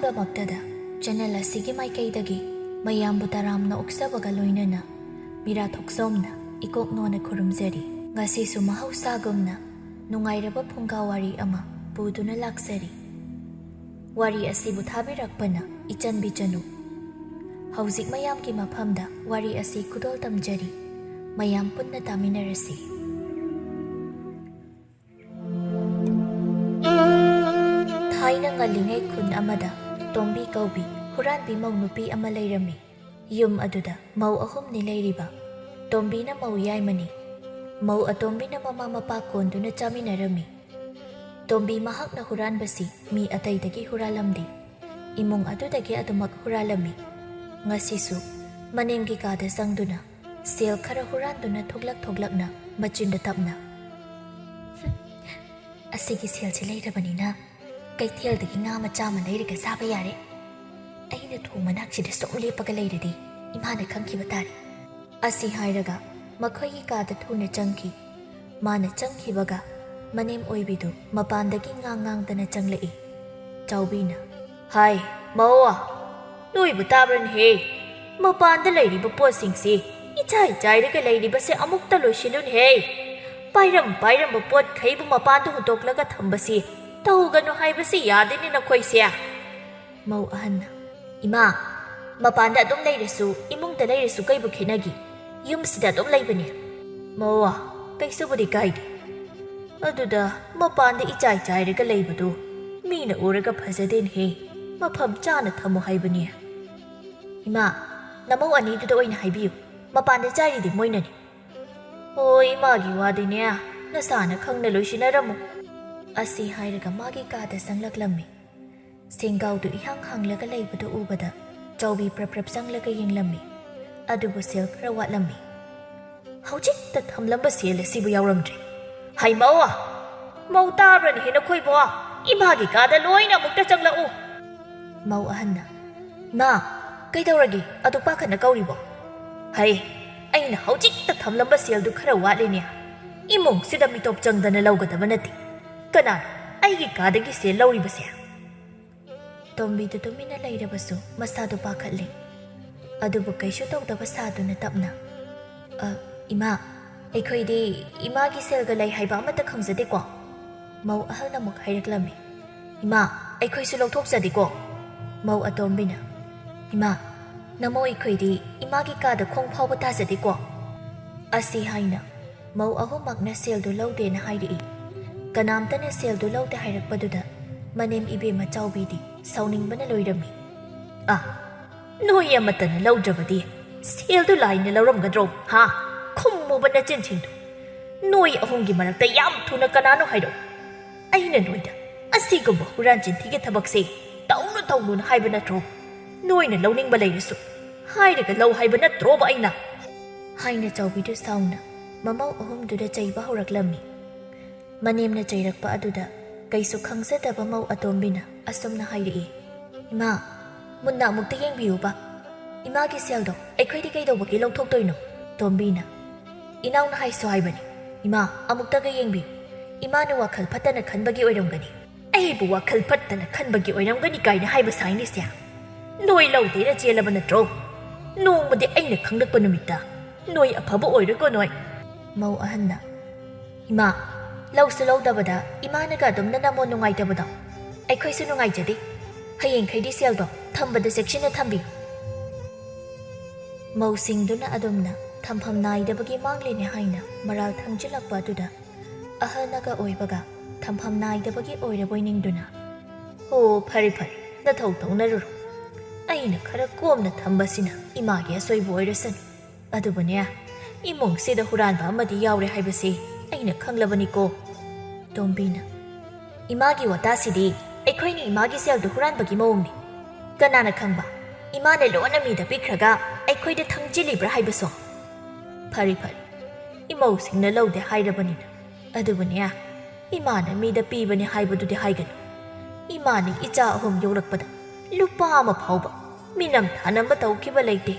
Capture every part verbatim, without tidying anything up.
ꯗꯃꯛꯇꯗ channel ꯑꯁꯤꯒꯤ ꯃꯥꯏꯀꯩꯗꯒꯤ ꯃꯌꯥꯝꯕꯨ ꯇꯔꯥꯝꯅ ꯑꯣꯛꯆꯕꯒ ꯂꯣꯏꯅꯅ ꯃꯤꯔꯥ ꯊꯣꯛꯆꯣꯝꯅ ꯏꯀꯣꯛ ꯅꯣꯟꯅ ꯈꯨꯔꯨꯝꯖꯔꯤ꯫ ꯉꯁꯤꯁꯨ ꯃꯍꯧꯁꯥꯒꯨꯝꯅ ꯅꯨꯡꯉꯥꯏꯔꯕ ꯐꯨꯡꯒꯥ ꯋꯥꯔꯤ ꯑꯃ ꯄꯨꯗꯨꯅ ꯂꯥꯛꯆꯔꯤ꯫ ꯋꯥꯔꯤ ꯑꯁꯤꯕꯨ ꯊꯥꯕꯤꯔꯛꯄꯅ ꯏꯆꯟ ꯕꯤꯆꯅꯨ꯫ ꯍꯧꯖꯤꯛ ꯃꯌꯥꯝꯒꯤ ꯃꯐꯝꯗ ꯋꯥꯔꯤ ꯑꯁꯤ ꯈꯨꯗꯣꯜ ꯇꯝꯖꯔꯤ꯫ ꯃꯌꯥꯝ ꯄꯨꯟꯅ ꯇꯥꯃꯤꯟꯅꯔꯁꯤ꯫ ꯊꯥꯏꯅ ꯉꯜꯂꯤꯉꯩ ꯈꯨꯟ ꯑꯃꯗ ꯇꯣꯝꯕꯤ ꯀꯧꯕꯤ ꯍꯨꯔꯥꯟꯕꯤ ꯃꯧ ꯅꯨꯄꯤ ꯑꯃ ꯂꯩꯔꯝꯃꯤ꯫ ꯌꯨꯝ ꯑꯗꯨꯗ ꯃꯧ ꯑꯍꯨꯝꯅꯤ ꯂꯩꯔꯤꯕ꯫ ꯇꯣꯝꯕꯤꯅ ꯃꯧ ꯌꯥꯏꯃꯅꯤ꯫ ꯃꯧ ꯑꯇꯣꯝꯕꯤꯅ ꯃꯃꯥ ꯃꯄꯥ ꯀꯣꯟꯗꯨꯅ ꯆꯥꯃꯤꯟꯅꯔꯝꯃꯤ꯫ ꯇꯣꯝꯕꯤ ꯃꯍꯥꯛꯅ ꯍꯨꯔꯥꯟꯕꯁꯤ ꯃꯤ ꯑꯇꯩꯗꯒꯤ ꯍꯨꯔꯥꯜꯂꯝꯗꯦ꯫ ꯏꯃꯨꯡ ꯑꯗꯨꯗꯒꯤ ꯑꯗꯨꯃꯛ ꯍꯨꯔꯥꯜꯂꯝꯃꯤ꯫ ꯉꯁꯤꯁꯨ ꯃꯅꯦꯝꯒꯤ ꯀꯥꯗ ꯆꯪꯗꯨꯅ ꯁꯦꯜ ꯈꯔ ꯍꯨꯔꯥꯟꯗꯨꯅ ꯊꯣꯛꯂꯛ ꯊꯣꯛꯂꯛꯅ ꯃꯆꯤꯟꯗ ꯇꯞꯅ, "ꯍꯨꯝ, ꯑꯁꯤꯒꯤ ꯁꯦꯜꯁꯤ ꯂꯩꯔꯕꯅꯤꯅ ꯀꯩꯊꯦꯜꯗꯒꯤ ꯉꯥ ꯃꯆꯥ ꯑꯃ ꯂꯩꯔꯒ ꯆꯥꯕ ꯌꯥꯔꯦ꯫ ꯑꯩꯅ ꯊꯣꯡ ꯃꯅꯥꯛꯁꯤꯗ ꯁꯨꯝ ꯂꯦꯞꯄꯒ ꯂꯩꯔꯗꯤ ꯏꯃꯥꯅ ꯈꯪꯈꯤꯕ ꯇꯥꯔꯦ"꯫ ꯑꯁꯤ ꯍꯥꯏꯔꯒ ꯃꯈꯣꯏꯒꯤ ꯀꯥꯗ ꯊꯨꯅ ꯆꯪꯈꯤ꯫ ꯃꯥꯅ ꯆꯪꯈꯤꯕꯒ ꯃꯅꯦꯝ ꯑꯣꯏꯕꯤꯗꯨ ꯃꯄꯥꯟꯗꯒꯤ ꯉꯥꯡ ꯉꯥꯡꯗꯅ ꯆꯪꯂꯛꯏ꯫ ꯆꯥꯎꯕꯤꯅ, "ꯍꯥꯏ, ꯃꯧ, ꯅꯣꯏꯕꯨ ꯇꯥꯕ꯭ꯔꯅꯦꯍꯦ? ꯃꯄꯥꯟꯗ ꯂꯩꯔꯤꯕ ꯄꯣꯠꯁꯤꯡꯁꯤ ꯏꯆꯥꯏ ꯆꯥꯏꯔꯒ ꯂꯩꯔꯤꯕꯁꯦ ꯑꯃꯨꯛꯇ ꯂꯣꯏꯁꯤꯜꯂꯨꯅꯦꯍꯦ꯫ ꯄꯥꯏꯔꯝ ꯄꯥꯏꯔꯝꯕ ꯄꯣꯠꯈꯩꯕꯨ ꯃꯄꯥꯟꯗ ꯍꯨꯟꯗꯣꯛꯂꯒ ꯊꯝꯕꯁꯤ ꯇꯧꯒꯅꯨ ꯍꯥꯏꯕꯁꯤ ꯌꯥꯗꯦꯅꯦ ꯅꯈꯣꯏꯁꯦ"꯫ ꯃꯧ ꯑꯍꯟꯅ, "ꯏꯃꯥ, ꯃꯄꯥꯟꯗ ꯑꯗꯨꯝ ꯂꯩꯔꯁꯨ, ꯏꯃꯨꯡꯗ ꯂꯩꯔꯁꯨ ꯀꯩꯕꯨ ꯈꯦꯠꯅꯒꯦ? ꯌꯨꯝꯁꯤꯗ ꯑꯗꯨꯝ ꯂꯩꯕꯅꯦ"꯫ "ꯃꯧ, ꯀꯩꯁꯨꯕꯨꯗꯤ ꯀꯥꯏꯗꯦ꯫ ꯑꯗꯨꯗ ꯃꯄꯥꯟꯗ ꯏꯆꯥꯏ ꯆꯥꯏꯔꯒ ꯂꯩꯕꯗꯨ ꯃꯤꯅ ꯎꯔꯒ ꯐꯖꯗꯦꯅꯦꯍꯦ꯫ ꯃꯐꯝ ꯆꯥꯅ ꯊꯝꯃꯨ ꯍꯥꯏꯕꯅꯦ"꯫ "ꯏꯃꯥ, ꯅꯃꯧ ꯑꯅꯤꯗꯨꯗ ꯑꯣꯏꯅ ꯍꯥꯏꯕꯤꯌꯨ, ꯃꯄꯥꯟꯗ ꯆꯥꯏꯔꯤꯗꯤ ꯃꯣꯏꯅꯅꯤ"꯫ "ꯑꯣ, ꯏꯃꯥꯒꯤ ꯋꯥꯗꯤꯅꯦ, ꯅꯁꯥꯅ ꯈꯪꯅ ꯂꯣꯏꯁꯤꯟꯅꯔꯝꯃꯨ"꯫ ꯑꯁꯤ ꯍꯥꯏꯔꯒ ꯃꯥꯒꯤ ꯀꯥꯗ ꯆꯪꯂꯛꯂꯝꯃꯤ꯫ ꯁꯦꯡꯒꯥꯎꯗꯨ ꯏꯍꯥꯡ ꯍꯥꯡꯂꯒ ꯂꯩꯕꯗꯨ ꯎꯕꯗ ꯆꯥꯎꯕꯤ ꯄ꯭ꯔꯞ ꯄ꯭ꯔꯞ ꯆꯪꯂꯒ ꯌꯦꯡꯂꯝꯃꯤ꯫ ꯑꯗꯨꯕꯨ ꯁꯦꯜ ꯈꯔ ꯋꯥꯠꯂꯝꯃꯤ꯫ "ꯍꯧꯖꯤꯛꯇ ꯊꯝꯂꯝꯕ ꯁꯦꯜ ꯑꯁꯤꯕꯨ ꯌꯥꯎꯔꯝꯗ꯭ꯔꯦ꯫ ꯍꯩ ꯃꯧ! ꯃꯧ ꯇꯥꯕ꯭ꯔꯅꯦꯍꯦ ꯅꯈꯣꯏꯕꯣ? ꯏꯃꯥꯒꯤ ꯀꯥꯗ ꯂꯣꯏꯅ ꯑꯃꯨꯛꯇ ꯆꯪꯂꯛꯎ"꯫ ꯃꯧ ꯑꯍꯟꯅ, "ꯏꯃꯥ, ꯀꯩꯗꯧꯔꯒꯦ? ꯑꯗꯨ ꯄꯥꯈꯠꯅ ꯀꯧꯔꯤꯕꯣ?" "ꯍꯩ, ꯑꯩꯅ ꯍꯧꯖꯤꯛꯇ ꯊꯝꯂꯝꯕ ꯁꯦꯜꯗꯨ ꯈꯔ ꯋꯥꯠꯂꯤꯅꯦ꯫ ꯏꯃꯨꯡꯁꯤꯗ ꯃꯤꯇꯣꯞ ꯆꯪꯗꯅ ꯂꯧꯒꯗꯕ ꯅꯠꯇꯦ꯫ ꯀꯅꯥꯅꯣ ꯑꯩꯒꯤ ꯀꯥꯗꯒꯤ ꯁꯦꯜ ꯂꯧꯔꯤꯕꯁꯦ?" ꯇꯣꯝꯕꯤꯗꯨ ꯇꯨꯃꯤꯟꯅ ꯂꯩꯔꯕꯁꯨ ꯃꯁꯥꯗꯨ ꯄꯥꯈꯠꯂꯦ꯫ ꯑꯗꯨꯕꯨ ꯀꯩꯁꯨ ꯇꯧꯗꯕ ꯁꯥꯗꯨꯅ ꯇꯞꯅ, "ꯑ, ꯏꯃꯥ, ꯑꯩꯈꯣꯏꯗꯤ ꯏꯃꯥꯒꯤ ꯁꯦꯜꯒ ꯂꯩ ꯍꯥꯏꯕ ꯑꯃꯠꯇ ꯈꯪꯖꯗꯦꯀꯣ?" ꯃꯧ ꯑꯍꯜꯅ ꯑꯃꯨꯛ ꯍꯥꯏꯔꯛꯂꯝꯃꯤ꯫ "ꯏꯃꯥ, ꯑꯩꯈꯣꯏꯁꯨ ꯂꯧꯊꯣꯛꯆꯗꯦꯀꯣ?" ꯃꯧ ꯑꯇꯣꯝꯕꯤꯅ, "ꯏꯃꯥ, ꯅꯃꯧ ꯑꯩꯈꯣꯏꯗꯤ ꯏꯃꯥꯒꯤ ꯀꯥꯗ ꯈꯣꯡ ꯐꯥꯎꯕ ꯇꯥꯖꯗꯦꯀꯣ?" ꯑꯁꯤ ꯍꯥꯏꯅ ꯃꯧ ꯑꯍꯨꯝꯃꯛꯅ ꯁꯦꯜꯗꯨ ꯂꯧꯗꯦꯅ ꯍꯥꯏꯔꯛꯏ꯫ ꯀꯅꯥꯝꯇꯅ ꯁꯦꯜꯗꯨ ꯂꯧꯗꯦ ꯍꯥꯏꯔꯛꯄꯗꯨꯗ ꯃꯅꯦꯝ ꯏꯕꯦꯝꯃ ꯆꯥꯎꯕꯤꯗꯤ ꯁꯥꯎꯅꯤꯡꯕꯅ ꯂꯣꯏꯔꯝꯃꯤ꯫ "ꯑ, ꯅꯣꯏ ꯑꯃꯠꯇꯅ ꯂꯧꯗ꯭ꯔꯕꯗꯤ ꯁꯦꯜꯗꯨ ꯂꯥꯏꯅ ꯂꯧꯔꯝꯒꯗ꯭ꯔꯣ? ꯍꯥ? ꯈꯨꯝꯃꯨꯕ ꯅꯆꯤꯟꯁꯤꯡꯗꯨ꯫ ꯅꯣꯏ ꯑꯍꯨꯝꯒꯤ ꯃꯔꯛꯇ ꯌꯥꯝ ꯊꯨꯅ ꯀꯅꯥꯅꯣ ꯍꯥꯏꯔꯛꯎ꯫ ꯑꯩꯅ ꯅꯣꯏꯗ ꯑꯁꯤꯒꯨꯝꯕ ꯍꯨꯔꯥꯟ ꯆꯤꯟꯊꯤꯒꯤ ꯊꯕꯛꯁꯦ ꯇꯧꯅꯨ ꯇꯧꯅꯨꯅ ꯍꯥꯏꯕ ꯅꯠꯇ꯭ꯔꯣ? ꯅꯣꯏꯅ ꯂꯧꯅꯤꯡꯕ ꯂꯩꯔꯁꯨ ꯍꯥꯏꯔꯒ ꯂꯧ ꯍꯥꯏꯕ ꯅꯠꯇ꯭ꯔꯣꯕ ꯑꯩꯅ?" ꯍꯥꯏꯅ ꯆꯥꯎꯕꯤꯗꯨ ꯁꯥꯎꯅ ꯃꯃꯧ ꯑꯍꯨꯝꯗꯨꯗ ꯆꯩꯕ ꯍꯧꯔꯛꯂꯝꯃꯤ꯫ ꯃꯅꯦꯝꯅ ꯆꯩꯔꯛꯄ ꯑꯗꯨꯗ ꯀꯩꯁꯨ ꯈꯪꯖꯗꯕ ꯃꯧ ꯑꯇꯣꯝꯕꯤꯅ ꯑꯁꯨꯝꯅ ꯍꯥꯏꯔꯛꯏ, "ꯏꯃꯥ, ꯃꯨꯟꯅ ꯑꯃꯨꯛꯇ ꯌꯦꯡꯕꯤꯌꯨꯕ꯫ ꯏꯃꯥꯒꯤ ꯁꯦꯜꯗꯣ ꯑꯩꯈꯣꯏꯗꯤ ꯀꯩꯗꯧꯕꯒꯤ ꯂꯧꯊꯣꯛꯇꯣꯏꯅꯣ?" ꯇꯣꯝꯕꯤꯅ, "ꯏꯅꯥꯎꯅ ꯍꯥꯏꯁꯨ ꯍꯥꯏꯕꯅꯤ꯫ ꯏꯃꯥ, ꯑꯃꯨꯛꯇꯒ ꯌꯦꯡꯕꯤꯌꯨ꯫ ꯏꯃꯥꯅ ꯋꯥꯈꯜ ꯐꯠꯇꯅ ꯈꯟꯕꯒꯤ ꯑꯣꯏꯔꯝꯒꯅꯤ꯫ ꯑꯩꯕꯨ ꯋꯥꯈꯜ ꯐꯠꯇꯅ ꯈꯟꯕꯒꯤ ꯑꯣꯏꯔꯝꯒꯅꯤ ꯀꯥꯏꯅ ꯍꯥꯏꯕ ꯁꯥꯏꯅꯤꯁꯦ꯫ ꯅꯣꯏ ꯂꯧꯗꯦꯅ ꯆꯦꯜꯂꯕ ꯅꯠꯇ꯭ꯔꯣ? ꯅꯣꯡꯃꯗꯤ ꯑꯩꯅ ꯈꯪꯂꯛꯄ ꯅꯨꯃꯤꯠꯇ ꯅꯣꯏ ꯑꯐꯕ ꯑꯣꯏꯔꯣꯏꯀꯣ ꯅꯣꯏ꯫" ꯃꯧ ꯑꯍꯟꯅ, "ꯏꯃꯥ, ꯂꯧꯁꯨ ꯂꯧꯗꯕꯗ ꯏꯃꯥꯅꯒ ꯑꯗꯨꯝꯅ ꯅꯃꯣꯟ ꯅꯨꯡꯉꯥꯏꯇꯕꯗꯣ ꯑꯩꯈꯣꯏꯁꯨ ꯅꯨꯡꯉꯥꯏꯖꯗꯦ꯫ ꯍꯌꯦꯡꯈꯩꯗꯤ ꯁꯦꯜꯗꯣ ꯊꯝꯕꯗ ꯆꯦꯛꯁꯤꯟꯅ ꯊꯝꯕꯤꯌꯨ꯫" ꯃꯧꯁꯤꯡꯗꯨꯅ ꯑꯗꯨꯝꯅ ꯊꯝꯐꯝ ꯅꯥꯏꯗꯕꯒꯤ ꯃꯥꯡꯂꯤꯅꯦ ꯍꯥꯏꯅ ꯃꯔꯥꯜ ꯊꯪꯖꯤꯜꯂꯛꯄ ꯑꯗꯨꯗ ꯑꯍꯜꯅꯒ ꯑꯣꯏꯕꯒ ꯊꯝꯐꯝ ꯅꯥꯏꯗꯕꯒꯤ ꯑꯣꯏꯔꯕꯣꯏ ꯅꯤꯡꯗꯨꯅ, "ꯑꯣ, ꯐꯔꯦ ꯐꯔꯦ, ꯅꯊꯧ ꯇꯧꯅꯔꯨꯔꯣ꯫ ꯑꯩꯅ ꯈꯔ ꯀꯣꯝꯅ ꯊꯝꯕꯁꯤꯅ ꯏꯃꯥꯒꯤ ꯑꯁꯣꯏꯕ ꯑꯣꯏꯔꯁꯅꯨ꯫ ꯑꯗꯨꯕꯨꯅꯦ, ꯏꯃꯨꯡꯁꯤꯗ ꯍꯨꯔꯥꯟꯕ ꯑꯃꯗꯤ ꯌꯥꯎꯔꯦ ꯍꯥꯏꯕꯁꯤ ꯑꯩꯅ ꯈꯪꯂꯕꯅꯤꯀꯣ꯫" ꯇꯣꯝꯕꯤꯅ, "ꯏꯃꯥꯒꯤ ꯋꯥꯇꯥꯁꯤꯗꯤ ꯑꯩꯈꯣꯏꯅ ꯏꯃꯥꯒꯤ ꯁꯦꯜꯗꯨ ꯍꯨꯔꯥꯟꯕꯒꯤ ꯃꯑꯣꯡꯅꯤ꯫ ꯀꯅꯥꯅ ꯈꯪꯕ, ꯏꯃꯥꯅ ꯂꯣꯟꯅ ꯃꯤꯗ ꯄꯤꯈ꯭ꯔꯒ ꯑꯩꯈꯣꯏꯗ ꯊꯪꯖꯤꯜꯂꯤꯕ꯭ꯔꯥ ꯍꯥꯏꯕꯁꯨ꯫ ꯐꯔꯦ ꯐꯔꯦ, ꯏꯃꯧꯁꯤꯡꯅ ꯂꯧꯗꯦ ꯍꯥꯏꯔꯕꯅꯤꯅ꯫ ꯑꯗꯨꯕꯨꯅꯦ, ꯏꯃꯥꯅ ꯃꯤꯗ ꯄꯤꯕꯅꯤ ꯍꯥꯏꯕꯗꯨꯗꯤ ꯍꯥꯏꯒꯅꯨ꯫ ꯏꯃꯥꯅ ꯏꯆꯥ ꯑꯍꯨꯝ ꯌꯣꯛꯂꯛꯄꯗ ꯂꯨꯄꯥ ꯑꯃ ꯐꯥꯎꯕ ꯃꯤꯅꯝ ꯊꯥꯅꯝꯕ ꯇꯧꯈꯤꯕ ꯂꯩꯇꯦ꯫"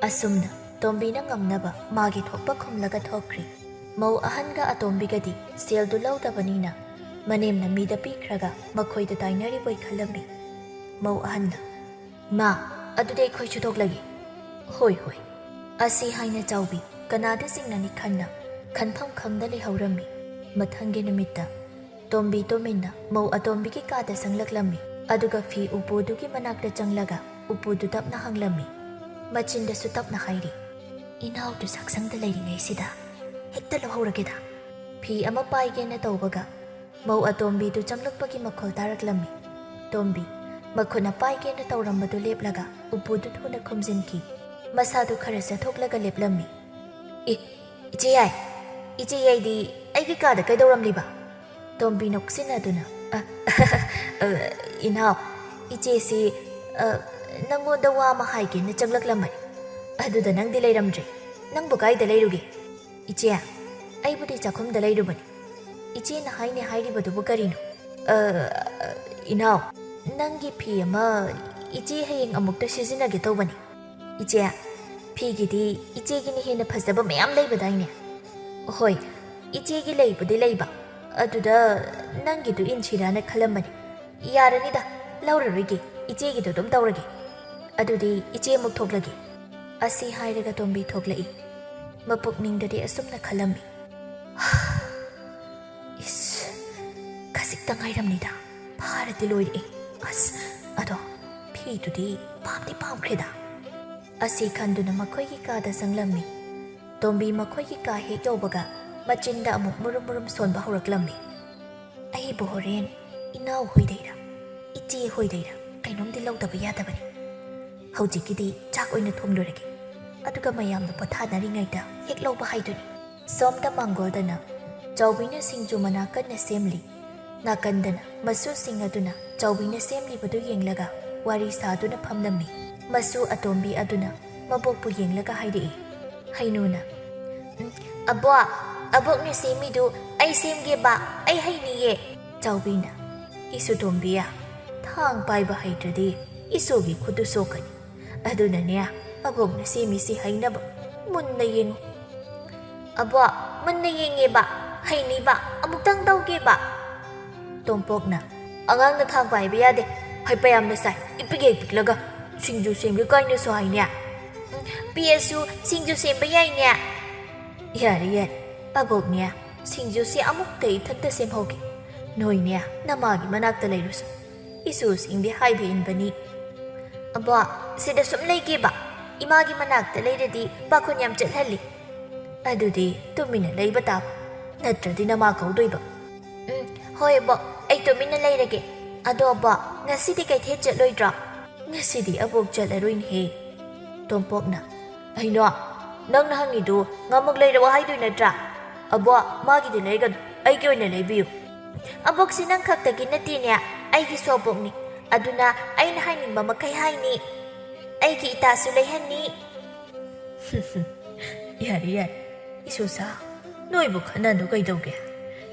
ꯑꯁꯨꯝꯅ ꯇꯣꯝꯕꯤꯅ ꯉꯝꯅꯕ ꯃꯥꯒꯤ ꯊꯣꯛꯄ ꯈꯨꯝꯂꯒ ꯊꯣꯛꯈ꯭ꯔꯤ꯫ ꯃꯧ ꯑꯍꯟꯒ ꯑꯇꯣꯝꯕꯤꯒꯗꯤ ꯁꯦꯜꯗꯨ ꯂꯧꯗꯕꯅꯤꯅ ꯃꯅꯦꯝꯅ ꯃꯤꯗ ꯄꯤꯈ꯭ꯔꯒ ꯃꯈꯣꯏꯗ ꯇꯥꯏꯅꯔꯤꯕꯣꯏ ꯈꯜꯂꯝꯃꯤ꯫ ꯃꯧ ꯑꯍꯟꯅ, "ꯃꯥ, ꯑꯗꯨꯗꯤ ꯑꯩꯈꯣꯏꯁꯨ ꯊꯣꯛꯂꯒꯦ꯫" "ꯍꯣꯏ, ꯍꯣꯏ꯫" ꯑꯁꯤ ꯍꯥꯏꯅ ꯆꯥꯎꯕꯤ ꯀꯅꯥꯗ ꯆꯤꯡꯅꯅꯤ ꯈꯟꯅ ꯈꯟꯐꯝ ꯈꯪꯗ ꯂꯩꯍꯧꯔꯝꯃꯤ꯫ ꯃꯊꯪꯒꯤ ꯅꯨꯃꯤꯠꯇ ꯇꯣꯝꯕꯤ ꯇꯣꯝꯃꯤꯟꯅ ꯃꯧ ꯑꯇꯣꯝꯕꯤꯒꯤ ꯀꯥꯗ ꯆꯪꯂꯛꯂꯝꯃꯤ꯫ ꯑꯗꯨꯒ ꯐꯤ ꯎꯄꯨꯗꯨꯒꯤ ꯃꯅꯥꯛꯇ ꯆꯪꯂꯒ ꯎꯄꯨꯗꯨ ꯇꯞꯅ ꯍꯥꯡꯂꯝꯃꯤ꯫ ꯃꯆꯤꯟꯗꯁꯨ ꯇꯞꯅ ꯍꯥꯏꯔꯤ, "ꯏꯅꯥꯎꯗꯨ ꯆꯥꯛꯁꯪꯗ ꯂꯩꯔꯤꯉꯩꯁꯤꯗ ꯍꯦꯛꯇ ꯂꯧꯍꯧꯔꯒꯦꯗ꯫" ꯐꯤ ꯑꯃ ꯄꯥꯏꯒꯦꯅ ꯇꯧꯕꯒ ꯃꯧ ꯑꯇꯣꯝꯕꯤꯗꯨ ꯆꯪꯂꯛꯄꯒꯤ ꯃꯈꯣꯜ ꯇꯥꯔꯛꯂꯝꯃꯤ꯫ ꯇꯣꯝꯕꯤ ꯃꯈꯨꯠꯅ ꯄꯥꯏꯒꯦꯅ ꯇꯧꯔꯝꯕꯗꯨ ꯂꯦꯞꯂꯒ ꯎꯄꯨꯗꯨ ꯊꯨꯅ ꯈꯨꯝꯖꯤꯟꯈꯤ꯫ ꯃꯁꯥꯗꯨ ꯈꯔ ꯆꯠꯊꯣꯛꯂꯒ ꯂꯦꯞꯂꯝꯃꯤ꯫ "ꯏ, ꯏꯆꯦ ꯌꯥꯏ, ꯏꯆꯦ ꯌꯥꯏꯗꯤ ꯑꯩꯒꯤ ꯀꯥꯗ ꯀꯩꯗꯧꯔꯝꯂꯤꯕ?" ꯇꯣꯝꯕꯤ ꯅꯣꯛꯁꯤꯟꯅꯗꯨꯅ, "ꯑ, ꯑ, ꯏꯅꯥꯎ, ꯏꯆꯦꯁꯤ, ꯑ, ꯅꯪꯉꯣꯟꯗ ꯋꯥ ꯑꯃ ꯍꯥꯏꯒꯦꯅ ꯆꯪꯂꯛꯂꯝꯕꯅꯤ꯫ ꯑꯗꯨꯗ ꯅꯪꯗꯤ ꯂꯩꯔꯝꯗ꯭ꯔꯦ꯫ ꯅꯪꯕꯨ ꯀꯥꯏꯗ ꯂꯩꯔꯨꯒꯦ?" "ꯏꯆꯦ, ꯑꯩꯕꯨꯗꯤ ꯆꯥꯛꯈꯨꯝꯗ ꯂꯩꯔꯨꯕꯅꯤ꯫ ꯏꯆꯦꯅ ꯍꯥꯏꯅꯦ ꯍꯥꯏꯔꯤꯕꯗꯨꯕꯨ ꯀꯔꯤꯅꯣ?" "ꯑ, ꯑ, ꯏꯅꯥꯎ, ꯅꯪꯒꯤ ꯐꯤ ꯑꯃ ꯏꯆꯦ ꯍꯌꯦꯡ ꯑꯃꯨꯛꯇ ꯁꯤꯖꯤꯟꯅꯒꯦ ꯇꯧꯕꯅꯤ꯫" "ꯏꯆꯦ, ꯐꯤꯒꯤꯗꯤ ꯏꯆꯦꯒꯤꯅ ꯍꯦꯟꯅ ꯐꯖꯕ ꯃꯌꯥꯝ ꯂꯩꯕꯗꯥꯏꯅꯦ?" "ꯍꯣꯏ, ꯏꯆꯦꯒꯤ ꯂꯩꯕꯨꯗꯤ ꯂꯩꯕ, ꯑꯗꯨꯗ ꯅꯪꯒꯤꯗꯨ ꯏꯟꯁꯤꯔꯥꯅ ꯈꯜꯂꯝꯕꯅꯤ꯫ ꯌꯥꯔꯅꯤꯗ, ꯂꯧꯔꯔꯣꯏꯒꯦ, ꯏꯆꯦꯒꯤꯗꯣ ꯑꯗꯨꯝ ꯇꯧꯔꯒꯦ꯫ ꯑꯗꯨꯗꯤ ꯏꯆꯦ ꯑꯃꯨꯛ ꯊꯣꯛꯂꯒꯦ꯫" ꯑꯁꯤ ꯍꯥꯏꯔꯒ ꯇꯣꯝꯕꯤ ꯊꯣꯛꯂꯛꯏ꯫ ꯃꯄꯨꯛꯅꯤꯡꯗꯗꯤ ꯑꯁꯨꯝꯅ ꯈꯜꯂꯝꯃꯤ, "ꯏꯁ, ꯈꯖꯤꯛꯇ ꯉꯥꯏꯔꯝꯅꯤꯗ, ꯐꯥꯔꯗꯤ ꯂꯣꯏꯔꯦ꯫ ꯑꯁ, ꯑꯗꯣ ꯐꯤꯗꯨꯗꯤ ꯄꯥꯝꯗꯤ ꯄꯥꯝꯈ꯭ꯔꯦꯗ꯫" ꯑꯁꯤ ꯈꯟꯗꯨꯅ ꯃꯈꯣꯏꯒꯤ ꯀꯥꯗ ꯆꯪꯂꯝꯃꯤ꯫ ꯇꯣꯝꯕꯤ ꯃꯈꯣꯏꯒꯤ ꯀꯥ ꯍꯦꯛ ꯌꯧꯕꯒ ꯃꯆꯤꯟꯗ ꯑꯃꯨꯛ ꯃꯨꯔꯨꯝ ꯃꯨꯔꯨꯝ ꯁꯣꯟꯕ ꯍꯧꯔꯛꯂꯝꯃꯤ꯫ "ꯑꯩꯕꯨ ꯍꯣꯔꯦꯟ ꯏꯅꯥꯎ ꯍꯣꯏꯗꯩꯔ, ꯏꯆꯦ ꯍꯣꯏꯗꯩꯔ ꯀꯩꯅꯣꯝꯗꯤ ꯂꯧꯗꯕ ꯌꯥꯗꯕꯅꯤ꯫ ꯍꯧꯖꯤꯛꯀꯤꯗꯤ ꯆꯥꯛ ꯑꯣꯏꯅ ꯊꯣꯡꯂꯨꯔꯒꯦ, ꯑꯗꯨꯒ ꯃꯌꯥꯝꯅ ꯄꯣꯊꯥꯅꯔꯤꯉꯩꯗ ꯍꯦꯛ ꯂꯧꯕ ꯍꯥꯏꯗꯨꯅꯤ꯫" ꯁꯣꯝꯗ ꯃꯥꯡꯒꯣꯜꯗꯅ ꯆꯥꯎꯕꯤꯅ ꯁꯤꯡꯖꯨ ꯃꯅꯥ ꯀꯟꯅ ꯁꯦꯝꯂꯤ꯫ ꯅꯥꯀꯟꯗꯅ ꯃꯁꯨꯁꯤꯡ ꯑꯗꯨꯅ ꯆꯥꯎꯕꯤꯅ ꯁꯦꯝꯂꯤꯕꯗꯨ ꯌꯦꯡꯂꯒ ꯋꯥꯔꯤ ꯁꯥꯗꯨꯅ ꯐꯝꯂꯝꯃꯤ꯫ ꯃꯁꯨ ꯑꯇꯣꯝꯕꯤ ꯑꯗꯨꯅ ꯃꯕꯣꯛꯄꯨ ꯌꯦꯡꯂꯒ ꯍꯥꯏꯔꯛꯏ꯫ ꯍꯩꯅꯨꯅ, "ꯎꯝ, ꯑꯕꯣꯛ, ꯑꯕꯣꯛꯅ ꯁꯦꯝꯃꯤꯗꯨ ꯑꯩ ꯁꯦꯝꯒꯦꯕ, ꯑꯩ ꯍꯩꯅꯤꯌꯦ꯫" ꯆꯥꯎꯕꯤꯅ, "ꯏꯁꯨ ꯇꯣꯝꯕꯤꯌꯥ, ꯊꯥꯡ ꯄꯥꯏꯕ ꯍꯩꯇ꯭ꯔꯗꯤ ꯏꯁꯨꯒꯤ ꯈꯨꯠꯇꯨ ꯁꯣꯛꯀꯅꯤ꯫ ꯑꯗꯨꯅꯅꯦ, ꯑꯕꯣꯛꯅ ꯁꯦꯝꯃꯤꯁꯤ ꯍꯩꯅꯕ ꯃꯨꯟꯅ ꯌꯦꯡꯉꯨ꯫" "ꯑꯕꯣꯛ, ꯃꯨꯟꯅ ꯌꯦꯡꯉꯦꯕ, ꯍꯩꯅꯤꯕ, ꯑꯃꯨꯛꯇꯪ ꯇꯧꯒꯦꯕ꯫" ꯇꯣꯝꯄꯣꯛꯅ, "ꯑꯉꯥꯡꯅ ꯊꯥꯡ ꯄꯥꯏꯕ ꯌꯥꯗꯦ, ꯍꯩꯄꯥ ꯌꯥꯝꯅ ꯁꯥꯏ, ꯏꯄꯤꯛ ꯍꯦꯛ ꯄꯤꯛꯂꯒ꯫ ꯁꯤꯡꯖꯨ ꯁꯦꯝꯒꯦ ꯀꯥꯏꯅꯁꯨ ꯍꯥꯏꯅꯦ꯫ ꯎꯝ, ꯄꯤꯛꯑꯁꯨ ꯁꯤꯡꯖꯨ ꯁꯦꯝꯕ ꯌꯥꯏꯅꯦ꯫ ꯌꯥꯔꯦ, ꯌꯥꯔꯦ, ꯑꯕꯣꯛꯅꯦ, ꯁꯤꯡꯖꯨꯁꯦ ꯑꯃꯨꯛꯇ ꯏꯊꯟꯇ ꯁꯦꯝꯍꯧꯒꯦ꯫ ꯅꯣꯏꯅꯦ, ꯅꯃꯥꯒꯤ ꯃꯅꯥꯛꯇ ꯂꯩꯔꯨꯁꯨ꯫ ꯏꯁꯨꯁꯤꯡꯗꯤ ꯍꯥꯏꯕ ꯏꯟꯕꯅꯤ꯫ ꯑꯕꯣꯛ, ꯁꯤꯗ ꯁꯨꯝ ꯂꯩꯒꯦꯕ꯫ ꯏꯃꯥꯒꯤ ꯃꯅꯥꯛꯇ ꯂꯩꯔꯗꯤ ꯄꯥꯈꯣꯟ ꯌꯥꯝ ꯆꯠꯍꯜꯂꯤ꯫ ꯑꯗꯨꯗꯤ ꯇꯨꯃꯤꯟꯅ ꯂꯩꯕ ꯇꯥꯕ, ꯅꯠꯇ꯭ꯔꯗꯤ ꯅꯃꯥ ꯀꯧꯗꯣꯏꯕ꯫ ꯎꯝ, ꯍꯣꯏ, ꯑꯕꯣꯛ, ꯑꯩ ꯇꯨꯃꯤꯟꯅ ꯂꯩꯔꯒꯦ꯫ ꯑꯗꯣ, ꯑꯕꯣꯛ, ꯉꯁꯤꯗꯤ ꯀꯩꯊꯦꯜ ꯆꯠꯂꯣꯏꯗ꯭ꯔꯣ? ꯉꯁꯤꯗꯤ ꯑꯕꯣꯛ ꯆꯠꯂꯔꯣꯏꯅꯦꯍꯦ꯫ ꯇꯣꯝꯄꯣꯛꯅ, ꯀꯩꯅꯣ? ꯅꯪꯅ ꯍꯪꯉꯤꯗꯨ ꯉꯥꯃꯨꯛ ꯂꯩꯔꯛꯑꯣ ꯍꯥꯏꯗꯣꯏ ꯅꯠꯇ꯭ꯔꯥ? ꯑꯕꯣꯛ, ꯃꯥꯒꯤꯗꯤ ꯂꯩꯒꯅꯨ, ꯑꯩꯒꯤ ꯑꯣꯏꯅ ꯂꯩꯕꯤꯌꯨ꯫ ꯑꯕꯣꯛꯁꯤ ꯅꯪ ꯈꯛꯇꯒꯤ ꯅꯠꯇꯦꯅꯦ, ꯑꯩꯒꯤꯁꯨ ꯑꯕꯣꯛꯅꯤ꯫ ꯑꯗꯨꯅ ꯑꯩꯅ ꯍꯥꯏꯅꯤꯡꯕ ꯃꯈꯩ ꯍꯥꯏꯅꯤ꯫ ꯑꯩꯒꯤ ꯏꯇꯥꯁꯨ ꯂꯩꯍꯟꯅꯤ꯫ ꯌꯥꯔꯦ, ꯌꯥꯔꯦ꯫ ꯏꯁꯨꯁꯥ, ꯅꯣꯏꯕꯨ ꯈꯠꯅꯗꯨ ꯀꯩꯗꯧꯒꯦ?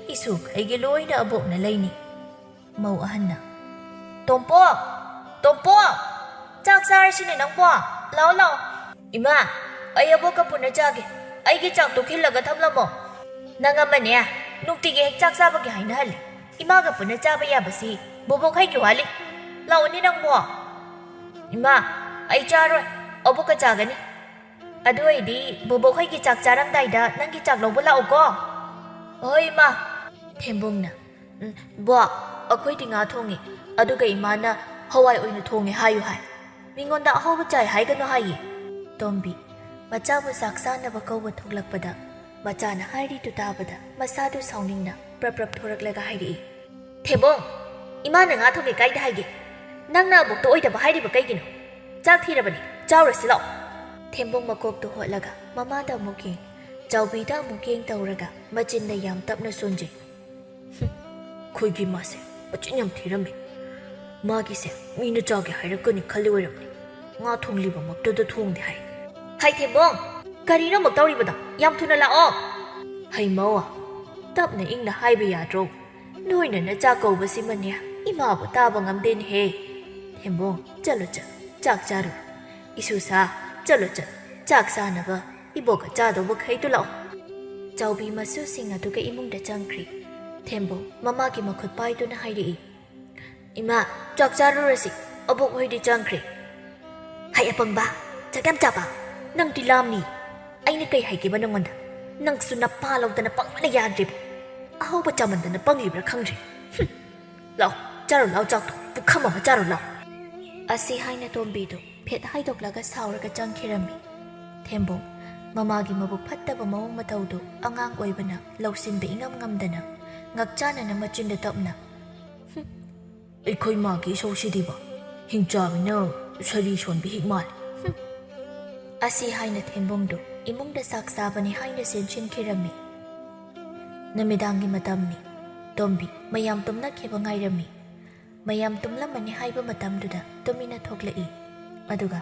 ꯏꯁꯨꯈꯩꯒꯤ ꯂꯣꯏꯅ ꯑꯕꯣꯛꯅ ꯂꯩꯅꯤ꯫ ꯃꯧ ꯑꯍꯟꯅ, "ꯇꯣꯝꯄꯣꯛ! ꯇꯣꯝꯄꯣꯛ! ꯆꯥꯛ ꯆꯥꯔꯁꯤꯅꯦ ꯅꯪꯕꯣ꯫ ꯂꯥꯛꯑꯣ, ꯂꯥꯛꯑꯣ꯫ ꯏꯃꯥ, ꯑꯩ ꯑꯕꯣꯛꯀ ꯄꯨꯟꯅ ꯆꯥꯒꯦ꯫ ꯑꯩꯒꯤ ꯆꯥꯛꯇꯣ ꯈꯤꯜꯂꯒ ꯊꯝꯂꯝꯃꯣ꯫ ꯅꯪ ꯑꯃꯅꯦ, ꯅꯨꯡꯇꯤꯒꯤ ꯍꯦꯛ ꯆꯥꯛ ꯆꯥꯕꯒꯤ ꯍꯥꯏꯅꯍꯜꯂꯤ꯫ ꯏꯃꯥꯒ ꯄꯨꯟꯅ ꯆꯥꯕ ꯌꯥꯕꯁꯤ ꯕꯣꯕꯣꯛ ꯍꯩꯒꯤ ꯋꯥꯠꯂꯤ꯫ ꯂꯥꯛꯑꯣꯅꯦ ꯅꯪꯕꯣ꯫" "ꯏꯃꯥ, ꯑꯩ ꯆꯥꯔꯣꯏ꯫ ꯑꯕꯣꯛꯀ ꯆꯥꯒꯅꯤ꯫ ꯑꯗꯨ ꯑꯣꯏꯗꯤ ꯕꯣꯕꯣꯛ ꯍꯣꯏꯒꯤ ꯆꯥꯛ ꯆꯥꯔꯝꯗꯥꯏꯗ ꯅꯪꯒꯤ ꯆꯥꯛ ꯂꯧꯕ ꯂꯥꯛꯎꯀꯣ꯫" "ꯍꯣꯏ, ꯏꯃꯥ꯫" ꯊꯦꯝꯕꯣꯡꯅ, "ꯎꯝ, ꯕꯣꯛ, ꯑꯩꯈꯣꯏꯗꯤ ꯉꯥ ꯊꯣꯡꯉꯤ, ꯑꯗꯨꯒ ꯏꯃꯥꯅ ꯍꯋꯥꯏ ꯑꯣꯏꯅ ꯊꯣꯡꯉꯦ ꯍꯥꯏꯌꯨ ꯍꯥꯏ꯫ ꯃꯤꯉꯣꯟꯗ ꯑꯍꯥꯎꯕ ꯆꯥꯏ ꯍꯥꯏꯒꯅꯨ ꯍꯥꯏꯌꯦ꯫" ꯇꯣꯝꯕꯤ, ꯃꯆꯥꯕꯨ ꯆꯥꯛ ꯆꯥꯅꯕ ꯀꯧꯕ ꯊꯣꯛꯂꯛꯄꯗ, ꯃꯆꯥꯅ ꯍꯥꯏꯔꯤꯗꯨ ꯇꯥꯕꯗ ꯃꯁꯥꯗꯨ ꯁꯥꯎꯅꯤꯡꯅ ꯄ꯭ꯔꯞ ꯄ꯭ꯔꯞ ꯊꯣꯔꯛꯂꯒ ꯍꯥꯏꯔꯛꯏ꯫ "ꯊꯦꯝꯕꯣꯡ, ꯏꯃꯥꯅ ꯉꯥ ꯊꯣꯡꯒꯦ ꯀꯥꯏꯗ ꯍꯥꯏꯒꯦ? ꯅꯪꯅ ꯑꯕꯣꯛꯇ ꯑꯣꯏꯗꯕ ꯍꯥꯏꯔꯤꯕ ꯀꯩꯒꯤꯅꯣ? ꯆꯥꯛ ꯊꯤꯔꯕꯅꯤ, ꯆꯥꯎꯔꯁꯤ ꯂꯥꯛꯑꯣ꯫" ꯊꯦꯝꯕꯣꯡ ꯃꯀꯣꯛꯇꯨ ꯍꯣꯠꯂꯒ ꯃꯃꯥꯗ ꯑꯃꯨꯛ ꯌꯦꯡ, ꯆꯥꯎꯕꯤꯗ ꯑꯃꯨꯛ ꯌꯦꯡ ꯇꯧꯔꯒ ꯃꯆꯤꯟꯗ ꯌꯥꯝ ꯇꯞꯅ ꯁꯣꯟꯖꯩ꯫ "ꯍꯨꯝ, ꯑꯩꯈꯣꯏꯒꯤ ꯏꯃꯥꯁꯦ ꯃꯆꯤꯟ ꯌꯥꯝ ꯊꯤꯔꯝꯃꯤ꯫ ꯃꯥꯒꯤꯁꯦ ꯃꯤꯅ ꯆꯥꯒꯦ ꯍꯥꯏꯔꯛꯀꯅꯤ ꯈꯜꯂꯤ ꯑꯣꯏꯔꯝꯅꯤ꯫ ꯉꯥ ꯊꯣꯡꯂꯤꯕꯃꯛꯇꯗ ꯊꯣꯡꯗꯦ ꯍꯥꯏ꯫" "ꯍꯩ ꯊꯦꯝꯕꯣꯡ, ꯀꯔꯤꯅꯣ ꯑꯃꯨꯛ ꯇꯧꯔꯤꯕꯗꯣ? ꯌꯥꯝ ꯊꯨꯅ ꯂꯥꯛꯑꯣ꯫" "ꯍꯩ ꯃꯧ, ꯇꯞꯅ ꯏꯪꯅ ꯍꯥꯏꯕ ꯌꯥꯗ꯭ꯔꯣ? ꯅꯣꯏꯅ ꯅꯆꯥ ꯀꯧꯕꯁꯤꯃꯅꯦ ꯏꯃꯥꯕꯨ ꯇꯥꯕ ꯉꯝꯗꯦꯅꯦꯍꯦ꯫ ꯊꯦꯝꯕꯣꯡ, ꯆꯠꯂꯣ ꯆꯠꯂꯣ, ꯆꯥꯛ ꯆꯥꯔꯨꯔꯣ꯫ ꯏꯁꯨꯁꯥ, ꯆꯠꯂꯣ ꯆꯠꯂꯣ, ꯆꯥꯛ ꯆꯥꯅꯕ ꯏꯕꯣꯛꯀ ꯆꯥꯗꯧꯕ ꯈꯩꯗꯨ ꯂꯥꯛꯑꯣ꯫" ꯆꯥꯎꯕꯤ ꯃꯁꯨꯁꯤꯡ ꯑꯗꯨꯒ ꯏꯃꯨꯡꯗ ꯆꯪꯈ꯭ꯔꯤ꯫ ꯊꯦꯝꯕꯣꯡ ꯃꯃꯥꯒꯤ ꯃꯈꯨꯠ ꯄꯥꯏꯗꯨꯅ ꯍꯥꯏꯔꯛꯏ꯫ ꯏꯃꯥ, ꯆꯥꯛ ꯆꯥꯔꯨꯔꯁꯤ꯫ ꯑꯕꯣꯛ ꯍꯣꯏꯗꯤ ꯆꯪꯈ꯭ꯔꯦ꯫ ꯍꯩ ꯑꯄꯪꯕ, ꯆꯥꯛ ꯌꯥꯝ ꯆꯥꯕ꯫ ꯅꯪꯗꯤ ꯂꯥꯝꯅꯤ꯫ ꯑꯩꯅ ꯀꯩ ꯍꯥꯏꯒꯦꯕ ꯅꯪꯉꯣꯟꯗ? ꯅꯪꯁꯨ ꯅꯄꯥ ꯂꯧꯗꯅ ꯄꯪꯕꯅ ꯌꯥꯗ꯭ꯔꯤꯕ꯫ ꯑꯍꯧꯕ ꯆꯥꯃꯟꯗꯅ ꯄꯪꯉꯤꯕ꯭ꯔꯥ ꯈꯪꯗ꯭ꯔꯦ꯫ ꯍꯨꯝ꯫ ꯂꯥꯎ, ꯆꯥꯔꯣ ꯂꯥꯎ ꯆꯥꯛꯇꯣ, ꯄꯨꯈꯝ ꯑꯃ ꯆꯥꯔꯣ ꯂꯥꯎ꯫ ꯑꯁꯤ ꯍꯥꯏꯅ ꯇꯣꯝꯕꯤꯗꯨ ꯐꯦꯠ ꯍꯥꯏꯗꯣꯛꯂꯒ ꯁꯥꯎꯔꯒ ꯆꯪꯈꯤꯔꯝꯃꯤ꯫ ꯊꯦꯝꯕꯣꯡ, ꯃꯃꯥꯒꯤ ꯃꯕꯨꯛ ꯐꯠꯇꯕ ꯃꯑꯣꯡ ꯃꯇꯧꯗꯨ ꯑꯉꯥꯡ ꯑꯣꯏꯕꯅ ꯂꯧꯁꯤꯟꯕ ꯏꯉꯝ ꯉꯝꯗꯅ ꯉꯛꯆꯥꯟꯅꯅ ꯃꯆꯤꯟꯗ ꯇꯞꯅ, "ꯍꯨꯝ, ꯑꯩꯈꯣꯏ ꯃꯥꯒꯤ ꯏꯁꯧꯁꯤꯗꯤꯕ, ꯍꯤꯡꯆꯥꯕꯤꯅ ꯁꯔꯤ ꯁꯣꯟꯕꯤ ꯍꯤꯛ ꯃꯥꯜꯂꯤ꯫ ꯍꯨꯝ"꯫ ꯑꯁꯤ ꯍꯥꯏꯅ ꯊꯦꯝꯕꯣꯡꯗꯨ ꯏꯃꯨꯡꯗ ꯆꯥꯛ ꯆꯥꯕꯅꯤ ꯍꯥꯏꯅ ꯆꯦꯟꯁꯤꯟꯈꯤꯔꯝꯃꯤ꯫ ꯅꯨꯃꯤꯗꯥꯡꯒꯤ ꯃꯇꯝꯅꯤ꯫ ꯇꯣꯝꯕꯤ ꯃꯌꯥꯝ ꯇꯨꯝꯅꯈꯤꯕ ꯉꯥꯏꯔꯝꯃꯤ꯫ ꯃꯌꯥꯝ ꯇꯨꯝꯂꯝꯃꯅꯤ ꯍꯥꯏꯕ ꯃꯇꯝꯗꯨꯗ ꯇꯨꯃꯤꯟꯅ ꯊꯣꯛꯂꯛꯏ꯫ ꯑꯗꯨꯒ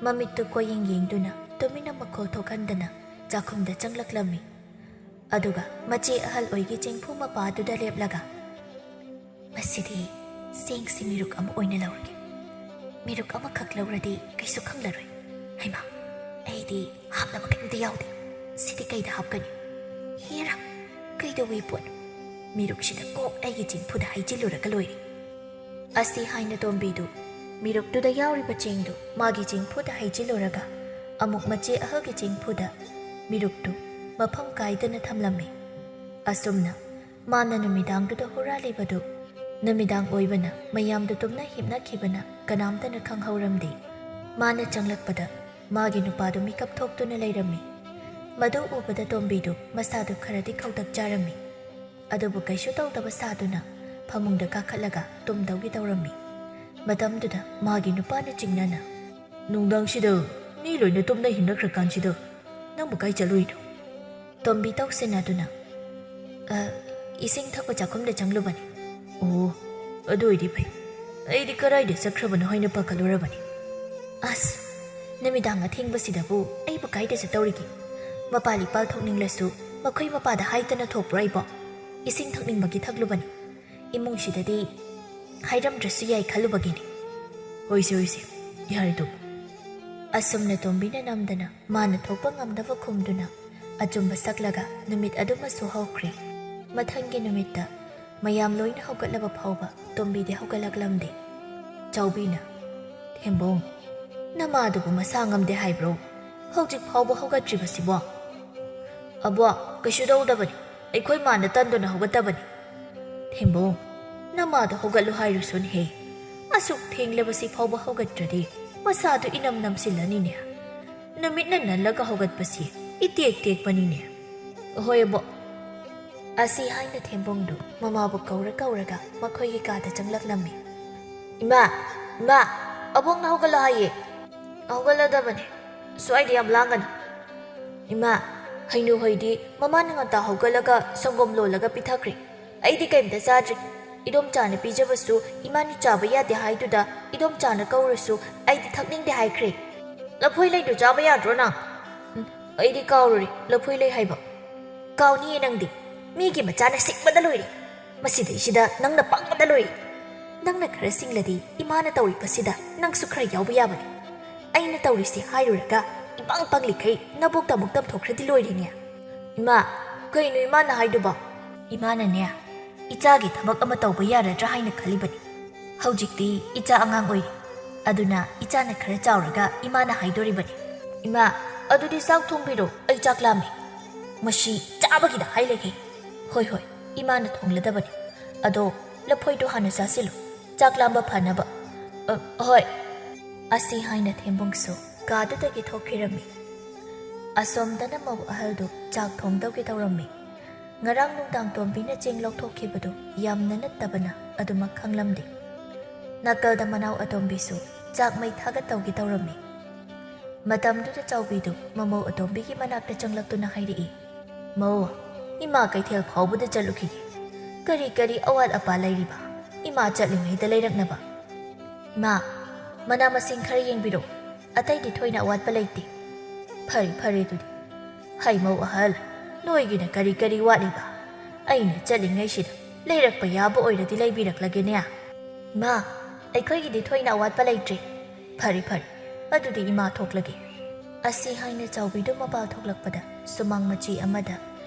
ꯃꯃꯤꯠꯇꯨ ꯀꯣꯌꯦꯡ ꯌꯦꯡꯗꯨꯅ ꯇꯨꯃꯤꯟꯅ ꯃꯈꯣꯜ ꯊꯣꯛꯍꯟꯗꯅ ꯆꯥꯛꯈꯨꯝꯗ ꯆꯪꯂꯛꯂꯝꯃꯤ꯫ ꯑꯗꯨꯒ ꯃꯆꯦ ꯑꯍꯜ ꯑꯣꯏꯒꯤ ꯆꯦꯡꯐꯨ ꯃꯄꯥꯗꯨꯗ ꯂꯦꯞꯂꯒ, "ꯃꯁꯤꯗꯤ ꯆꯦꯡꯁꯤ ꯃꯤꯔꯨꯛ ꯑꯃ ꯑꯣꯏꯅ ꯂꯧꯔꯒꯦ꯫ ꯃꯤꯔꯨꯛ ꯑꯃꯈꯛ ꯂꯧꯔꯗꯤ ꯀꯩꯁꯨ ꯈꯪꯂꯔꯣꯏ꯫ ꯍꯩꯃꯥ, ꯑꯩꯗꯤ ꯍꯥꯞꯅꯕ ꯀꯔꯤꯝꯇ ꯌꯥꯎꯗꯦ꯫ ꯁꯤꯗꯤ ꯀꯩꯗ ꯍꯥꯞꯀꯅꯤ? ꯍꯦꯔꯥ, ꯀꯩꯗꯧꯏ ꯄꯣꯠꯅꯣ? ꯃꯤꯔꯨꯛꯁꯤꯗ ꯀꯣꯛ ꯑꯩꯒꯤ ꯆꯦꯡꯐꯨꯗ ꯍꯩꯖꯤꯜꯂꯨꯔꯒ ꯂꯣꯏꯔꯦ"꯫ ꯑꯁꯤ ꯍꯥꯏꯅ ꯇꯣꯝꯕꯤꯗꯨ ꯃꯤꯔꯨꯛꯇꯨꯗ ꯌꯥꯎꯔꯤꯕ ꯆꯦꯡꯗꯨ ꯃꯥꯒꯤ ꯆꯦꯡꯐꯨꯗ ꯍꯩꯖꯤꯜꯂꯨꯔꯒ ꯑꯃꯨꯛ ꯃꯆꯦ ꯑꯍꯜꯒꯤ ꯆꯦꯡꯐꯨꯗ ꯃꯤꯔꯨꯛꯇꯨ ꯃꯐꯝ ꯀꯥꯏꯗꯅ ꯊꯝꯂꯝꯃꯤ꯫ ꯑꯁꯨꯝꯅ ꯃꯥꯅ ꯅꯨꯃꯤꯗꯥꯡꯗꯨꯗ ꯍꯨꯔꯥꯜꯂꯤꯕꯗꯨ ꯅꯨꯃꯤꯗꯥꯡ ꯑꯣꯏꯕꯅ ꯃꯌꯥꯝꯗꯨ ꯇꯨꯝꯅ ꯍꯤꯞꯅꯈꯤꯕꯅ ꯀꯅꯥꯝꯇꯅ ꯈꯪꯍꯧꯔꯝꯗꯦ꯫ ꯃꯥꯅ ꯆꯪꯂꯛꯄꯗ ꯃꯥꯒꯤ ꯅꯨꯄꯥꯗꯨ ꯃꯤꯀꯞ ꯊꯣꯛꯇꯨꯅ ꯂꯩꯔꯝꯃꯤ꯫ ꯃꯗꯨ ꯎꯕꯗ ꯇꯣꯝꯕꯤꯗꯨ ꯃꯁꯥꯗꯨ ꯈꯔꯗꯤ ꯈꯧꯇꯛ ꯆꯥꯔꯝꯃꯤ꯫ ꯑꯗꯨꯕꯨ ꯀꯩꯁꯨ ꯇꯧꯗꯕ ꯁꯥꯗꯨꯅ ꯐꯃꯨꯡꯗ ꯀꯥꯈꯠꯂꯒ ꯇꯨꯝꯗꯧꯒꯤ ꯇꯧꯔꯝꯃꯤ꯫ ꯃꯇꯝꯗꯨꯗ ꯃꯥꯒꯤ ꯅꯨꯄꯥꯅ ꯆꯤꯡꯅꯅ, "ꯅꯨꯡꯗꯥꯡꯁꯤꯗ ꯃꯤ ꯂꯣꯏꯅ ꯇꯨꯝꯅ ꯍꯤꯞꯅꯈ꯭ꯔꯀꯥꯟꯁꯤꯗ ꯅꯪꯕꯨ ꯀꯥꯏ ꯆꯠꯂꯨꯏꯅꯣ?" ꯇꯣꯝꯕꯤ ꯇꯧꯁꯤꯟꯅꯗꯨꯅ, "ꯑ, ꯏꯁꯤꯡ ꯊꯛꯄ ꯆꯥꯛꯈꯨꯝꯗ ꯆꯪꯂꯨꯕꯅꯤ"꯫ "ꯑꯣ, ꯑꯗꯨ ꯑꯣꯏꯗꯤ ꯐꯩ꯫ ꯑꯩꯗꯤ ꯀꯗꯥꯏꯗ ꯆꯠꯈ꯭ꯔꯕꯅꯣ ꯍꯥꯏꯅ ꯄꯥꯈꯠꯂꯨꯔꯕꯅꯤ꯫ ꯑꯁ, ꯅꯨꯃꯤꯗꯥꯡ ꯑꯊꯦꯡꯕꯁꯤꯗꯕꯨ ꯑꯩꯕꯨ ꯀꯥꯏꯗ ꯆꯠꯇꯧꯔꯤꯒꯦ? ꯃꯄꯥꯜ ꯏꯄꯥꯜ ꯊꯣꯛꯅꯤꯡꯂꯁꯨ ꯃꯈꯣꯏ ꯃꯄꯥꯗ ꯍꯥꯏꯗꯅ ꯊꯣꯛꯄ꯭ꯔꯣ ꯑꯩꯕꯣ? ꯏꯁꯤꯡ ꯊꯛꯅꯤꯡꯕꯒꯤ ꯊꯛꯂꯨꯕꯅꯤ꯫ ꯏꯃꯨꯡꯁꯤꯗꯗꯤ ꯍꯥꯏꯔꯝꯗ꯭ꯔꯁꯨ ꯌꯥꯏ ꯈꯜꯂꯨꯕꯒꯤꯅꯤ"꯫ "ꯍꯣꯏꯁꯦ, ꯍꯣꯏꯁꯦ, ꯌꯥꯔꯦ ꯇꯣꯝꯕꯤ"꯫ ꯑꯁꯨꯝꯅ ꯇꯣꯝꯕꯤꯅ ꯅꯝꯗꯅ ꯃꯥꯅ ꯊꯣꯛꯄ ꯉꯝꯅꯕ ꯈꯨꯝꯗꯨꯅ ꯑꯆꯨꯝꯕ ꯁꯛꯂꯒ ꯅꯨꯃꯤꯠ ꯑꯗꯨꯃꯁꯨ ꯍꯧꯈ꯭ꯔꯦ꯫ ꯃꯊꯪꯒꯤ ꯅꯨꯃꯤꯠꯇ ꯃꯌꯥꯝ ꯂꯣꯏꯅ ꯍꯧꯒꯠꯂꯕ ꯐꯥꯎꯕ ꯇꯣꯝꯕꯤꯗꯤ ꯍꯧꯒꯠꯂꯛꯂꯝꯗꯦ꯫ ꯆꯥꯎꯕꯤꯅ, "ꯊꯦꯝꯕꯣꯡ, ꯅꯃꯥꯗꯨꯕꯨ ꯃꯁꯥ ꯉꯝꯗꯦ ꯍꯥꯏꯕ꯭ꯔꯣ? ꯍꯧꯖꯤꯛ ꯐꯥꯎꯕ ꯍꯧꯒꯠꯇ꯭ꯔꯤꯕꯁꯤꯕꯣ?" "ꯑꯕꯣ, ꯀꯩꯁꯨ ꯇꯧꯗꯕꯅꯤ꯫ ꯑꯩꯈꯣꯏ ꯃꯥꯅ ꯇꯟꯗꯨꯅ ꯍꯧꯒꯠꯇꯕꯅꯤ꯫" "ꯊꯦꯝꯕꯣꯡ, ꯅꯃꯥꯗꯣ ꯍꯧꯒꯠꯂꯨ ꯍꯥꯏꯔꯨꯁꯣꯟꯍꯦ꯫ ꯑꯁꯨꯛ ꯊꯦꯡꯂꯕꯁꯤ ꯐꯥꯎꯕ ꯍꯧꯒꯠꯇ꯭ꯔꯗꯤ ꯃꯁꯥꯗꯨ ꯏꯅꯝ ꯅꯝꯁꯤꯜꯂꯅꯤꯅꯦ꯫ ꯅꯨꯃꯤꯠꯅ ꯅꯜꯂꯒ ꯍꯧꯒꯠꯄꯁꯤ ꯏꯇꯦꯛ ꯇꯦꯛꯄꯅꯤꯅꯦ꯫" "ꯍꯣꯏ ꯑꯕꯣ꯫" ꯑꯁꯤ ꯍꯥꯏꯅ ꯊꯦꯝꯕꯣꯡꯗꯨ ꯃꯃꯥꯕꯨ ꯀꯧꯔ ꯀꯧꯔꯒ ꯃꯈꯣꯏꯒꯤ ꯀꯥꯗ ꯆꯪꯂꯛꯂꯝꯃꯤ꯫ "ꯏꯃꯥ, ꯏꯃꯥ, ꯑꯕꯣꯛꯅ ꯍꯧꯒꯠꯂꯣ ꯍꯥꯏꯌꯦ꯫" "ꯍꯧꯒꯠꯂꯗꯕꯅꯤ, ꯁ꯭ꯋꯥꯏꯗ ꯌꯥꯝ ꯂꯥꯡꯒꯅꯨ꯫" "ꯏꯃꯥ, ꯍꯩꯅꯨ ꯍꯩꯗꯤ ꯃꯃꯥꯅ ꯉꯟꯇꯥ ꯍꯧꯒꯠꯂꯒ ꯁꯪꯒꯣꯝ ꯂꯣꯜꯂꯒ ꯄꯤꯊꯛꯈ꯭ꯔꯦ꯫ ꯑꯩꯗꯤ ꯀꯩꯝꯇ ꯆꯥꯗ꯭ꯔꯤ꯫ ꯏꯗꯣꯝꯆꯥꯅ ꯄꯤꯖꯕꯁꯨ ꯏꯃꯥꯅ ꯆꯥꯕ ꯌꯥꯗꯦ ꯍꯥꯏꯗꯨꯗ ꯏꯗꯣꯝꯆꯥꯅ ꯀꯧꯔꯁꯨ ꯑꯩꯗꯤ ꯊꯛꯅꯤꯡꯗꯦ ꯍꯥꯏꯈ꯭ꯔꯦ꯫" "ꯂꯐꯣꯏ ꯂꯩꯗꯨ ꯆꯥꯕ ꯌꯥꯗ꯭ꯔꯣ ꯅꯪ?" "ꯎꯝ, ꯑꯩꯗꯤ ꯀꯥꯎꯔꯨꯔꯦ ꯂꯐꯣꯏ ꯂꯩ ꯍꯥꯏꯕ꯫" "ꯀꯥꯎꯅꯤꯌꯦ ꯅꯪꯗꯤ꯫ ꯃꯤꯒꯤ ꯃꯆꯥꯅ ꯁꯤꯡꯕꯗ ꯂꯣꯏꯔꯦ꯫ ꯃꯁꯤꯗꯩꯁꯤꯗ ꯅꯪꯅ ꯄꯪꯕꯗ ꯂꯣꯏꯔꯦ꯫ ꯅꯪꯅ ꯈꯔ ꯁꯤꯡꯂꯗꯤ ꯏꯃꯥꯅ ꯇꯧꯔꯤꯕꯁꯤꯗ ꯅꯪꯁꯨ ꯈꯔ ꯌꯥꯎꯕ ꯌꯥꯕꯅꯤ꯫ ꯑꯩꯅ ꯇꯧꯔꯤꯁꯦ ꯍꯥꯏꯔꯨꯔꯒ ꯏꯄꯪ ꯄꯪꯂꯤꯈꯩ ꯅꯕꯣꯛꯇ ꯑꯃꯨꯛ ꯇꯝꯊꯣꯛꯈ꯭ꯔꯗꯤ ꯂꯣꯏꯔꯦꯅꯦ꯫" "ꯏꯃꯥ, ꯀꯩꯅꯣ ꯏꯃꯥꯅ ꯍꯥꯏꯗꯨꯕꯣ?" "ꯏꯃꯥꯅꯅꯦ, ꯏꯆꯥꯒꯤ ꯊꯕꯛ ꯑꯃ ꯇꯧꯕ ꯌꯥꯔꯗ꯭ꯔꯥ ꯍꯥꯏꯅ ꯈꯜꯂꯤꯕꯅꯤ꯫ ꯍꯧꯖꯤꯛꯇꯤ ꯏꯆꯥ ꯑꯉꯥꯡ ꯑꯣꯏꯔꯤ꯫ ꯑꯗꯨꯅ ꯏꯆꯥꯅ ꯈꯔ ꯆꯥꯎꯔꯒ ꯏꯃꯥꯅ ꯍꯥꯏꯗꯣꯔꯤꯕꯅꯤ꯫" "ꯏꯃꯥ, ꯑꯗꯨꯗꯤ ꯆꯥꯛ ꯊꯣꯡꯕꯤꯔꯣ, ꯑꯩ ꯆꯥꯛ ꯂꯥꯝꯃꯦ꯫" "ꯃꯁꯤ ꯆꯥꯕꯒꯤꯗ ꯍꯥꯏ ꯂꯩꯈꯩ꯫" "ꯍꯣꯏ, ꯍꯣꯏ, ꯏꯃꯥꯅ ꯊꯣꯡꯂꯗꯕꯅꯤ꯫ ꯑꯗꯣ ꯂꯐꯣꯏꯗꯣ ꯍꯥꯟꯅ ꯆꯥꯁꯤꯜꯂꯨ, ꯆꯥꯛ ꯂꯥꯝꯕ ꯐꯅꯕ꯫" "ꯑ, ꯍꯣꯏ꯫" ꯑꯁꯤ ꯍꯥꯏꯅ ꯊꯦꯝꯕꯨꯡꯁꯨ ꯀꯥꯗꯨꯗꯒꯤ ꯊꯣꯛꯈꯤꯔꯝꯃꯤ꯫ ꯑꯁꯣꯝꯗꯅ ꯃꯧ ꯑꯍꯜꯗꯨ ꯆꯥꯛ ꯊꯣꯡꯗꯧꯒꯦ ꯇꯧꯔꯝꯃꯤ꯫ ꯉꯔꯥꯡ ꯅꯨꯡꯗꯥꯡ ꯇꯣꯝꯕꯤꯅ ꯆꯦꯡ ꯂꯧꯊꯣꯛꯈꯤꯕꯗꯨ ꯌꯥꯝꯅ ꯅꯠꯇꯕꯅ ꯑꯗꯨꯃꯛ ꯈꯪꯂꯝꯗꯦ꯫ ꯅꯥꯀꯜꯗ ꯃꯅꯥꯎ ꯑꯇꯣꯝꯕꯤꯁꯨ ꯆꯥꯛ ꯃꯩ ꯊꯥꯒꯠꯇꯧꯒꯦ ꯇꯧꯔꯝꯃꯤ꯫ ꯃꯇꯝꯗꯨꯗ ꯆꯥꯎꯕꯤꯗꯨ ꯃꯃꯧ ꯑꯇꯣꯝꯕꯤꯒꯤ ꯃꯅꯥꯛꯇ ꯆꯪꯂꯛꯇꯨꯅ ꯍꯥꯏꯔꯛꯏ, "ꯃꯧ, ꯏꯃꯥ ꯀꯩꯊꯦꯜ ꯐꯥꯎꯕꯗ ꯆꯠꯂꯨꯈꯤꯒꯦ꯫ ꯀꯔꯤ ꯀꯔꯤ ꯑꯋꯥꯠ ꯑꯄꯥ ꯂꯩꯔꯤꯕ ꯏꯃꯥ ꯆꯠꯂꯤꯉꯩꯗ ꯂꯩꯔꯛꯅꯕ?" "ꯏꯃꯥ, ꯃꯅꯥ ꯃꯁꯤꯡ ꯈꯔ ꯌꯦꯡꯕꯤꯔꯣ, ꯑꯇꯩꯗꯤ ꯊꯣꯏꯅ ꯑꯋꯥꯠꯄ ꯂꯩꯇꯦ꯫" "ꯐꯔꯦ, ꯐꯔꯦ ꯑꯗꯨꯗꯤ꯫ ꯍꯩ ꯃꯧ ꯑꯍꯜ, ꯅꯣꯏꯒꯤꯅ ꯀꯔꯤ ꯀꯔꯤ ꯋꯥꯠꯂꯤꯕ? ꯑꯩꯅ ꯆꯠꯂꯤꯉꯩꯁꯤꯗ ꯂꯩꯔꯛꯄ ꯌꯥꯕ ꯑꯣꯏꯔꯗꯤ ꯂꯩꯕꯤꯔꯛꯂꯒꯦꯅꯦ꯫" "ꯏꯃꯥ, ꯑꯩꯈꯣꯏꯒꯤꯗꯤ ꯊꯣꯏꯅ ꯑꯋꯥꯠꯄ ꯂꯩꯇ꯭ꯔꯦ꯫" "ꯐꯔꯦ, ꯐꯔꯦ, ꯑꯗꯨꯗꯤ ꯏꯃꯥ ꯊꯣꯛꯂꯒꯦ꯫" ꯑꯁꯤ ꯍꯥꯏꯅ ꯆꯥꯎꯕꯤꯗꯨ ꯃꯄꯥꯜ ꯊꯣꯛꯂꯛꯄꯗ ꯁꯨꯃꯥꯡ ꯃꯆꯤ ꯑꯃꯗ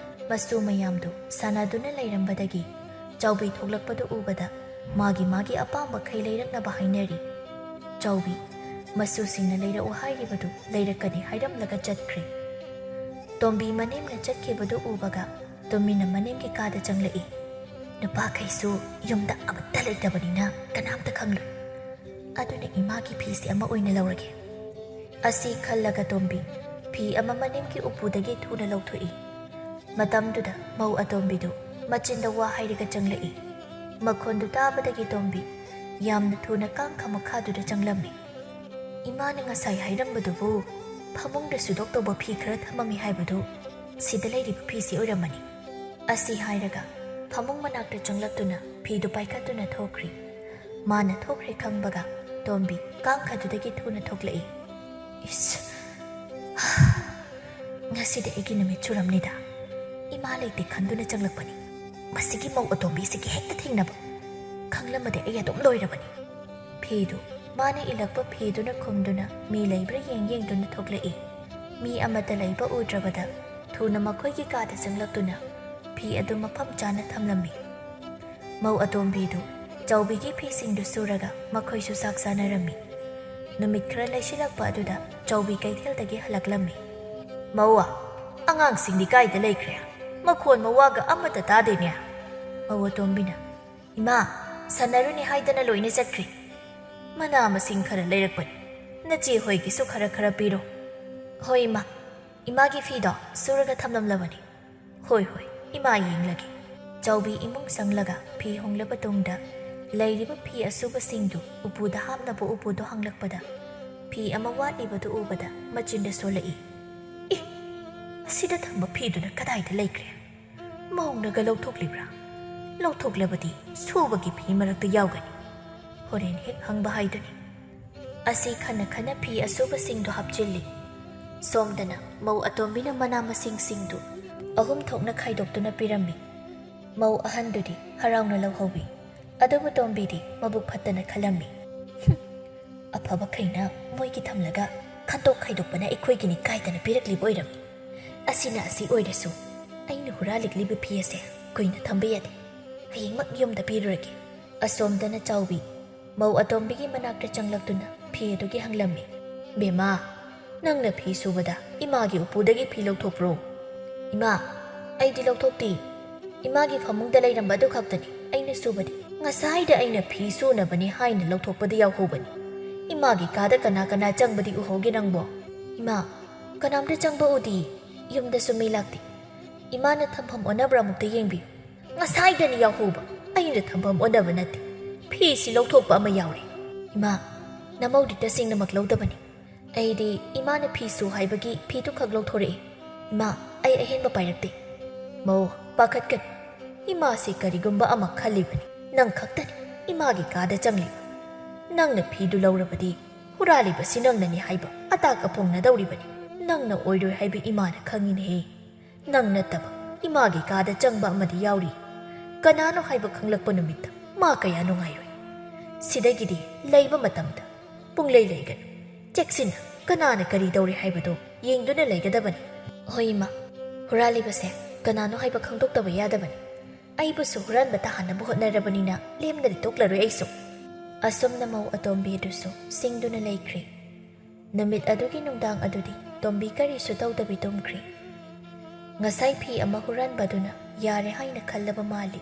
ꯃꯁꯨ ꯃꯌꯥꯝꯗꯨ ꯁꯥꯟꯅꯗꯨꯅ ꯂꯩꯔꯝꯕꯗꯒꯤ ꯆꯥꯎꯕꯤ ꯊꯣꯛꯂꯛꯄꯗꯨ ꯎꯕꯗ ꯃꯥꯒꯤ ꯃꯥꯒꯤ ꯑꯄꯥꯝꯕꯈꯩ ꯂꯩꯔꯛꯅꯕ ꯍꯥꯏꯅꯔꯤ꯫ ꯆꯥꯎꯕꯤ ꯃꯁꯨꯁꯤꯡꯅ ꯂꯩꯔꯛꯎ ꯍꯥꯏꯔꯤꯕꯗꯨ ꯂꯩꯔꯛꯀꯅꯤ ꯍꯥꯏꯔꯝꯂꯒ ꯆꯠꯈ꯭ꯔꯦ꯫ ꯇꯣꯝꯕꯤ ꯃꯅꯦꯝꯅ ꯆꯠꯈꯤꯕꯗꯨ ꯎꯕꯒ ꯇꯨꯃꯤꯟꯅ ꯃꯅꯦꯝꯒꯤ ꯀꯥꯗ ꯆꯪꯂꯛꯏ꯫ ꯅꯨꯄꯥꯈꯩꯁꯨ ꯌꯨꯝꯗ ꯑꯃꯠꯇ ꯂꯩꯇꯕꯅꯤꯅ ꯀꯅꯥꯝꯇ ꯈꯪꯂꯣꯏ꯫ ꯑꯗꯨꯅ ꯏꯃꯥꯒꯤ ꯐꯤꯁꯦ ꯑꯃ ꯑꯣꯏꯅ ꯂꯧꯔꯒꯦ꯫ ꯑꯁꯤ ꯈꯜꯂꯒ ꯇꯣꯝꯕꯤ ꯐꯤ ꯑꯃ ꯃꯅꯦꯝꯒꯤ ꯎꯄꯨꯗꯒꯤ ꯊꯨꯅ ꯂꯧꯊꯣꯛꯏ꯫ ꯃꯇꯝꯗꯨꯗ ꯃꯧ ꯑꯇꯣꯝꯕꯤꯗꯨ ꯃꯆꯤꯟꯗ ꯋꯥ ꯍꯥꯏꯔꯒ ꯆꯪꯂꯛꯏ꯫ ꯃꯈꯣꯟꯗꯨ ꯇꯥꯕꯗꯒꯤ ꯇꯣꯝꯕꯤ ꯌꯥꯝꯅ ꯊꯨꯅ ꯀꯥꯡꯈ ꯃꯈꯥꯗꯨꯗ ꯆꯪꯂꯝꯃꯤ꯫ ꯏꯃꯥꯅ ꯉꯁꯥꯏ ꯍꯥꯏꯔꯝꯕꯗꯨꯕꯨ ꯐꯃꯨꯡꯗ ꯁꯨꯗꯣꯛꯇꯧꯕ ꯐꯤ ꯈꯔ ꯊꯝꯃꯝꯃꯤ ꯍꯥꯏꯕꯗꯨ ꯁꯤꯗ ꯂꯩꯔꯤꯕ ꯐꯤꯁꯤ ꯑꯣꯏꯔꯝꯃꯅꯤ꯫ ꯑꯁꯤ ꯍꯥꯏꯔꯒ ꯐꯃꯨꯡ ꯃꯅꯥꯛꯇ ꯆꯪꯂꯛꯇꯨꯅ ꯐꯤꯗꯨ ꯄꯥꯏꯈꯠꯇꯨꯅ ꯊꯣꯛꯈ꯭ꯔꯤ꯫ ꯃꯥꯅ ꯊꯣꯛꯈ꯭ꯔꯦ ꯈꯪꯕꯒ ꯇꯣꯝꯕꯤ ꯀꯥꯡꯈꯗꯨꯗꯒꯤ ꯊꯨꯅ ꯊꯣꯛꯂꯛꯏ꯫ ꯏꯁ! ꯉꯁꯤꯗꯤ ꯑꯩꯒꯤ ꯅꯨꯃꯤꯠ ꯆꯨꯔꯝꯅꯤꯗ꯫ ꯏꯃꯥ ꯂꯩꯇꯦ ꯈꯟꯗꯨꯅ ꯆꯪꯂꯛꯄꯅꯤ꯫ ꯃꯁꯤꯒꯤ ꯃꯧ ꯑꯇꯣꯝꯕꯤꯁꯤꯒ ꯍꯦꯛꯇ ꯊꯦꯡꯅꯕ꯫ ꯈꯪꯂꯝꯃꯗꯤ ꯑꯩ ꯑꯗꯨꯝ ꯂꯣꯏꯔꯕꯅꯤ꯫ ꯐꯤꯗꯨ ꯃꯥꯅ ꯏꯜꯂꯛꯄ ꯐꯤꯗꯨꯅ ꯈꯨꯝꯗꯨꯅ ꯃꯤ ꯂꯩꯕ꯭ꯔꯥ ꯌꯦꯡ ꯌꯦꯡꯗꯨꯅ ꯊꯣꯛꯂꯛꯏ꯫ ꯃꯤ ꯑꯃꯠꯇ ꯂꯩꯕ ꯎꯗ꯭ꯔꯕꯗ ꯊꯨꯅ ꯃꯈꯣꯏꯒꯤ ꯀꯥꯗ ꯆꯪꯂꯛꯇꯨꯅ ꯐꯤ ꯑꯗꯨ ꯃꯐꯝ ꯆꯥꯅ ꯊꯝꯂꯝꯃꯤ꯫ ꯃꯧ ꯑꯇꯣꯝꯕꯤꯗꯨ ꯆꯥꯎꯕꯤꯒꯤ ꯐꯤꯁꯤꯡꯗꯨ ꯁꯨꯔꯒ ꯃꯈꯣꯏꯁꯨ ꯆꯥꯛ ꯆꯥꯅꯔꯝꯃꯤ꯫ ꯅꯨꯃꯤꯠ ꯈꯔ ꯂꯩꯁꯤꯜꯂꯛꯄ ꯑꯗꯨꯗ ꯆꯥꯎꯕꯤ ꯀꯩꯊꯦꯜꯗꯒꯤ ꯍꯜꯂꯛꯂꯝꯃꯤ꯫ "ꯃꯧ, ꯑꯉꯥꯡꯁꯤꯡꯗꯤ ꯀꯥꯏꯗ ꯂꯩꯈ꯭ꯔꯦ? ꯃꯈꯣꯟ ꯃꯋꯥꯒ ꯑꯃꯠꯇ ꯇꯥꯗꯦꯅꯦ?" ꯃꯧ ꯑꯇꯣꯝꯕꯤꯅ, "ꯏꯃꯥ, ꯁꯥꯟꯅꯔꯨꯅꯤ ꯍꯥꯏꯗꯅ ꯂꯣꯏꯅ ꯆꯠꯈ꯭ꯔꯦ꯫ ꯃꯅꯥ ꯃꯁꯤꯡ ꯈꯔ ꯂꯩꯔꯛꯄꯅꯤ꯫ ꯅꯆꯦ ꯍꯣꯏꯒꯤꯁꯨ ꯈꯔ ꯈꯔ ꯄꯤꯔꯣ꯫" "ꯍꯣꯏ ꯏꯃꯥ, ꯏꯃꯥꯒꯤ ꯐꯤꯗꯣ ꯁꯨꯔꯒ ꯊꯝꯂꯝꯂꯕꯅꯤ꯫" "ꯍꯣꯏ ꯍꯣꯏ, ꯏꯃꯥ ꯌꯦꯡꯂꯒꯦ꯫" ꯆꯥꯎꯕꯤ ꯏꯃꯨꯡ ꯆꯪꯂꯒ ꯐꯤ ꯍꯣꯡꯂꯕ ꯇꯨꯡꯗ ꯂꯩꯔꯤꯕ ꯐꯤ ꯑꯁꯨꯕꯁꯤꯡꯗꯨ ꯎꯄꯨꯗ ꯍꯥꯞꯅꯕ ꯎꯄꯨꯗꯣ ꯍꯥꯡꯂꯛꯄꯗ ꯐꯤ ꯑꯃ ꯋꯥꯠꯂꯤꯕꯗꯨ ꯎꯕꯗ ꯃꯆꯤꯟꯗ ꯁꯣꯜꯂꯛꯏ꯫ "ꯑꯦ, ꯑꯁꯤꯗ ꯊꯝꯕ ꯐꯤꯗꯨꯅ ꯀꯗꯥꯏꯗ ꯂꯩꯈ꯭ꯔꯦ? ꯃꯧꯅꯒ ꯂꯧꯊꯣꯛꯂꯤꯕ꯭ꯔꯥ? ꯂꯧꯊꯣꯛꯂꯕꯗꯤ ꯁꯨꯕꯒꯤ ꯐꯤ ꯃꯔꯛꯇ ꯌꯥꯎꯒꯅꯤ꯫ ꯍꯣꯔꯦꯟ ꯍꯦꯛ ꯍꯪꯕ ꯍꯥꯏꯗꯨꯅꯤ꯫" ꯑꯁꯤ ꯈꯟꯅ ꯈꯟꯅ ꯐꯤ ꯑꯁꯨꯕꯁꯤꯡꯗꯨ ꯍꯥꯞꯆꯤꯜꯂꯤ꯫ ꯁꯣꯝꯗꯅ ꯃꯧ ꯑꯇꯣꯝꯕꯤꯅ ꯃꯅꯥ ꯃꯁꯤꯡꯁꯤꯡꯗꯨ ꯑꯍꯨꯝ ꯊꯣꯛꯅ ꯈꯥꯏꯗꯣꯛꯇꯨꯅ ꯄꯤꯔꯝꯃꯤ꯫ ꯃꯧ ꯑꯍꯟꯗꯨꯗꯤ ꯍꯔꯥꯎꯅ ꯂꯧꯍꯧꯋꯤ꯫ ꯑꯗꯨꯕꯨ ꯇꯣꯝꯕꯤꯗꯤ ꯃꯕꯨꯛ ꯐꯠꯇꯅ ꯈꯜꯂꯝꯃꯤ꯫ "ꯍꯨꯝ, ꯑꯐꯕꯈꯩꯅ ꯃꯣꯏꯒꯤ ꯊꯝꯂꯒ ꯈꯟꯗꯣꯛ ꯈꯥꯏꯗꯣꯛꯄꯅ ꯑꯩꯈꯣꯏꯒꯤꯅꯤ ꯀꯥꯏꯗꯅ ꯄꯤꯔꯛꯂꯤꯕ ꯑꯣꯏꯔꯝꯃꯤ꯫ ꯑꯁꯤꯅ ꯑꯁꯤ ꯑꯣꯏꯔꯁꯨ ꯑꯩꯅ ꯍꯨꯔꯥꯜꯂꯤꯛꯂꯤꯕ ꯐꯤ ꯑꯁꯦ ꯀꯨꯏꯅ ꯊꯝꯕ ꯌꯥꯗꯦ꯫ ꯍꯌꯦꯡꯃꯛ ꯌꯨꯝꯗ ꯄꯤꯔꯨꯔꯒꯦ꯫ ꯑꯁꯣꯝꯗꯅ ꯆꯥꯎꯕꯤ ꯃꯧ ꯑꯇꯣꯝꯕꯤꯒꯤ ꯃꯅꯥꯛꯇ ꯆꯪꯂꯛꯇꯨꯅ ꯐꯤ ꯑꯗꯨꯒꯤ ꯍꯪꯂꯝꯃꯤ꯫ "ꯕꯦꯝꯃ, ꯅꯪꯅ ꯐꯤ ꯁꯨꯕꯗ ꯏꯃꯥꯒꯤ ꯎꯄꯨꯗꯒꯤ ꯐꯤ ꯂꯧꯊꯣꯛꯄ꯭ꯔꯣ?" "ꯏꯃꯥ, ꯑꯩꯗꯤ ꯂꯧꯊꯣꯛꯇꯦ꯫ ꯏꯃꯥꯒꯤ ꯐꯃꯨꯡꯗ ꯂꯩꯔꯝꯕ ꯑꯗꯨ ꯈꯛꯇꯅꯤ ꯑꯩꯅ ꯁꯨꯕꯗꯤ꯫ ꯉꯁꯥꯏꯗ ꯑꯩꯅ ꯐꯤ ꯁꯨꯅꯕꯅꯤ ꯍꯥꯏꯅ ꯂꯧꯊꯣꯛꯄꯗ ꯌꯥꯎꯍꯧꯕꯅꯤ꯫ ꯏꯃꯥꯒꯤ ꯀꯥꯗ ꯀꯅꯥ ꯀꯅꯥ ꯆꯪꯕꯗꯤ ꯎꯍꯧꯒꯦ ꯅꯪꯕꯣ?" "ꯏꯃꯥ, ꯀꯅꯥꯝꯇ ꯆꯪꯕ ꯎꯗꯤꯌꯦ꯫ ꯌꯨꯝꯗꯁꯨ ꯃꯤ ꯂꯥꯛꯇꯦ꯫ ꯏꯃꯥꯅ ꯊꯝꯐꯝ ꯑꯣꯟꯅꯕ꯭ꯔꯥ ꯑꯃꯨꯛꯇ ꯌꯦꯡꯕꯤꯌꯨ꯫ ꯉꯁꯥꯏꯗꯅꯤ ꯌꯥꯎꯍꯧꯕ꯫ ꯑꯩꯅ ꯊꯝꯐꯝ ꯑꯣꯟꯅꯕ ꯅꯠꯇꯦ꯫ ꯐꯤꯁꯤ ꯂꯧꯊꯣꯛꯄ ꯑꯃ ꯌꯥꯎꯔꯦ꯫ ꯏꯃꯥ, ꯅꯃꯧꯗꯤ ꯇꯁꯦꯡꯅꯃꯛ ꯂꯧꯗꯕꯅꯤ꯫ ꯑꯩꯗꯤ ꯏꯃꯥꯅ ꯐꯤ ꯁꯨ ꯍꯥꯏꯕꯒꯤ ꯐꯤꯗꯨ ꯈꯛ ꯂꯧꯊꯣꯔꯛꯏ꯫ ꯏꯃꯥ, ꯑꯩ ꯑꯍꯦꯟꯕ ꯄꯥꯏꯔꯛꯇꯦ꯫" "ꯃꯧ, ꯄꯥꯈꯠꯀꯅꯨ꯫ ꯏꯃꯥꯁꯤ ꯀꯔꯤꯒꯨꯝꯕ ꯑꯃ ꯈꯜꯂꯤꯕꯅꯤ꯫ ꯅꯪ ꯈꯛꯇꯅꯤ ꯏꯃꯥꯒꯤ ꯀꯥꯗ ꯆꯪꯂꯤꯕ꯫ ꯅꯪꯅ ꯐꯤꯗꯨ ꯂꯧꯔꯕꯗꯤ ꯍꯨꯔꯥꯜꯂꯤꯕꯁꯤ ꯅꯪꯅꯅꯤ ꯍꯥꯏꯕ ꯑꯇꯥꯛ ꯑꯐꯣꯡꯅꯗꯧꯔꯤꯕꯅꯤ꯫ ꯅꯪꯅ ꯑꯣꯏꯔꯣꯏ ꯍꯥꯏꯕ ꯏꯃꯥꯅ ꯈꯪꯉꯤꯅꯦꯍꯦ꯫ ꯅꯪ ꯅꯠꯇꯕ ꯏꯃꯥꯒꯤ ꯀꯥꯗ ꯆꯪꯕ ꯑꯃꯗꯤ ꯌꯥꯎꯔꯤ꯫ ꯀꯅꯥꯅꯣ ꯍꯥꯏꯕ ꯈꯪꯂꯛꯄ ꯅꯨꯃꯤꯠꯇ ꯃꯥ ꯀꯌꯥ ꯅꯨꯡꯉꯥꯏꯔꯣꯏ꯫ ꯁꯤꯗꯒꯤꯗꯤ ꯂꯩꯕ ꯃꯇꯝꯗ ꯄꯨꯡꯂꯩ ꯂꯩꯒꯅꯨ꯫ ꯆꯦꯛꯁꯤꯟꯅ ꯀꯅꯥꯅ ꯀꯔꯤ ꯇꯧꯔꯤ ꯍꯥꯏꯕꯗꯨ ꯌꯦꯡꯗꯨꯅ ꯂꯩꯒꯗꯕꯅꯤ꯫" "ꯍꯣꯏ ꯏꯃꯥ, ꯍꯨꯔꯥꯜꯂꯤꯕꯁꯦ ꯀꯅꯥꯅꯣ ꯍꯥꯏꯕ ꯈꯪꯗꯣꯛꯇꯕ ꯌꯥꯗꯕꯅꯤ꯫ ꯑꯩꯕꯨꯁꯨ ꯍꯨꯔꯥꯟꯕ ꯇꯥꯍꯟꯅꯕ ꯍꯣꯠꯅꯔꯕꯅꯤꯅ ꯂꯦꯝꯅꯗꯤ ꯇꯣꯛꯂꯔꯣꯏ ꯑꯩꯁꯨ꯫" ꯑꯁꯨꯝꯅ ꯃꯧ ꯑꯇꯣꯝꯕꯤ ꯑꯗꯨꯁꯨ ꯁꯤꯡꯗꯨꯅ ꯂꯩꯈ꯭ꯔꯦ꯫ ꯅꯨꯃꯤꯠ ꯑꯗꯨꯒꯤ ꯅꯨꯡꯗꯥꯡ ꯑꯗꯨꯗꯤ ꯇꯣꯝꯕꯤ ꯀꯔꯤꯁꯨ ꯇꯧꯗꯕꯤ ꯇꯨꯝꯈ꯭ꯔꯦ꯫ ꯉꯁꯥꯏ ꯐꯤ ꯑꯃ ꯍꯨꯔꯥꯟꯕꯗꯨꯅ ꯌꯥꯔꯦ ꯍꯥꯏꯅ ꯈꯜꯂꯕ ꯃꯥꯜꯂꯤ꯫